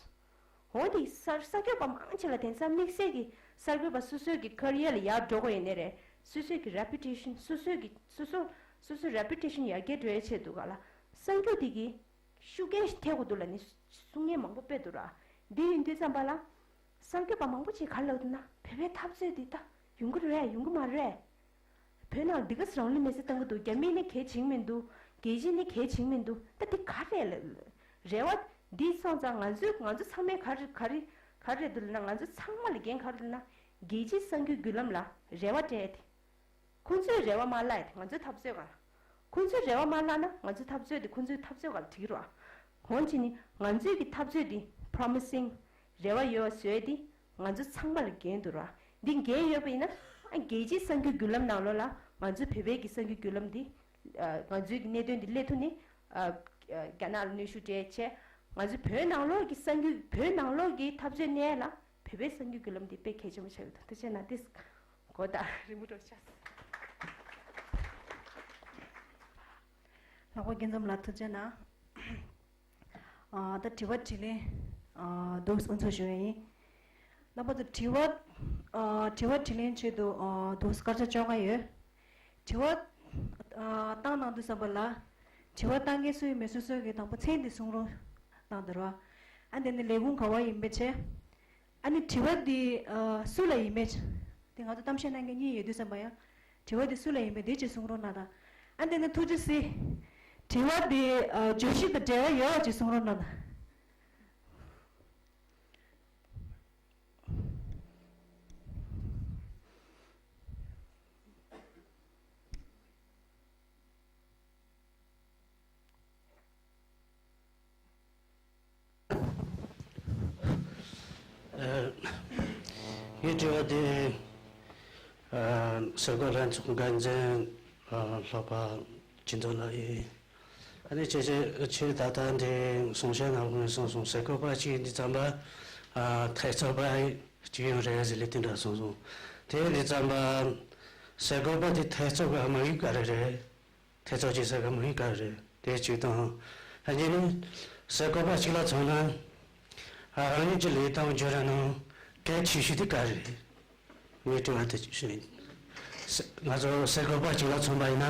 འོ་དེ་གསར་གསར་འགོད་པ་མང་ཆེ་ལ་དེང་སང་དམིགས་བསལ་གྱི་གསར་འགོད་པ་སོ་སོའི་གི་career ལ་ཡར་འགྲོ་དགོས་ཡིན་ནའི་རེད། སོ་སོའི་གི་reputation སོ་སོའི་གི་སོ་སོ་སོ་སོའི་reputation ཡར་རྒྱས་འགྲོ་ཡ་ཆེད་དུ་ག་ལ་གསར་འགོད་དེ་གི་ཤུགས་རྐྱེན་ཞིག་ཐེབས་དགོས་འདུག་ལབ་ནས་གསུང་མཁན་མང་པོ་དཔེ་འདུག་ར། འདི་ཡིན་དུས་ཙམ་པ་ལ་གསར་འགོད་པ་མང་པོ་ཅིག་ག་རེ་ལབ་འདུག་ན། བོད་པའི་འཐབ་རྩོད་འདི་ད་ཡོང་གི་རེད་ཡོང་གི་མ་རེད། བོད་ནང་འདི་ག་ཚོད་རང་ལུས་མེར་སྲེག་བཏང་གི་འདུག་རྒྱ་མི་ནི་གལ་བྱེད་ཀྱི་མི་འདུག་རྒྱལ་སྤྱི་ནི་གལ་བྱེད་ཀྱི་མི་འདུག་ད་འདི་ག་རེ་ལབ། རེ་བ་འདི་སོང་ཙང་ང་ཚོས་ང་ཚོ་ཚང་མས་ག་རེ་ག་རེ་ག་རེ་འདུག་ལབ་ན། ང་ཚོ་ཚང་མ་ལ་འགན་ག་རེ་འདུག་ན། རྒྱལ་སྤྱིའི་གསར་འགྱུར་བརྒྱུད་ལམ་ལ་རེ་བ་སྤྲད་དེ། ཁོང་ཚོས་རེ་བ་མ་བརླག་ཡ་དེ་ང་ཚོའི་འཐབ་རྩོད་སྒང་། ཁོང་ཚོས་རེ་བ་མ་བརླག་ན་ང་ཚོའི་འཐབ་རྩོད་དེ་ཁོང་ཚོའི་འཐབ་རྩོད་སྒང་ལ་འགྲིག་གི་རེད་བ། འོན་ཀྱང་ནི་ང་ཚོའི་གི་འཐབ་རྩོད་དེ་promising རེ་བ་ཡོད་པ་བཟོས་ཏེ་ང་ཚོ་ཚང་མ་ལ་འགན་འདུག་ར། འདི་འགན་ཡོད་པ་ཡིན་ན་ཨ་རྒྱལ་སྤྱིའི་གསར་འགྱུར་བརྒྱུད་ལམ་ནང་ལོགས་ལ་ང་ཚོའི་བོད་པའི་གི་གསར་འགྱུར་བརྒྱུད་ལམ་འདི་ཨ་ང་ཚོའི་གི་གནད་དོན་འདི་སླེབས་ཐུབ་ནས་ཨ་རྒྱ་ནག་ལ་གནོན་ཤུགས་སྤྲད་བྱས། ང་ཚོའི་བོད་ནང་ལོགས་ཀྱི་གསར་འགྱུར་བོད་ནང་ལོགས་ཀྱི་འཐབ་རྩོད་གནས་ལ་བོད་པའི་གསར་འགྱུར་བརྒྱུད་ལམ་འདི་དཔེ་གལ་ཆེན་པོ་ཆགས་ཡོད་དོ། ཐུགས་རྗེ་གནང་། ཏིས་གོ་ད་རི་མོ་འགྲོ་ཤག་ལྷག་པ་སྐྱིད་འཛོམས་ལགས་ཐུགས་རྗེ་གནང་། ཨ་ད་དྲི་བ་དྲིས་ལན་ཨ་འདུག་ཨུ་ཚུགས་ཞུ་ཡ་ཡིན། རྣམ་པ་ཚོ་དྲི་བ་ཨ་དྲི་བ་དྲིས་ལན་ཆེད་དུ་ཨ་འདུག་སྐར་ཆ་བཅོ་ལྔ་ཡོད། དྲི་བ་ཨ་བཏང་གནང་དུས་ཙམ་པ་ལ་དྲི་བ་བཏང་མཁན་སུ་ཡིན་མིན་སོ་སོ་གི་དང་པོ་མཚན་དེ་གསུང་རོགས་གནང་དང་རོགས། ཨ་དེ་ནི་ལས་ཁུངས་ག་བ་ཡིན་པའི་ཆེད། ཨ་ནི་དྲི་བ་འདི་ཨ་སུ་ལ་ཡིན་མིན་དེ་ང་ཚོ་གཏམ་བཤད་གནང་མཁན་གཉིས་ཡོད་དུས་ཙམ་པ་ཡང་། དྲི་བ་དེ་སུ་ལ་ཡིན་པས་དེ་ཅིག་གསུང་རོགས་གནང་དང་། ཨ་འདི་ན་ཐུགས་རྗེ་གཟིགས། དྲི་བ་དེ་ཨ་བརྗོད་གཞི་དང་འབྲེལ་བ་ཡོད་པ་ཅིག་གསུང་རོགས་གནང་དང་། ངའི་དྲི་བ་དེ་སེར་ཀོ་ལྷན་ཚོགས་འགན་འཛིན་ལྷག་པ་སྦྱིན་བདག་ལགས་ཡིན། ཨ་ནི་ཁྱེད་ཁྱེད་ད་ལྟ་འདི་གསུང་བཤད་ནང་ལ་གསུངས་སོང་། སེར་ཀོ་པ་གཅིག་འདི་ཙམ་པ་ཐེ་ཚོམ་པ་གཅིག་ཡང་རེད་ཟེར་ལེ་དེ་འདྲ་གསུངས་སོང་། དེ་འདི་ཙམ་པ་སེར་ཀོ་པ་དེ་ཐེ་ཚོམ་པ་མ་ཡིན་ག་རེ་རེད། ཐེ་ཚོམ་བྱེད་ས་ག་མ་ཡིན་ག་རེད། དེ་གཅིག་དང་། ཨ་གཉིས་ནི་སེར་ཀོ་པ་གཅིག་ལ་མཚོན་ན། ཨ་རང་ཉིད་ཀྱི་ལས་དང་སྦྱོར་ནང་གལ་ཆེ་ཤོས་དེ་ག་རེད། ངའི་དྲི་བ་དེ་ཞུ་ཡིན། ང་ཚོ་སེར་ཀོ་པ་གཅིག་ལ་མཚོན་པ་ཡིན་ན།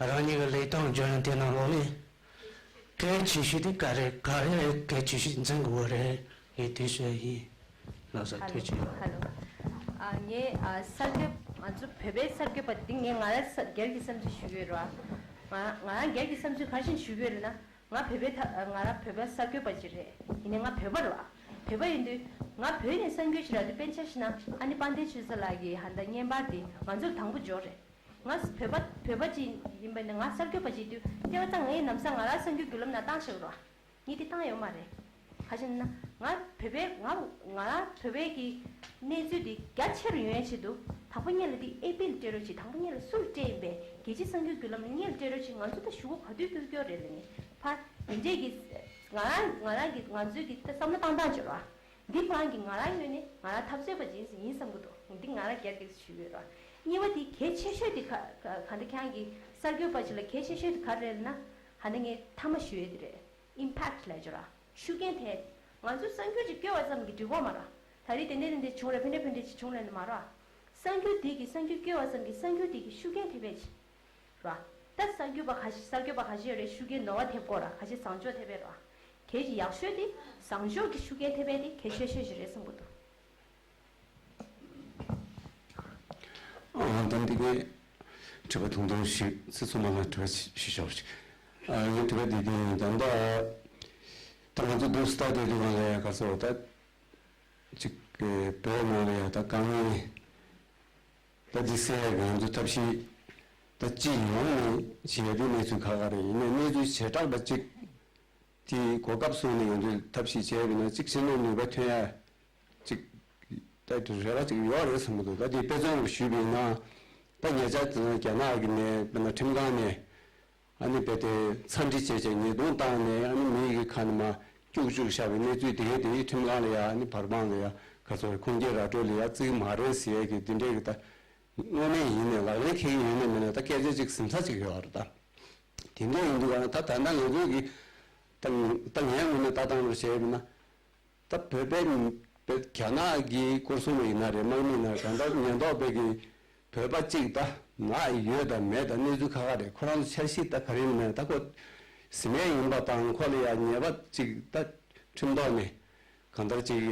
རང་ཉིད་ཀྱི་ལས་དང་སྦྱོར་དེ་ནང་ལོགས་ནས་གལ་ཆེ་ཤོས་དེ་ག་རེད། ག་རེ་གལ་ཆེ་ཤོས་འཛིན་དགོས་རེད། ངས་དེ་ཞུ་ཡིན། ལགས་སོ། ཐུགས་རྗེ་ཆེ། ཧ་ལོ། ཨ་ངས་ཨ་གསར་འགོད། ང་ཚོ་བོད་པའི་གསར་འགོད་པ་འདི་ངས་ང་རང་ས་སྒེར་གྱི་བསམ་ཚུལ་ཞུ་གི་ཡོད་རེད་བ། ང་ང་རང་སྒེར་གྱི་བསམ་ཚུལ་ག་རེ་བྱས་ནས་ཞུ་གི་ཡོད་རེད་ན། ང་བོད་པའི་ཐ་ང་རང་བོད་པའི་གསར་འགོད་པ་ཅིག་རེད། ཡིན་ནའི་ང་བོད་པ་རེད་བ། བོད་པ་ཡིན་དུས་ང་བོད་ནས་གསར་འགོད་ཅིག་རག་དུས་དཔེར་ན་ཆ་བཞག་ན་ཨ་ནི་དཔལ་ལྡན་ཆོས་གྲགས་ལགས་ཀྱི་ཧ་ད་བརྙན་པར་འདི་ང་ཚོར་དང་པོ་འབྱོར་རེད། ང་བོད་པ་བོད་པ་ཅིག་ཡིན་པ་ནི་ང་གསར་འགོད་པ་ཅིག་དུས་ལྟེ་བ་ད་ངས་ནམ་སང་ང་རང་གསར་འགོད་བརྒྱུད་ལམ་ནང་བཏང་བཞག་རོགས། ངས་དེ་བཏང་ཡོད་མ་རེད། ག་ཅི་ན་ང་བོད་པའི་ང་ང་རང་བོད་པའི་གི་གནས་ཚུལ་དེ་རྒྱ་ཆེ་རུ་ཡོང་ཡ་ཆེད་དུ་དང་པོ་སྔོན་ལ་དེ་ཨེ་པི་ལ་སྤྲད་རོགས་བྱེད། དང་པོ་སྔོན་ལ་སུ་ལ་སྤྲད་ཡིན་པས་རྒྱལ་སྤྱིའི་གསར་འགོད་བརྒྱུད་ལམ་ལ་སྔོན་ལ་སྤྲད་རོགས་བྱེད། ང་ཚོ་ད་ཞུ་སྒོ་ག་དུས་ཕུལ་རྒྱུ་རེད་ལབ་ནས་ཕ་དེ་འདྲས་ཀྱི་ང་རང་ང་རང་གི་ང་ཚོའི་གི་ད་བསམ་བློ་བཏང་སྟངས་བྱེད་རོགས། འདི་ཕ་གི་ང་རང་ངོས་ནས་ང་རང་འཐབ་རྩོད་པ་ཅིག་ཡིན་བསམ་གི་འདུག་འདི་ང་རང་སྒེར་གྱི་ཞུ་གི་ཡོད་ར། གཉིས་པ་དེ་གལ་ཆེ་ཤོས་དེ་ག་ག་ག་འདི་ཁྱེད་རང་གི་གསར་འགོད་པ་ཅིག་ལ་གལ་ཆེ་ཤོས་དེ་ག་རེ་རེད་ན། ཧ་ན་ངས་མཐའ་མ་ཞུ་ཡས་དེ་རེད། ཨིམ་པེག་ལབ་ཅོ་ར། ཤུགས་རྐྱེན་ཐེབས། ང་ཚོ་གསར་འགོད་ཅིག་བསྐྱོད་པ་ཙམ་གྱིས་འགྲིག་གོ་མ་ར། ད་རེས་དེ་འདྲས་དེ་འདྲས་བྱུང་རེད། ཕན་འདྲས་ཕན་འདྲས་ཅིག་བྱུང་རེད་ནི་མ་ར། གསར་འགོད་དེ་གིས་གསར་འགོད་བསྐྱོད་པ་ཙམ་གྱིས་གསར་འགོད་དེ་གིས་ཤུགས་རྐྱེན་ཐེབས་པས་ཅིག་ར། ད་གསར་འགོད་པ་ཁ་ཤས་གསར་འགོད་པ་ཁ་ཤས་ཡོད་རེད། ཤུགས་རྐྱེན་ནོར་བ་ཐེབས་སྐོར་ར། ཁ་ཤས་བཟང་ཕྱོགས་ཐེབས་པས་ར། གལ་ཆེ་ཡག་ཤོས་དེ་བཟང་ཕྱོགས་ཀྱི་ཤུགས་རྐྱེན་ཐེབས་པས་དེ་གལ་ཆེ་ཤོས་ཤིག་རེད་བསམ་གྱི་འདུག་ཨ་ད་འདི་གའི་དྲི་བ་ཐུང་ཐུང་ཞིག་ཚེ་ཚོ་མ་ལ་དྲི་བ་ཞིག་ཞུ་ཆོག་ཅིག་ཨ་ངའི་དྲི་བ་འདི་དེ་ད་ལྟ་ད་ང་ཚོ་འདུག་སྟ་དེ་དུས་གང་ལ་ཡ་ག་ཚོད་ད་ཅིག་བོད་ནང་ལ་ཡ་ད་དཀའ་ངལ་ད་འདི་སེལ་ཡ་གི་ང་ཚོ་ཐབས་ཤེས་ད་སྤྱི་ཡོངས་ནས་བྱེད་ཡ་དེ་གནས་ཚུལ་ཁག་ཁག་རེད། ཡིན་ནའི་གནས་ཚུལ་བྱེ་བྲག་པ་ཅིག་དེ་གོ་སྐབས་བཟུང་ནས་ང་ཚོས་ཐབས་ཤེས་བྱས་པ་ཡིན་ན་ཅིག་ཕྱི་ནས་ནུས་པ་ཐོན་ཡ་ཅིག་ད་རེ་བ་ཅིག་ཡོད་རེད་བསམ་གྱི་འདུག་ད་དེ་དཔེ་མཚོན་རུ་ཞུས་པ་ཡིན་ན་ད་ཉེ་ཆར་དེ་རྒྱ་ནག་གི་ནས་དཔེར་ན་ཁྲིམས་ཁང་ནས་ཨ་ནི་དཔེ་དེ་འཚམས་འདྲི་བྱས་བྱས་ཉེས་རྡུང་བཏང་ནས་ཨ་ནི་མི་ཡི་གི་ཁ་ནས་མར་སྐྱུག་སྐྱུག་བཞག་པའི་གནས་ཚུལ་དེ་གའི་དེ་ཡི་ཁྲིམས་ཁང་ལ་ཡ་ཨ་ནི་བར་དཔང་ལ་ཡ་ག་ཚོད་ཁུངས་སྐྱེལ་ར་སྤྲོད་ལ་ཡ་བརྩི་གི་མ་རེད་ཟེར་ཡ་གི་དེ་འདྲའི་གི་ད་དངོས་གནས་ཡིན་ནས་ལག་ལེན་འཁེལ་གི་ཡོད་ནས་མེད་ནས་ད་སྐད་ཆ་ཅིག་ཟིན་ས་ཅིག་ཡོད་རེད་ད། དེ་འདྲ་ཡིན་དུས་ག་ན་ད་ད་ལྟ་ང་ཚོ་གི་ད་ད་ངའི་ངོས་ནས་ལྟ་སྟངས་རུ་བྱས་པ་ན། ད་བོད་པའི་བོད་རྒྱ་ནག་གི་སྐོར་སྲུང་བ་ཡིན་ན་རེད། དམག་མི་ཡིན་ན་རེད། གང་ལྟར་ཉེན་རྟོག་པའི་གི་བོད་པ་གཅིག་ད་ནག་ཡོད་དང་མེད་དང་གནས་ཚུལ་ཁག་ཁག་རེད། ཁོ་རང་ཚོ་འཆར་གཞི་ད་ག་རེ་ཡིན་ན་ད་ཁོ་བཟི་མེད་ཡིན་པ་དང་ཁོ་ལ་ཡ་ཉེས་པ་གཅིག་ད་ཁྲིམས་ཐོག་ནས་གང་ལྟར་གཅིག་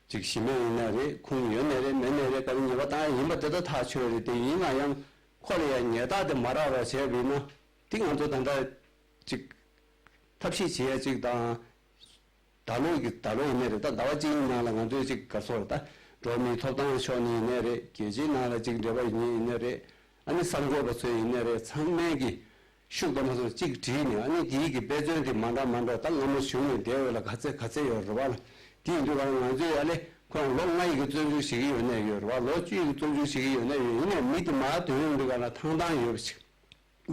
གཅིག་བཟི་མེད་ཡིན་ན་རེད། ཁུངས་ཡོད་ནས་རེད། མེད་ནས་རེད། ག་རེ་ཉེས་པ་བཏང་ཡ་ཡིན་པ་དེ་ད་ཐག་ཆོད་རེད། དེ་ཡིན་ན་ཡང་ཁོ་ལ་ཡ་ཉེས་རྟགས་དེ་མ་རག་རོགས་བྱས་པ་ཡིན་ན་དེ་ང་ཚོ་ད་ལྟ་གཅིག་ཐབས་ཤེས་བྱེད་ཡ་གཅིག་དང་། ད་ལོ་གི་ད་ལོ་ཡིན་ནའི་རེད། ད་ཟླ་བ་གཅིག་ནང་ལ་ང་ཚོས་ཅིག་ག་རེ་ཟེར་ད་འགྲོ་བ་མིའི་ཐོབ་ཐང་ཕྱོགས་ནས་ཡིན་ནའི་རེད། རྒྱལ་སྤྱིའི་ནང་ལ་ཅིག་འབྲེལ་བ་ཡིན་ཡིན་ནའི་རེད། ཨ་ནི་གསར་འགོད་པ་ཚོ་ཡིན་ནའི་རེད། ཚང་མས་ཀྱི་ཤུགས་དང་མ་སོང་གཅིག་བསྒྲིལ་ནས་ཨ་ནི་དེའི་གི་དཔེ་མཚོན་དེ་མ་འདྲ་མ་འདྲ་ད་སྔ་མོ་བྱུང་ནས་བསྡད་ཡོད་ལ་ག་ཚད་ག་ཚད་ཡོད་རེད་བ་ལ། དེ་ཡིན་དུས་ག་ང་ཚོས་ཡ་ལེ་ཁོ་རང་ལོ་ལྔ་ཡི་གི་བཙོན་འཇུག་བྱེད་ཀྱི་ཡོད་ནའི་ཡོད་རེད་བ། ལོ་བཅུ་ཡི་གི་བཙོན་འཇུག་བྱེད་ཀྱི་ཡོད་ནའི་ཡོད། ཡིན་ནའི་མི་དེ་མར་ཐོན་ཡོང་དུས་ག་ལ་ཐང་ཐང་ཡོད་པ་ཅིག་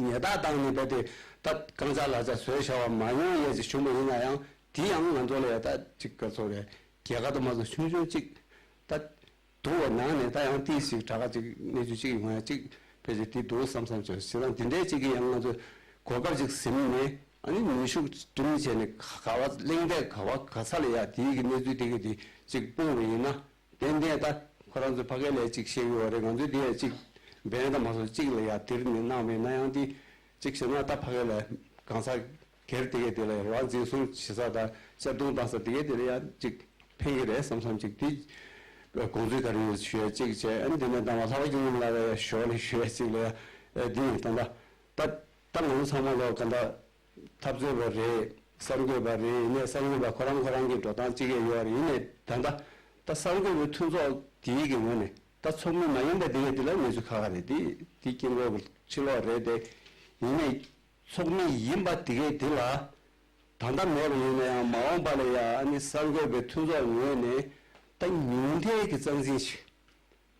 ཉེས་རྟགས་བཏང་ནས་རྦད་དེ་ད་རྐང་ཚ་ལག་ཚ་བཟོས་བཞག་པ་མ་ཡོང་ཡས་ཅིག་བྱུང་བ་ཡིན་ན་ཡང་དེ་ཡང་ང་ཚོ་ལ་ཡ་ད་ཅིག་ག་ཚོད་རེད། རྒྱལ་ཁ་དུ་མ་སོང་ཆུང་ཆུང་ཅིག་ད་སྡུག་པ་ནང་ནས་ད་ཡང་ཏིས་ཅིག་དྲག་ཅིག་གནས་ཚུལ་ཅིག་ཡོང་ཡ་ཅིག་ཕལ་ཆེར་དེ་འདུག་བསམ་བསམ་བྱུང་། བྱས་ཙང་དེ་འདྲའི་ཅིག་གི་ཡང་ང་ཚོ་གོ་སྐབས་ཅིག་ཟིན་ནས་ཨ་ནི་ནུས་ཤུགས་སྒྲིམ་བྱས་ནས་ག་བ་གླེང་སྟེགས་ག་བ་ག་ས་ལ་ཡ་དེའི་གི་གནས་ཚུལ་དེ་གི་དེ་ཅིག་སྤུངས་པ་ཡིན་ན། ཏན་ཏན་ད་ཁོ་རང་ཚོ་ཕ་གི་ལ་གཅིག་བཤད་ཀྱི་ཡོད་རེད། ང་ཚོས་དེ་ཡ་གཅིག་འབེན་དང་མ་སོང་གཅིག་ལ་ཡ་དེར་ནས་གནང་བས་ན་ཡང་དེ་གཅིག་བྱས་ན་ད་ཕ་གི་ལ་གང་ས་སྒེར་དེ་གས་དེ་ལ་ཡ་རང་འཛིན་བཟུང་བྱེད་ས་དང་གཅར་རྡུང་བཏང་ས་དེ་གས་དེ་ལ་ཡ་གཅིག་ཕན་གི་རེད་བསམ་བསམ་གཅིག་དེ་ དགོངས་ཚུལ་ག་རེ་ཡོད་ཞུ་ཡ་གཅིག་བྱས། ཨ་ནི་དེ་ནས་ད་ང་ལྷག་པ་སྐྱིད་སྙོམས་ལགས་ལ་ཡ་ཞོར་ལ་ཞུ་ཡ་གཅིག་ལ་ཡ། ཨ་འདི་ནི་ད་ལྟ་ད་ད་ང་ཚོ་ཚང་མ་ལོ་ག་འདྲ་འཐབ་རྩོད་པ་རེད། གསར་འགོད་པ་རེད། ཡིན་ནའི་གསར་འགོད་པ་ཁོ་རང་ཁོ་རང་གི་འགྲོ་སྟངས་གཅིག་ཡ་ཡོད་རེད། ཡིན་ནའི་ད་ལྟ་ད་གསར་འགོད་པའི་མཐུན་ཚོགས་དེའི་གི་ངོས་ནས་ད་ཚོགས་མི་མ་ཡིན་པ་དེ་ག་དེ་ལ་གནས་ཚུལ་ཁག་ཁག་རེད། དེ་དེ་དཀྱིལ་འཁོར་གྱི་ཕྱི་ལོགས་རེད་དེ། ཡིན་ནའི་ཚོགས་མི་ཡིན་པ་དེ་གས་དེ་ལ་ད་ལྟ་མེད་པ་ཡིན་ན་ཡང་མ་འོངས་པ་ལ་ཡང་ཨ་ནི་གསར་འགོད་པའི་མཐུན་ཚོགས་ངོས་ནས་ད་ཉུང་མཐའི་གི་རྩ་འཛིན་ཞིག་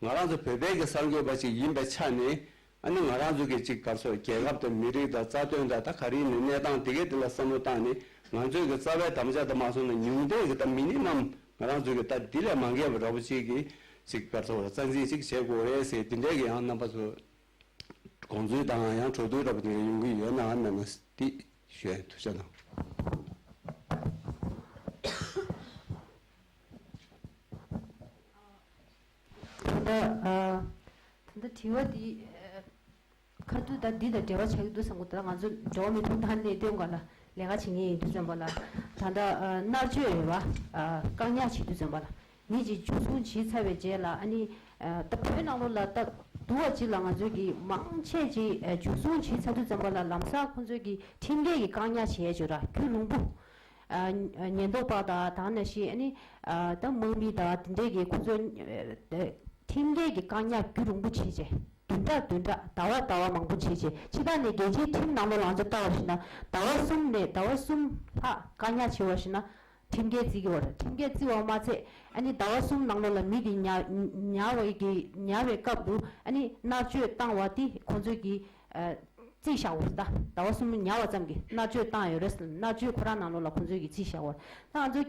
ང་རང་ཚོ་བོད་པའི་གི་གསར་འགོད་པ་ཅིག་ཡིན་པའི་ཆ་ནས་ཨ་ནི་ང་རང་ཚོ་གི་ཅིག་ག་རེ་ཟེར། རྒྱལ་ཁབ་དང་མི་རིགས་དང་རྩ་དོན་དང་ད་ག་རེ་ཡིན་ནའི་གནས་སྟངས་དེ་གས་དེ་ལ་བསམ་བློ་བཏང་ནས་ང་ཚོའི་གི་རྩ་བའི་དམ་བཅའ་དང་མ་སོང་ན་ཉུང་མཐའི་གི་ད་མི་ནི་མམ་ང་རང་ཚོའི་གི་ད་འདི་ལས་མ་འགལ་བ་འདྲ་པོ་ཅིག་གི་ཅིག་ག་རེ་ཟེར། རྩ་འཛིན་ཅིག་བྱེད་དགོས་རེད་ཟེར། དེ་འདྲའི་གི་ཡང་རྣམ་པ་ཚོ། དགོངས་ཚུལ་དང་ཡང་གྲོས་བསྡུར་འདྲ་པོ་དེ་འདྲ་ཡོང་གི་ཡོད་ན་མེད་ན་འདི་ཞུ་ཡ་ཡིན། ཐུགས་རྗེ་གནང་། ད་ལྟ་ཨ། ད་ལྟ་དྲི་བ་འདི་ཨ། ཁ་ཐུག་ད་འདི་དང་འབྲེལ་བ་ཆགས་ཀྱི་འདུག་བསམ་གྱི་འདུག་ད་ང་ཚོ་འགྲོ་བ་མིའི་ཐོབ་ཐང་གནད་དོན་སྒང་ལ་ལས་ཀ་བྱེད་མཁན་ཡིན་དུས་ཙམ་པ་ལ། ད་ལྟ་ཨ། མནར་གཅོད་རེད་བ། ཨ། བཀག་ཉར་བྱེད་དུས་ཙམ་པ་ལ། མི་གཅིག་འཇུ་བཟུང་བྱས་ཚར་བའི་རྗེས་ལ་ཨ་ནི། ཨ། ད་བོད་ནང་ལོགས་ལ་ད་དུ་བ་གཅིག་ལ་ང་ཚོས་ཀྱི་མང་ཆེ་ཅིག་ཨ། འཇུ་བཟུང་བྱས་ཚར་དུས་ཙམ་པ་ལ་ལམ་སང་ཁོང་ཚོས་ཀྱི་ཁྲིམས་འགལ་གྱི་བཀག་ཉར་བྱས་བྱུང་ར། རྒྱུན་རིང་པོ། ཨ། ཉེན་རྟོག་པ་དང་དེ་ནང་བཞིན་ཨ་ནི། ཨ། ད་དམག་མི་དང་དེ་འདྲས་ཀྱི་ཁོང་ཚོས་ཨ། ཁྲིམས་འགལ་གྱི་བཀག་ཉར་རྒྱུན་རིང་པོ་བྱས་བྱས། བདུན་ཕྲག་བདུན་ཕྲག་ཟླ་བ་ཟླ་བ་མང་པོ་བྱས་བྱས། སྤྱིར་བཏང་ནས་རྒྱལ་སྤྱིའི་ཁྲིམས་ནང་ལོགས་ལ་ང་ཚོས་ལྟ་བ་ཞིག་ན་ཟླ་བ་གསུམ་ནས་ཟླ་བ་གསུམ་ལྷག་བཀག་ཉར་བྱས་པ་ཞིག་ན། ཁྲིམས་འགལ་བརྩི་གི་ཡོད་རེད། ཁྲིམས་འགལ་བརྩི་བ་མ་ཚད་ཨ་ནི་ཟླ་བ་གསུམ་ནང་ལོགས་ལ་མི་དེ་ཉར་ཉར་བའི་གི་ཉར་བའི་སྐབས་སུ་ཨ་ནི་མནར་གཅོད་བཏང་བ་དེ་ཁོང་ཚོས་ཀྱི་ཨ། རྩིས་བཞག་ཡོད་རེད། ད་ཟླ་བ་གསུམ་ཉར་བ་ཙམ་གྱིས་མནར་གཅོད་བཏང་ཡོད་རེད་ཟེར། མནར་གཅོད་ཁོ་རང་ནང་ལོགས་ལ་ཁོང་ཚོས་ཀྱི་རྩིས་བཞག་ཡོད་རེད། ད་ང་ཚོ་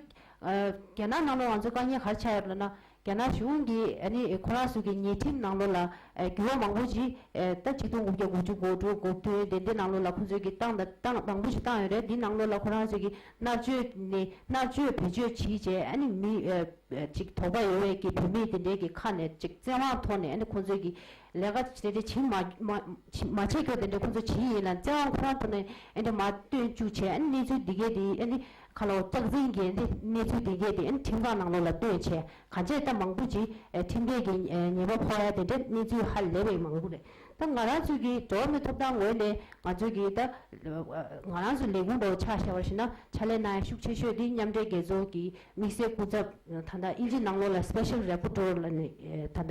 ཨ། རྒྱ་ནག་ནང་ལོགས་ང་ཚོ་དཀའ་ངལ་ག་རེ་ཆགས་ཡོད་རེད་ལབ་ན། རྒྱ་ནག་གཞུང་གིས་ཨ་ནི་ཁོ་རང་ཚོ་གི་ཉེས་ཁྲིམས་ནང་ལོགས་ལ་ཨ། འགྱུར་བ་མང་པོ་ཅིག་ཨ། ད་ཆིག་སྟོང་དགུ་བརྒྱ་དགུ་བཅུ་གོ་དྲུག་གོ་བདུན་དེ་འདྲའི་ནང་ལོགས་ལ་ཁོང་ཚོས་ཀྱི་བཏང་དང་བཏང་མང་པོ་ཞིག་བཏང་ཡོད་རེད། འདི་ནང་ལོགས་ལ་ཁོ་རང་ཚོས་ཀྱི་མནར་གཅོད་ནས་མནར་གཅོད་བེད་སྤྱོད་བྱས་བྱས་ཨ་ནི་མི་ཨ། ཅིག་དོགས་པ་ཡོད་པའི་གི་བུད་མེད་དེ་འདྲའི་གི་ཁ་ནས་ཅིག་བཙན་དབང་ཐོག་ནས་ཨ་ནི་ཁོང་ཚོས་ཀྱི་ལས་ཀ་དེ་འདྲ་བྱེད་མ་མ་མ་བྱེད་རྒྱུ་དེ་འདྲ་ཁོང་ཚོ་བྱེད་ཡིན་ལ་བཙན་དབང་ཁོ་རང་ཐོག་ནས་ཨ་འདྲ་མ་སྟོན་བཅུག་བྱས་ཨ་ནི་གནས་ཚུལ་འདི་གས་དེ་ཨ་ནི་ཁ་ལོ་སྐྱག་རྫུན་གྱི་ཨ་ནི་གནས་ཚུལ་འདི་གས་དེ་ཨ་ནི་ཁྲིམས་ཁང་ནང་ལོགས་ལ་སྟོན་བྱས་གང་བྱས་ད་མང་པོ་ཅིག་ཨ་ཁྲིམས་འགལ་གྱི་ཨ་ཉེས་པ་ཕོག་ཡ་དེ་འདྲ་གནས་ཚུལ་ཧ་ལས་པའི་མང་པོ་རེད། ད་ང་རང་ཚོའི་གི་འགྲོ་བ་མིའི་ཐོབ་ཐང་ངོས་ནས་ང་ཚོའི་གི་ད་ང་རང་ཚོའི་ལས་ཁུངས་འདྲ་བོ་ཆ་བཞག་པ་ཞིག་ན་ཕྱག་ལས་གནང་ཡ་ཤུགས་ཆེ་ཤོས་དེ་མཉམ་འབྲེལ་རྒྱལ་ཚོགས་ཀྱི་དམིགས་བསལ་སྐུ་ཚབ་ད་ལྟ་ཨིན་ཇི་ནང་ལོགས་ལ་Special Rapporteur ལབ་ནས་ད་ལྟ་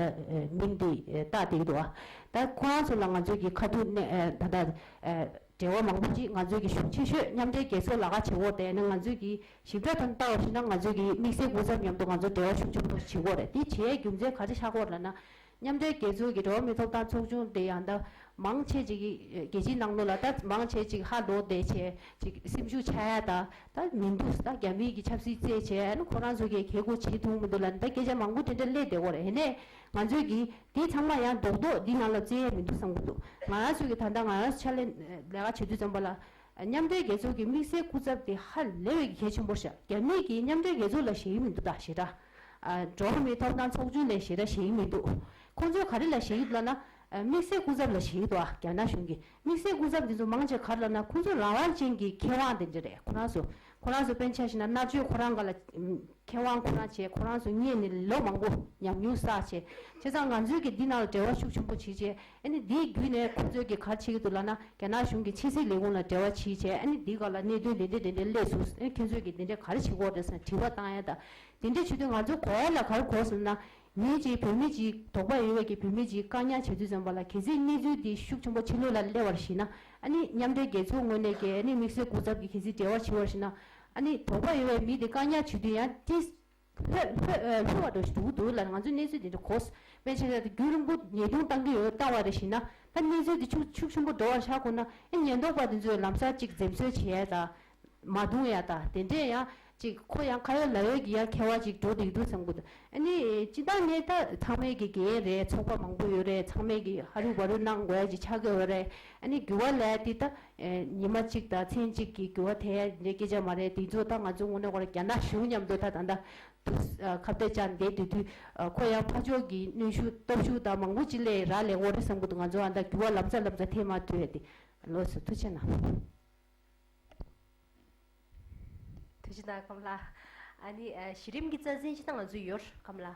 མིང་དེ་བཏགས་བསྡད་ཀྱི་འདུག་ད་ཁོ་རང་ཚོ་ལ་ང་ཚོའི་གི་ཁ་ཐུག་ནས་ད་ལྟ་འབྲེལ་བ་མང་པོ་ཅིག་ང་ཚོའི་གི་ཤུགས་ཆེ་ཤོས་མཉམ་འབྲེལ་རྒྱལ་ཚོགས་ལ་ཁ་བྱེད་འོག་དེ་ནས་ང་ཚོའི་གི་ཞིབ་ཕྲ་དང་ལྟ་བ་ཞིག་ན་ང་ཚོའི་གི་དམིགས་བསལ་སྐུ་ཚབ་མཉམ་དུ་ང་ཚོ་འབྲེལ་བ་ཤུགས་ཆེན་པོ་བྱེད་འོག་རེད། དེ་བྱེད་ཡའི་རྒྱུ་མཚན་ག་རེ་ཆགས་ཀྱི་ཡོད་རེད་ལབ་ན། མཉམ་འབྲེལ་རྒྱལ་ཚོགས་ཀྱི་འགྲོ་བ་མིའི་ཐོབ་ཐང་ཚོགས་ཆུང་དེ་ཡང་ད་མང་ཆེ་ཅིག་གིས་རྒྱལ་སྤྱིའི་ནང་ལོགས་ལ་ད་མང་ཆེ་ཅིག་ཧ་ལོ་བསྡད་བྱས་ཅིག་སེམས་ཤུགས་ཆག་ཡ་ད་ད་མི་འདུག་ད་རྒྱ་མིའི་གི་ཆབ་སྲིད་བརྩད་བྱས་ཨ་ནི་ཁོ་རང་ཚོ་གིས་གལ་དགོས་བྱེད་ཐུབ་མི་འདུག་ལབ་ད་སྐད་ཆ་མང་པོ་དེ་འདྲ་སླེབས་བསྡད་ཡོད་རེད། ཡིན་ནའི་ང་ཚོས་གི་དེ་ཚང་མ་ཡང་རྡོག་རྡོག་འདི་ནང་ལ་བཙལ་ཡ་མི་འདུག་བསམ་གྱི་འདུག་ང་རང་ཚོས་གི་ད་ལྟ་ང་རང་ཚོ་ཕྱག་ལས་ལས་ཀ་བྱེད་དུས་ཙམ་པ་ལ། མཉམ་འབྲེལ་རྒྱལ་ཚོགས་ཀྱི་དམིགས་བསལ་སྐུ་ཚབ་དེ་ཧ་ལས་པའི་གལ་ཆེན་པོ་ཤག་རྒྱ་མིས་ཀྱིས་མཉམ་འབྲེལ་རྒྱལ་ཚོགས་ལ་ཞེད་ཀྱི་མི་འདུག་ད་ཞེ་དྲག་འགྲོ་བ་མིའི་ཐོབ་ཐང་ཚོགས་ཆུང་ལ་ཞེ་དྲག་ཞེད་ཀྱི་མི་འདུག་ཁོང་ཚོས་ག་རེ་ལ་ཞེད་ཀྱི་འདུག་ལབ་ན། དམིགས་བསལ་སྐུ་ཚབ་ལ་ཞེད་ཀྱི་འདུག་རྒྱ་ནག་གཞུང་གིས་དམིགས་བསལ་སྐུ་ཚབ་དེ་ཚོ་མང་ཆེ་ག་རེ་ལབ་ན་ཁོང་ཚོ་རང་དབང་ཅན་གྱི་མཁས་དབང་དེ་འདྲ་རེད། ཁོ་རང་ཚོ་ཁོ་རང་ཚོ་དཔེར་ན་ཆ་བཞག་ན་མནར་གཅོད་ཁོ་རང་ག་ལ། མཁས་དབང་ཁོ་རང་བྱས་ཁོ་རང་ཚོ་སྔོན་ནས་ལོ་མང་པོ་ཉམས་མྱོང་བསགས་བྱས་བྱས་ཙང་ང་ཚོས་ཀྱི་འདི་ནང་ལ་འབྲེལ་བ་ཤུགས་ཆེན་པོ་བྱེད་བྱས་ཨ་ནི་འདིའི་བརྒྱུད་ནས་ཁོ་ཚོས་ཀྱི་ག་རེ་བྱེད་ཀྱི་འདུག་ལབ་ན་རྒྱ་ནག་གཞུང་གི་ཕྱི་སྲིད་ལས་ཁུངས་ལ་འབྲེལ་བ་བྱེད་བྱས་ཨ་ནི་འདི་ག་ལ་གནད་དོན་འདི་འདྲ་འདི་འདྲ་སླེབས་སོང་ཨ་ནི་ཁྱོད་ཚོས་ཀྱི་འདི་འདྲ་ག་རེ་བྱེད་དགོས་རེད་ཟེར་ནས་དྲི་བ་བཏང་ཡ་ད་འདི་འདྲ་བྱེད་དུས་ང་ཚོ་གོ་ཡ་ལ་ག་རེ་གོ་ཟེར་ན་མི་གཅིག་བུད་མེད་ཅིག་དོགས་པ་ཡོད་པའི་གི་བུད་མེད་ཅིག་བཀག་ཉར་བྱེད་དུས་ཙམ་པ་ལ་གལ་སྲིད་གནས་ཚུལ་འདི་ཤུགས་ཆེན་པོ་ཕྱི་ལོགས་ལ་སླེབས་པར་ཤེས་ན་ཨ་ནི་མཉམ་འབྲེལ་རྒྱལ་ཚོགས་ངོས་ནས་ཀྱི་ཨ་ནི་དམིགས་བསལ་སྐུ་ཚབ་ཀྱི་གལ་སྲིད་འབྲེལ་བ་བྱེད་པར་ཤེས་ན། ཨ་ནི་དོགས་པ་ཡོད་པའི་མི་དེ་བཀག་ཉར་བྱེད་དུས་ཡང་ཏིས་ལྷོད་ལྷོད་ལྷོད་པ་འགྲོ་ཞིག་འདུག་འདུག་ལ་ང་ཚོས་གནས་ཚུལ་དེ་འདྲ་གོ་སོང་། དཔེ་ཆ་ལ་རྒྱུན་རིང་པོ་ཉེས་རྡུང་བཏང་གི་ཡོད་བཏང་བ་རེད་ཞེ་ན་ད་གནས་ཚུལ་དེ་ཤུགས་ཤུགས་ཆེན་པོ་འགྲོ་བར་ཤར་དགོས་ན་ཨ་ཉེན་རྟོག་པ་དེ་ཚོས་ལམ་སང་ཅིག་འཛེམ་ཟོན་བྱེད་ཡ་ད་མ་རྡུང་ཡ་ད་དེ་འདྲས་ཡང་ཅིག་ཁོ་ཡང་ཁ་ཡོད་ལག་ཡོད་ཀྱི་ཡང་ཁྱད་པར་ཅིག་འགྲོ་བསྡད་འདུག་བསམ་གི་འདུག་ཨ་ནི་སྤྱི་བཏང་ནས་ད་ཚང་མས་ཀྱི་འགན་རེད། ཚོགས་པ་མང་པོ་ཡོད་རེད། ཚང་མས་ཀྱི་ཧ་རུ་བ་རུ་གནང་དགོས་ཡ་ཅིག་ཆགས་ཀྱི་ཡོད་རེད། ཨ་ནི་འགྱུར་བ་ལས་དེ་ད། ཨེ། ཉི་མ་གཅིག་དང་མཚན་གཅིག་གི་འགྱུར་བ་ཐེབས་ཡ་འདྲའི་སྐད་ཆ་མ་རེད། དེ་ཚོ་ད་ང་ཚོ་དངོས་གནས་ཁོ་རང་རྒྱ་ནག་གཞུང་མཉམ་དུ་ད་ད་ལྟ་དུ་ཨ། ཁ་གཏད་བཅག་བསྡད་དུས་དུས་ཨ། ཁོ་ཡང་ཕར་ཕྱོགས་ཀྱི་གནོན་ཤུགས་སྟོབས་ཤུགས་དང་མང་པོ་ཅིག་སླེབས་རག་ལས་འོ་རེད་བསམ་གི་འདུག་ང་ཚོ་ཨ་ད་འགྱུར་བ་ལམ་སང་ལམ་སང་ཐེབས་མ་ཐུབ་ཡ་དེ་ལོས་སུ་ཐུགས་རྗེ་གནང་། ཐུགས་རྗེ་གནང་ཁམས་ལགས། ཨ་ནི་ཨ། གཞི་རིམ་གྱི་རྩ་འཛིན་ཅིག་ད་ང་ཚོ་ཡོད་ཁམས་ལགས།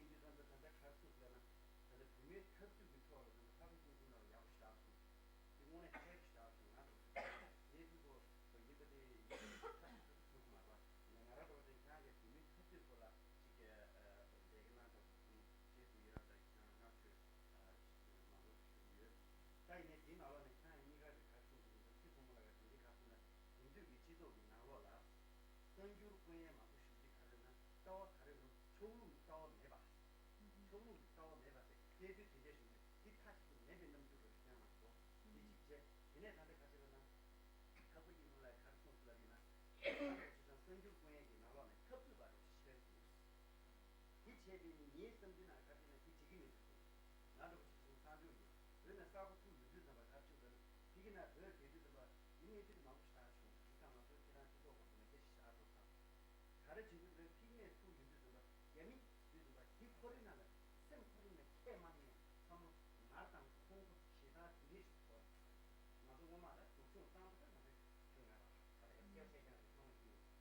ཡིན་དུས་ཙམ་པ་ད་ལྟ་ག་རེ་གསུངས་སོང་ལབ་ན། ད་ལྟ་བུད་མེད་འཐབ་རྩོད་ཀྱི་ཐོག་ལ་ད་ལྟ་ལྷག་པར་དུ་ཁོང་རྣམས་ཡག་པོ་ཞེ་དྲག་གསུངས། དེ་དངོས་གནས་ཧེ་ཞེ་དྲག་བྱུང་། ང་ཚོ་གནས་ཚུལ་ཐོག་ཡིན་པ་དེ་ཡིན་ཁ་ཞིག་ཐུག་མ་རེད་པ། ང་རང་འགྲོ་བ་དེ་ཁྱེད་རང་གིས་བུད་མེད་འཐབ་རྩོད་སྐོར་ལ་ཅིག་ལས་ཀ་གནང་དང་བྱེད་དགོས་ཡོད་ར། ད་ཁྱེད་རང་མངགས་བཅོལ་མང་པོ་ཞུ་གི་ཡོད། ད་ཡིན་ནའི་དེའི་ནང་ལོགས་ནས་ཁྱེད་རང་གཉིས་ཀ་གིས་ག་རེ་གསུངས་འདུག་ཚེ་ཕུན་མོ་ལགས་ཀྱིས་དེ་འདྲའི་ག་རེ་གསུངས་ན། དེང་དུས་ཀྱི་སྤྱི་ཚོགས་ཀྱི་ནང་ལོགས་ལ་གསར་འགྱུར་སྐུ་ངལ་མང་པོ་ཞུ་རྒྱུ་ག་རེ་ན། ལྟ་བ་ག་རེ་རུང་ཕྱོགས་ལྷུང་ལྟ་བ་མེད་པ། ཕྱོགས་ལྷུང་གི་ལྟ་བ་མེད་པ་དེ་གནས་ཚུལ་དེ་འདྲ་ཞིག་ནི་འདི་མཐའ་གཅིག་ཏུ་མེད་པའི་རྣམ་འགྱུར་རེད་ཟེར་མ་གཏོགས། འདི་གཅིག་བྱས། དེ་ནས་ད་ལྟ་ག་ཅི་ལབ་ན། ཁ་པོ་ཡིན་ནོ་ལ་ག་རེ་གསུངས་སོང་ལབ་ཡིན་ན། ད་ལྟ་ཅི་ཙམ་གསར་འགྱུར་སྐུ་ངལ་གྱི་ནང་ལོགས་ནས་འཐབ་རྩོད་པ་རེད་ཤེས་འདུག་འདི་བྱས་པས་ནི་ངའི་བསམ་ཚུལ་ནང་ག་ཅི་ན་འདི་འགྲིག་གི་མི་འདུག་ང་འདྲ་པོ་ཞིག་སོང་གསར་འགྱུར་ཡིན། འོན་ན་གསར་པ་ཐུག་ཡོང་དུས་ཙམ་པ་ག་རེ་བྱུང་ལབ་ན། ཕ་གི་ན་བོད་བསྡད་དུས་ཙམ་པ་འདི་གནས་ཚུལ་མང་པོ་ཞེ་དྲག་བྱུང་། འདི་ཙམ་ང་ཚོ་ཁྱེད་རང་སྤྱི་ཚོགས་སྐོར་དུ་མ་སྐད་ཆ་ཞེ་དྲག་འགྲོ་ཚར། ག་རེ་བྱེད་དུས་ཚོད་ཕིག་ནས་ཐུག་ཡོང་དུས་ཙམ་པ་རྒྱ་མི་དུས་ཙམ་པ་འདི་ཁོ་རའི་ནང་ལ་སེམས་ཁོ་རའི་ནང་ཁས་མ་ལེན་ཡང་བསམ་བློ་ང་དང་ཁོང་ཁོ་ཞེ་དྲག་དེ་འདྲས་ཤིག་གོ། ང་ཚོ་སྔོན་མ་ལ་སྡུག་སྦྱོང་བཏང་པ་ལ་ང་ཚོས་ཁྱོད་ང་རང་ད་ལྟ་ཡང་སྐྱབས་ཆ་ཀྱང་རེད་ཚང་མ་ཤེས་ཡོད།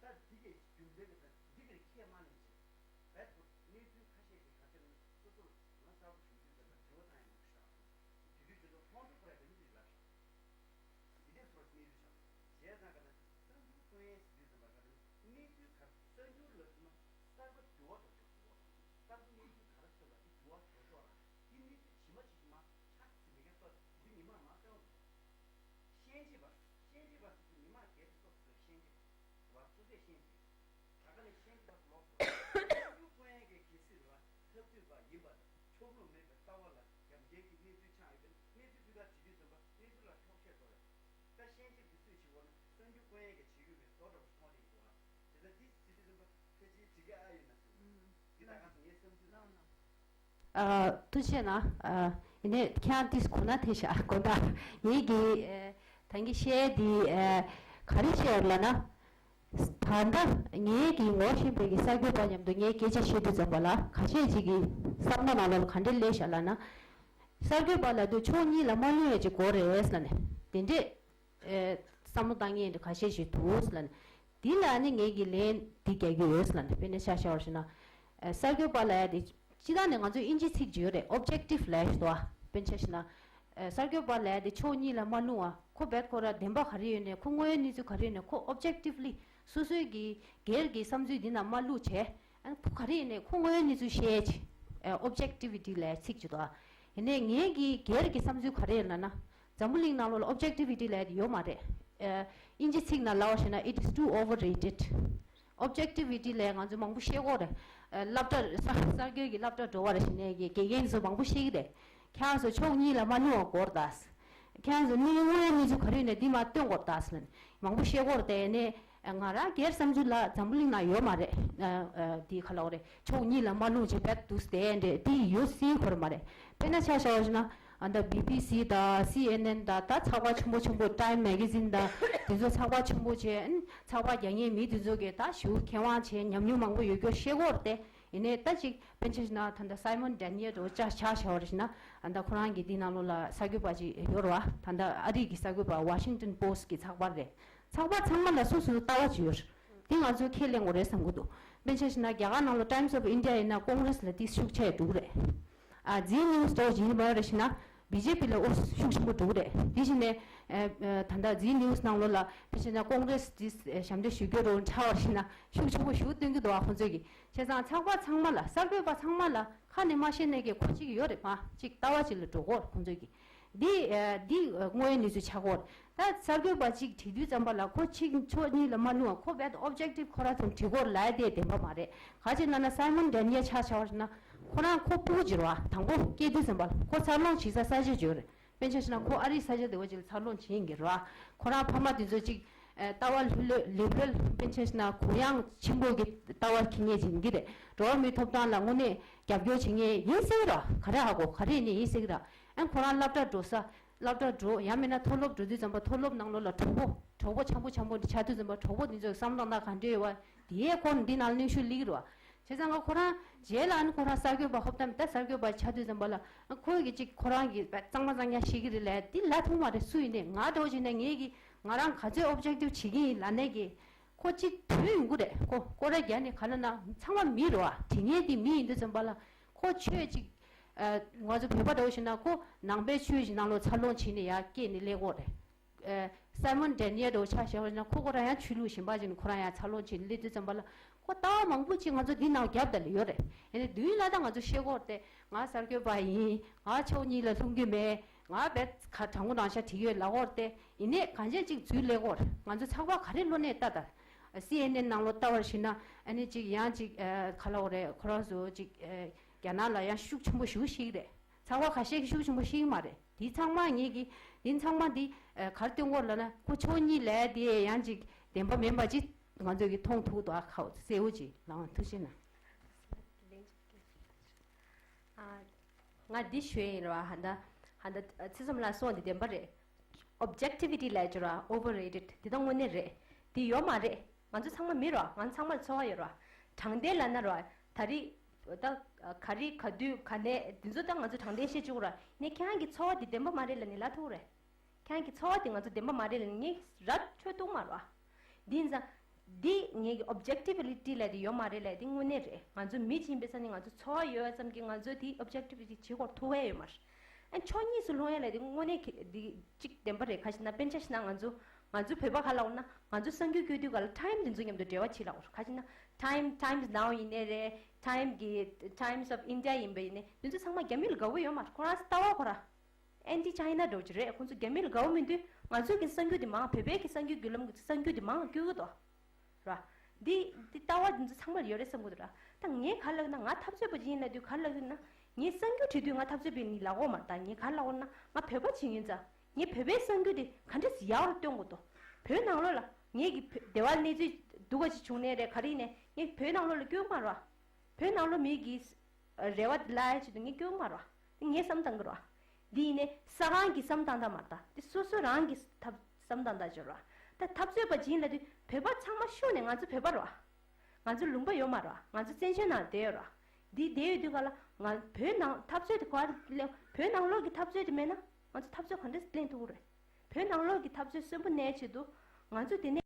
ད་འདི་གའི་རྒྱུ་མཚན་གྱི་ད་འདི་གའི་ཁས་མ་ལེན་བྱས། རྦད་དེ་གནས་ཚུལ་ཁ་ཤས་ཤིག་ག་ཚོད་ན་སོ་སོར་ང་གསར་པ་བྱུང་དུས་ཙམ་པ་དྲི་བ་བཏང་ཡང་མང་པོ་ཞིག་རག་སོང་། དེ་དུས་ཁྱོད་ཚོ་ཁོང་ཚོ་ཁོ་ར་དེ་འདྲ་ཞིག་ལབ་ཤག་འདི་འདྲའི་སྐོར་གནས་ཚུལ་ཆགས། བྱས་ཙང་ག་ན་གསར་འགྱུར་སྐུ་ངལ་ཟེར་དུས་ཙམ་པ་ག་ན་གནས་ཚུལ་ག་གསར་འགྱུར་ལ་ཚུད་ན་གསར་པ་འགྱུར་བ་འགྲོ་ཆོག་གི་རེད། གསར་པ་གནས་ཚུལ་ག་རེ་ཐོན་པ་དེ་འགྱུར་བ་འགྲོ་ཆོག་ར། དེ་གནས་ཚུལ་ཇི་མ་ཇི་བཞིན་མ་ཆགས་ཟིན་པའི་སྐབས་འདི་མི་མང་མང་སྟོན་འགྲོ། ཤན་འབྱེད་པ། ཤན་འབྱེད་པ་ཟེར་དུས་མི་མང་སྒེར་གྱི་སོ་སོའི་ཤན་འབྱེད་པ། རེད་བ། སོ་སོས་ཤན་འབྱེད། ད་ག་ནས་ཤན་འབྱེད་པ་ལོག་སོང་། གསར་འགྱུར་སྐུ་ངལ་གྱི་གལ་སྲིད་རེད་བ། འཐབ་རྩོད་པ་ཡིན་པ་དང་ཕྱོགས་ལྷུང་མེད་པའི་ལྟ་བ་ལ་རྒྱབ་འགལ་གྱི་གནས་ཚུལ་ཆགས་ཡོད་པས་གནས་ཚུལ་དེ་ག་བྲིས་དུས་ཙམ་པ་གནས་ཚུལ་ལ་འཁྱོག་བཤད་བཟོ་རེད། ད་ཤན་འབྱེད་དེ་སུས་བྱེད་དགོས་ན་གསར་འགྱུར་སྐུ་ངལ་གྱིས་བྱེད་དགོས་པའི་བཟོ་འདྲ་པོ་མཐོང་བསྡད་ཀྱི་འདུག་བ། དེ་ལྟར་འདི་བྱེད་དུས་ཙམ་པ་ཕལ་ཆེར་འགྲིག་གི་ཨ་ཡོད་ན་ཟེར་གྱི་འདུག་འདི་ད་ག་ཚོད་ངའི་བསམ་ཚུལ་ལ། ཨ། ཐུགས་རྗེ་ཆེ་གནང་། ཨ། ཡིན་ནའི་ཁྱེད་རང་ཏིས་གོ་ན་དེ་བཞག་དགོངས་དག་ངེད་ཀྱིས་ཨ། ད་གིན་བཤད་དེ་ཨ། ག་རེ་བཤད་ཡོད་ལབ་ན། ད་ལྟ་ངེད་ཀྱིས་ངོ་ཤེས་པའི་གི་གསར་འགོད་པ་མཉམ་དུ་ངས་སྐད་ཆ་བཤད་དུས་ཙམ་པ་ལ་ཁ་ཤས་ཅིག་གིས་བསམ་བློ་ནང་ལོགས་ལ་ག་འདྲས་སླེབས་བཞག་ལབ་ན། གསར་འགོད་པ་ལབ་དུས་ཕྱོགས་གཉིས་ལ་མ་བསླུ་ཡ་ཅིག་དགོས་རེད་ལབ་ནས་དེ་འདྲས། ཨེ། བསམ་བློ་བཏང་མཁན་དེ་ཁ་ཤས་ཤིག་འདུག་ལབ་ནས། འདི་ལ་ནི་ངེད་ཀྱིས་ལན་འདི་རྒྱག་གི་ཡོད་ལབ་ནས། དཔེར་ན་ཆ་བཞག་པར་བྱས་ན། ཨེ། གསར་འགོད་པ་ལབ་ཡ་དེ་སྤྱིར་བཏང་ནས་ང་ཚོའི་དབྱིན་ཇིའི་ཚིག་ཅིག་ཡོད་རེད། ཨོབ་ཇེག་ཊིབ་ལབ་ཡ་ཞིག་འདུག་ཨ། དཔེར་ན་ཆ་བཞག་ན། ཨེ། གསར་འགོད་པ་ལབ་ཡ་དེ་ཕྱོགས་གཉིས་ལ་མ་བསླུ་བ། ཁོ་རྦད་ཁོ་ར་བདེན་པ་ག་རེ་ཡོད་ནའི་ཁོ་དངོས་ཡོད་གནས་ཚུལ་ག་རེ་ཡོད་ནའི་ཁོ་ཨོབ་ཇེག་ཊིབ་ལི་སོ་སོའི་གི་སྒེར་གྱི་བསམ་ཚུལ་འདི་ནང་མ་བླུགས་བྱས། ཨ། ཁོ་ག་རེ་ཡིན་ནའི་ཁོ་དངོས་ཡོད་གནས་ཚུལ་བཤད་ཅིག་ཨོབ་ཇེག་ཊི་བི་ཊི་ལབ་ཚིག་ཅིག་འདུག་ཨ། ཡིན་ནའི་ངེད་ཀྱི་སྒེར་གྱི་བསམ་ཚུལ་ག་རེ་ཡིན་ལབ་ན། འཛམ་བུ་གླིང་ནང་ལོགས་ལ་ཨོབ་ཇེག་ཊི་བི་ཊི་ལབ་ཡ་དེ་ཡོད་མ་རེད། ཨ། དབྱིན་ཇི་ཚིག་ནང་ལབ་པ་བྱས་ན། It is too overrated. ཨོབ་ཇེག་ཊི་བི་ཊི་ལབ་ཡ་ང་ཚོས་མང་པོ་བཤད་ཀྱི་ཡོད་རེད། ཨ། སློབ་གྲྭ་གསར་གསར་འགོད་ཀྱི་སློབ་གྲྭ་འགྲོ་བ་རེད་བྱས་ནས་དགེ་རྒན་ཚོ་མང་པོ་བཤད་ཀྱི་རེད། ཁྱེད་རང་ཚོ་ཕྱོགས་གཉིས་ལ་མ་བསླུ་བ་དགོས་རེད་ད། ཁྱེད་རང་ཚོ་དངོས་ཡོད་གནས་ཚུལ་ག་རེ་ཡོད་ནའི་འདི་མར་སྟོན་དགོས་རེད་ད་ཟེར་ནས་མང་པོ་བཤད་ཀྱི་ཡོད་རེད་དེ། ཡིན་ནའི་ང་རང་སྒེར་བསམ་ཚུལ་ལ་འཛམ་བུ་གླིང་ནང་ཡོད་མ་རེད། ཨ། ཨ། འདི་ག་ལབ་དགོས་རེད། ཕྱོགས་གཉིས་ལ་མ་བསླུ་བྱས་རྦད་འདུག་སེ་དེ་འདྲས་འདི་ཡོད་སྲིད་ཀྱི་ཡོད་མ་རེད། དཔེར་ན་ཆ་བཞག་པ་བྱས་ན། ཨ། ད་བི་བི་སི་དང་སི་ཨེན་ཨེན་དང་ད་ཚགས་པར་ཆེན་པོ་ཆེན་པོ་ཊའིམ་མེ་ག་ཛིན་དང་དེ་ཚོ་ཚགས་པར་ཆེན་པོ་བྱས། ཨ། ཚགས་པར་རྒྱག་མཁན་མི་དེ་ཚོ་གིས་ད་ཞེ་པོ་མཁས་དབང་བྱས་ཉམས་མྱོང་མང་པོ་ཡོད་སྐྱོར་བཤད་ཀྱི་ཡོད་རེད་དེ། ཡིན་ནའི་ད་ཅིག་དཔེར་ན་ཆ་བཞག་ན་ད་ལྟ་སའི་མོན་ཌེ་ནི་ཡལ་འདྲ་པོ་ཆ་བཞག་པ་བྱས་ན། ཨ། ད་ཁོ་རང་གི་འདི་ནང་ལོགས་ལ་གསར་འགོད་པ་ཅིག་ཡོད་རེད་པ། ད་ལྟ་ཨ་རི་གི་གསར་འགོད་པ། ཝ་ཤིང་ཊོན་པོ་སི་ཊི་གི་ཚགས་པར་རེད། ཚགས་པར་ཚང་མ་ལ་སོ་སོའི་ལྟ་བ་ཅིག་ཡོད་རེད། དེ་ང་ཚོས་ཁས་ལེན་དགོས་རེད་བསམ་གྱི་འདུག་དཔེར་ན་ཆ་བཞག་ན་རྒྱ་གར་ནང་ལོགས་ཊའིམ་སི་ཨོཕ་ཨིན་ཌི་ཡ་ཡིན་ན་ཀོང་རེ་སི་ལ་ཏོག་ཙམ་ཤུགས་ཆེ་འདུག་རེད། ཨ། ཛི་ནིའུ་སི་འདྲ་པོ་ཅིག་ཡིན་པ་རེད་བྱས་ན་བི་ཇེ་པི་ལ་ཨོ་ཤུགས་ཆེན་པོ་འདུག་རེད། དེ་བཞིན་ནས། ཨ། ཨ། ད་ལྟ་ཛི་ནིའུ་སི་ནང་ལོགས་ལ་དཔེར་ན་ཆ་བཞག་ན་ཀོང་རེ་སི་དེ་ཞབས་འདྲེན་ཞུ་རྒྱུ་འདྲ་པོ་ཆགས་པ་བྱས་ན་ཤུགས་ཆེན་པོ་ཞེ་པོ་སྟོན་གྱི་འདུག་པ། ཁོང་ཚོས་ཀྱིས། བྱས་ཙང་ཚགས་པར་ཚང་མ་ལ། གསར་འགོད་པ་ཚང་མ་ལ་ཁ་ནས་མ་བཤད་ནའི་གི་གོ་གཅིག་ཡོད་རེད། མ་གཅིག་ལྟ་བ་གཅིག་ལ་འགྲོ་གི་ཡོད་རེད་ཁོང་ཚོས་ཀྱིས། འདི། ཨ། འདི་དངོས་ཡོད་གནས་ཚུལ་ཆགས་ཀྱི་ཡོད་རེད། ད་གསར་འགོད་པ་གཅིག་བྲིས་དུས་ཙམ་པ་ལ་ཁོ་གཅིག་ཕྱོགས་གཉིས་ལ་མ་བསླུ་བ། ཁོ་རྦད་དེ་ཨོབ་ཇེག་ཊིབ་ཁོ་རང་ཚོ་བྲིས་ཀྱི་ཡོད་རེད་ལབ་ཡ་དེ་བདེན་པ་མ་རེད། ག་ཅི་ལབ་ན་སའི་མོན་ཌེ་ནི་ཡལ་ཆ་བཞག་པ་བྱས་ན་ཁོ་རང་ཁོ་ཕྲུ་གུ་ཅིག་རེད་པ། དང་པོ་སྐྱེས་དུས་ཙམ་པ་ལ་ཁོ་འཚར་ལོངས་བྱེད་ས་ས་ཆ་ཅིག་ཡོད་རེད། དཔེ་ཆ་བཞག་ན་ཁོ་ཨ་རིའི་ས་ཆ་དེ་བ་ཅིག་ལ་འཚར་ལོངས་བྱེད་ཡིན་གྱི་རེད་བ། ཁོ་རང་ཕ་མ་དེ་ཚོ་ཅིག་ཨ་ལྟ་བ་ལྷོད་ལྷོད་ལིབ་རལ། དཔེ་ཆ་བཞག་ན་གུ་ཡངས་ཆེན་པོ་གི་ལྟ་བ་འཁྱེར་མཁན་ཅིག་ཡིན་གྱི་རེད། འགྲོ་བ་མིའི་ཐོབ་ཐང་ལ་དངོས་གནས་རྒྱབ་སྐྱོར་བྱེད་མཁན་ཡིན་སྲིད་ར། ག་རེ་ཧ་གོ། ག་རེ་ནས་ཡིན་སྲིད་ར། ཨ་ཁོ་རང་སློབ་གྲྭ་འགྲོ་ས། སློབ་གྲྭ་འགྲོ་ཡང་མིན་ན་མཐོ་སློབ་འགྲོ་དུས་ཙམ་པ་མཐོ་སློབ་ནང་ལོགས་ལ་གྲོགས་པོ་གྲོགས་པོ་འཆམ་པོ་འཆམ་པོ་འདི་ཆགས་དུས་ཙམ་པ་གྲོགས་པོ་འདི་ཚོའི་བསམ་བློ་ན་ག་འདྲ་ཡོད་བ། དེའི་སྐོར་འདི་ནང་གནོན་ཤུགས་སླེབས་ཀྱི་རེད་བ། བྱས་ཙང་ང་ཁོ་རང་རྗེས་ལ་ཨ་ནི་ཁོ་རང་གསར་འགོད་པ་ཧོབ་ཏམ་ད་གསར་འགོད་པ་ཆགས་དུས་ཙམ་པ་ལ་ཁོ་གི་ཅིག་ཁོ་རང་གི་གཙང་མ་གཙང་རྐྱང་བཤད་ཀྱི་རེད་ལབ་འདི་ལབ་ཐུབ་མ་རེད། སུ་ཡིན་ནའི་ང་འདྲ་བོ་བྱས་ནས་ངེད་ཀྱི་ང་རང་ག་ཚོད་ཨོབ་ཇེག་ཊིབ་བྱེད་ཀྱི་ཡིན་ལབ་ནས་ཀྱི་ཁོ་ཅིག་དུས་ཡོང་གི་རེད། ཁོ་སྐོར་ར་རྒྱག་ནས་ག་ལབ་ན་ཚང་མ་མི་རེད་བ། དྲི་ངན་འདི་མི་ཡིན་དུས་ཙམ་པ་ལ་ཁོ་ཆོས་ཅིག་ཨ་ང་ཚོ་བོད་པ་འདྲ་བོ་བྱས་ན་ཁོ་ནང་པའི་ཆོས་ཀྱི་ནང་ལོགས་འཚར་ལོངས་བྱས་ནས་ཡར་སྐྱེས་ནས་སླེབས་ཀྱི་ཡོད་རེད། ཨ་སའི་མོན་ཌེ་ནི་ཡལ་འདྲ་བོ་ཆ་བཞག་པ་ཡིན་ན་ཁོ་ཁོ་རང་ཡང་ཆོས་ལུགས་གཞན་པ་ཅིག་ནས་ཁོ་རང་ཡང་འཚར་ལོངས་བྱས་ནས་སླེབས་དུས་ཙམ་པ་ལ་ཁོ་ལྟ་བ་མང་པོ་ཅིག་ང་ཚོ་འདི་ནང་རྒྱབ་ད་ལ་ཡོད་རེད། ཡིན་ནའི་མདུན་ལ་ད་ང་ཚོ་བཤད་ཀྱི་ཡོད་རེད་དེ། ང་གསར་འགོད་པ་ཡིན། ང་ཕྱོགས་གཉིས་ལ་ལྷུང་རྒྱུ་མེད། ང་རྦད་ག་དྲང་པོ་དྲང་བཞག་བྲིས་ཡོད་ལབ་ཀྱི་ཡོད་རེད་དེ། ཡིན་ནའི་གང་ཅི་ཅིག་འཛུལ་སླེབས་ཀྱི་ཡོད་རེད། ང་ཚོ་ཚགས་པར་ག་རེ་བློ་ནས་ལྟ་ད། སི་ཨེན་ཨེན་ནང་ལོགས་ལྟ་བར་ཞིག་ན་ཨ་ནི་ཅིག་ཡང་ཅིག་ཨ་ག་ལབ་དགོས་རེད། ཁོ་རང་ཚོ་ཅིག་ཨ་རྒྱ་ནག་ལ་ཡང་ཤུགས་ཆེན་པོ་ཞེ་པོ་ཞིག་རེད། ཚགས་པར་ཁ་ཤས་ཀྱིས་ཤུགས་ཆེན་པོ་ཞིག་མ་རེད། འདི་ཚང་མ་ངེད་ཀྱིས་འདི་ཚང་མ་འདི་ཨ་ག་རེ་སྟོན་གྱི་ཡོད་ལབ་ན་ཁོ་ཕྱོགས་གཉིས་ལ་དེ་ཡང་ཅིག་བདེན་པ་མིན་པ་ཅིག་ང་ཚོས་ཀྱིས་མཐོང་ཐུབ་འདུག་ཨ་ཁ་གསལ་བོ་ཅིག་ལའང་ཐུགས་རྗེ་གནང་། ང་འདི་ཞུ་ཡིན་ར། ཧ་ད་ཧ་ད་ཚེ་བསོད་ནམས་ལགས་གསུངས་འདི་བདེན་པ་རེད། ཨོབ་ཇེག་ཊི་བི་ཊི་ལབ་ཀྱི་ར་ཨོ་ཝར་རེ་ཊེཌ་འདི་ད་དངོས་གནས་རེད། འདི་ཡོད་མ་རེད། ང་ཚོ་ཚང་མ་མི་ར། ང་ཚང་མར་འཚོ་བ་ཡོད་ར། དྲང་བདེན་ལབ་ན་ར་ད་རེས་ད་ག་རེ་ག་དུས་ག་ནས་འདི་ཚོ་ད་ང་ཚོ་དྲང་བདེན་བཤད་བཅུག་ར། ནས་ཁྱེད་རང་གི་འཚོ་བ་འདི་བདེན་པ་མ་རེད་ལབ་ནས་ལབ་ཐུབ་རེད། ཁྱེད་རང་གི་འཚོ་བ་དེ་ང་ཚོ་བདེན་པ་མ་རེད་ལབ་ནས་ངས་ར་ཆོད་ཐུབ་མ་རེད་བ། འདི་ཡིན་ཙང་འདི་ངེད་ཀྱི་ཨོབ་ཇེག་ཊི་བི་ཊི་ལབ་དེ་ཡོད་མ་རེད་ལབ་དེ་དངོས་གནས་རེད། ང་ཚོ་མི་ཅིག་ཡིན་པའི་ཆ་ནས་ང་ཚོ་འཚོ་བ་ཡོད་ཙམ་གྱིས་ང་ཚོས་དེ་ཨོབ་ཇེག་ཊི་བི་ཊི་བྱེད་དགོས་ཐུག་ཡ་ཡོད་མ་རེད། ཨ་ཕྱོགས་གཉིས་སུ་ལྷུང་ཡ་ལབ་དེ་དངོས་གནས་ཁེ་འདི་གཅིག་བདེན་པ་རེད། ག་ཞིག་ན་དཔེར་ན་ཆ་བཞག་ན་ང་ཚོ་ང་ཚོ་བོད་པ་ག་ལབ་དགོས་ན་ང་ཚོ་གསར་འགྱུར་བཀོད་དུས་ག་ལ་ཊའིམ་དེ་ཚོ་མཉམ་དུ་འབྲེལ་བ་བྱེད་ལབ་དགོས་རེད། ག་ཞིག་ན་ཊའིམ་ཊའིམ་ནའོ་ཡིན་ནའི་རེད། ཊའིམ་གི་Times of India ཡིན་པ་ཡིན་ནའི་དེ་ཚོ་ཚང་མ་རྒྱ་མི་ལ་དགའ་བོ་ཡོད་མ་རེད། ཁོ་རང་ལྟ་བ་ཁོ་རང་ཨན་ཊི་ཅའི་ན་འདྲ་བོ་ཅིག་རེད། ཁོང་ཚོ་རྒྱ་མི་ལ་དགའ་བོ་མི་འདུག་ང་ཚོ་གི་གསར་འགྱུར་དེ་མང་བོད་པའི་གི་གསར་འགྱུར་བརྒྱུད་ལམ་གི་གསར་འགྱུར་དེ་མང་བ་སྐྱོ་གི་འདུག་ར། འདི་འདི་ལྟ་བ་འདི་ཚོ་ཚང་མར་ཡོད་རེད་བསམ་གི་འདུག་ར། ད་ངས་ག་ལབ་ན་ང་འཐབ་རྩོད་པ་ཅིག་ཡིན་ལབ་དུས་ག་ལབ་ན་ངས་གསར་འགྱུར་བྲིས་དུས་ང་འཐབ་རྩོད་པ་ཡིན་ལབ་ཀྱི་ཡོད་མ་རེད། ད་ངས་ག་ལབ་ཀྱི་ཡོད་ན་ང་བོད་པ་ཅིག་ཡིན་ཙང་ངས་བོད་པའི་གསར་འགྱུར་དེ་ག་འདྲས་ཡག་རུ་སྟོན་དགོས་འདུག་བོད་ནང་ལོགས་ལ་ངས་ཀྱི་བོད་བདེ་བ་གནས་ཚུལ་སྡུག་ག་ཅིག་བྱུང་ནའི་རེད་ག་རེ་ཡིན་ནའི་ངས་བོད་ནང་ལོགས་ལ་སྐྱོན་མ་རེད་བ། བོད་ནང་ལོགས་མི་གི་རེ་བ་ལ་ཡ་ཆེད་དུ་ངས་སྐྱོན་མ་རེད་བ། ངས་བསམ་བཏང་གི་རེད་བ། འདི་ཡིན་ནའི་ས་ཁང་གི་བསམ་བཏང་སྟངས་མ་རེད། ད་འདི་སོ་སོ་རང་གི་ཐབས་བསམ་བཏང་སྟངས་ཅིག་རེད་བ། ད་འཐབ་རྩོད་པ་ཅིག་ཡིན་ལབ་དུས་བོད་པ་ཚང་མ་ཤོར་ནས་ང་ཚོ་བོད་པ་རེད་བ། ང་ཚོ་ལུང་པ་ཡོད་མ་རེད་བ། ང་ཚོ་བཙན་བྱོལ་ནང་བསྡད་ཡོད་རེད་བ། འདི་བསྡད་ཡོད་དུས་ག་ལ་ང་བོད་ནང་འཐབ་རྩོད་དེ་ག་བ་ལས་བོད་ནང་ལོགས་ཀྱི་འཐབ་རྩོད་དེ་མེད་ན་ང་ཚོ་འཐབ་རྩོད་ག་འདྲས་ལེན་ཐུབ་ཀྱི་རེད། བོད་ནང་ལོགས་ཀྱི་འཐབ་རྩོད་གསོན་པོ་གནས་ཆེད་དུ་ང་ཚོ་དེ་ནས།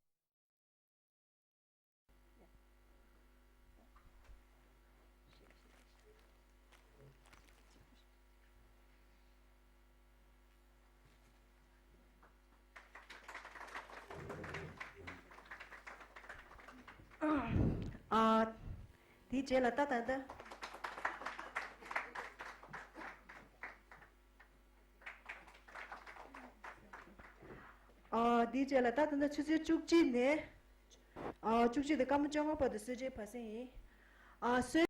ཨ། དེའི་རྗེས་ལ་ད་ད་ལྟ། ཨ། དེའི་རྗེས་ལ་ད་ད་ལྟ་ཆུ་ཚོད་བཅུ་གཅིག་ནས། ཨ། བཅུ་གཅིག་དང་སྐར་མ་བཅོ་ལྔ་བར་དུ་གསོལ་ཇའི་བར་གསེང་ཡིན། ཨ། གསོལ།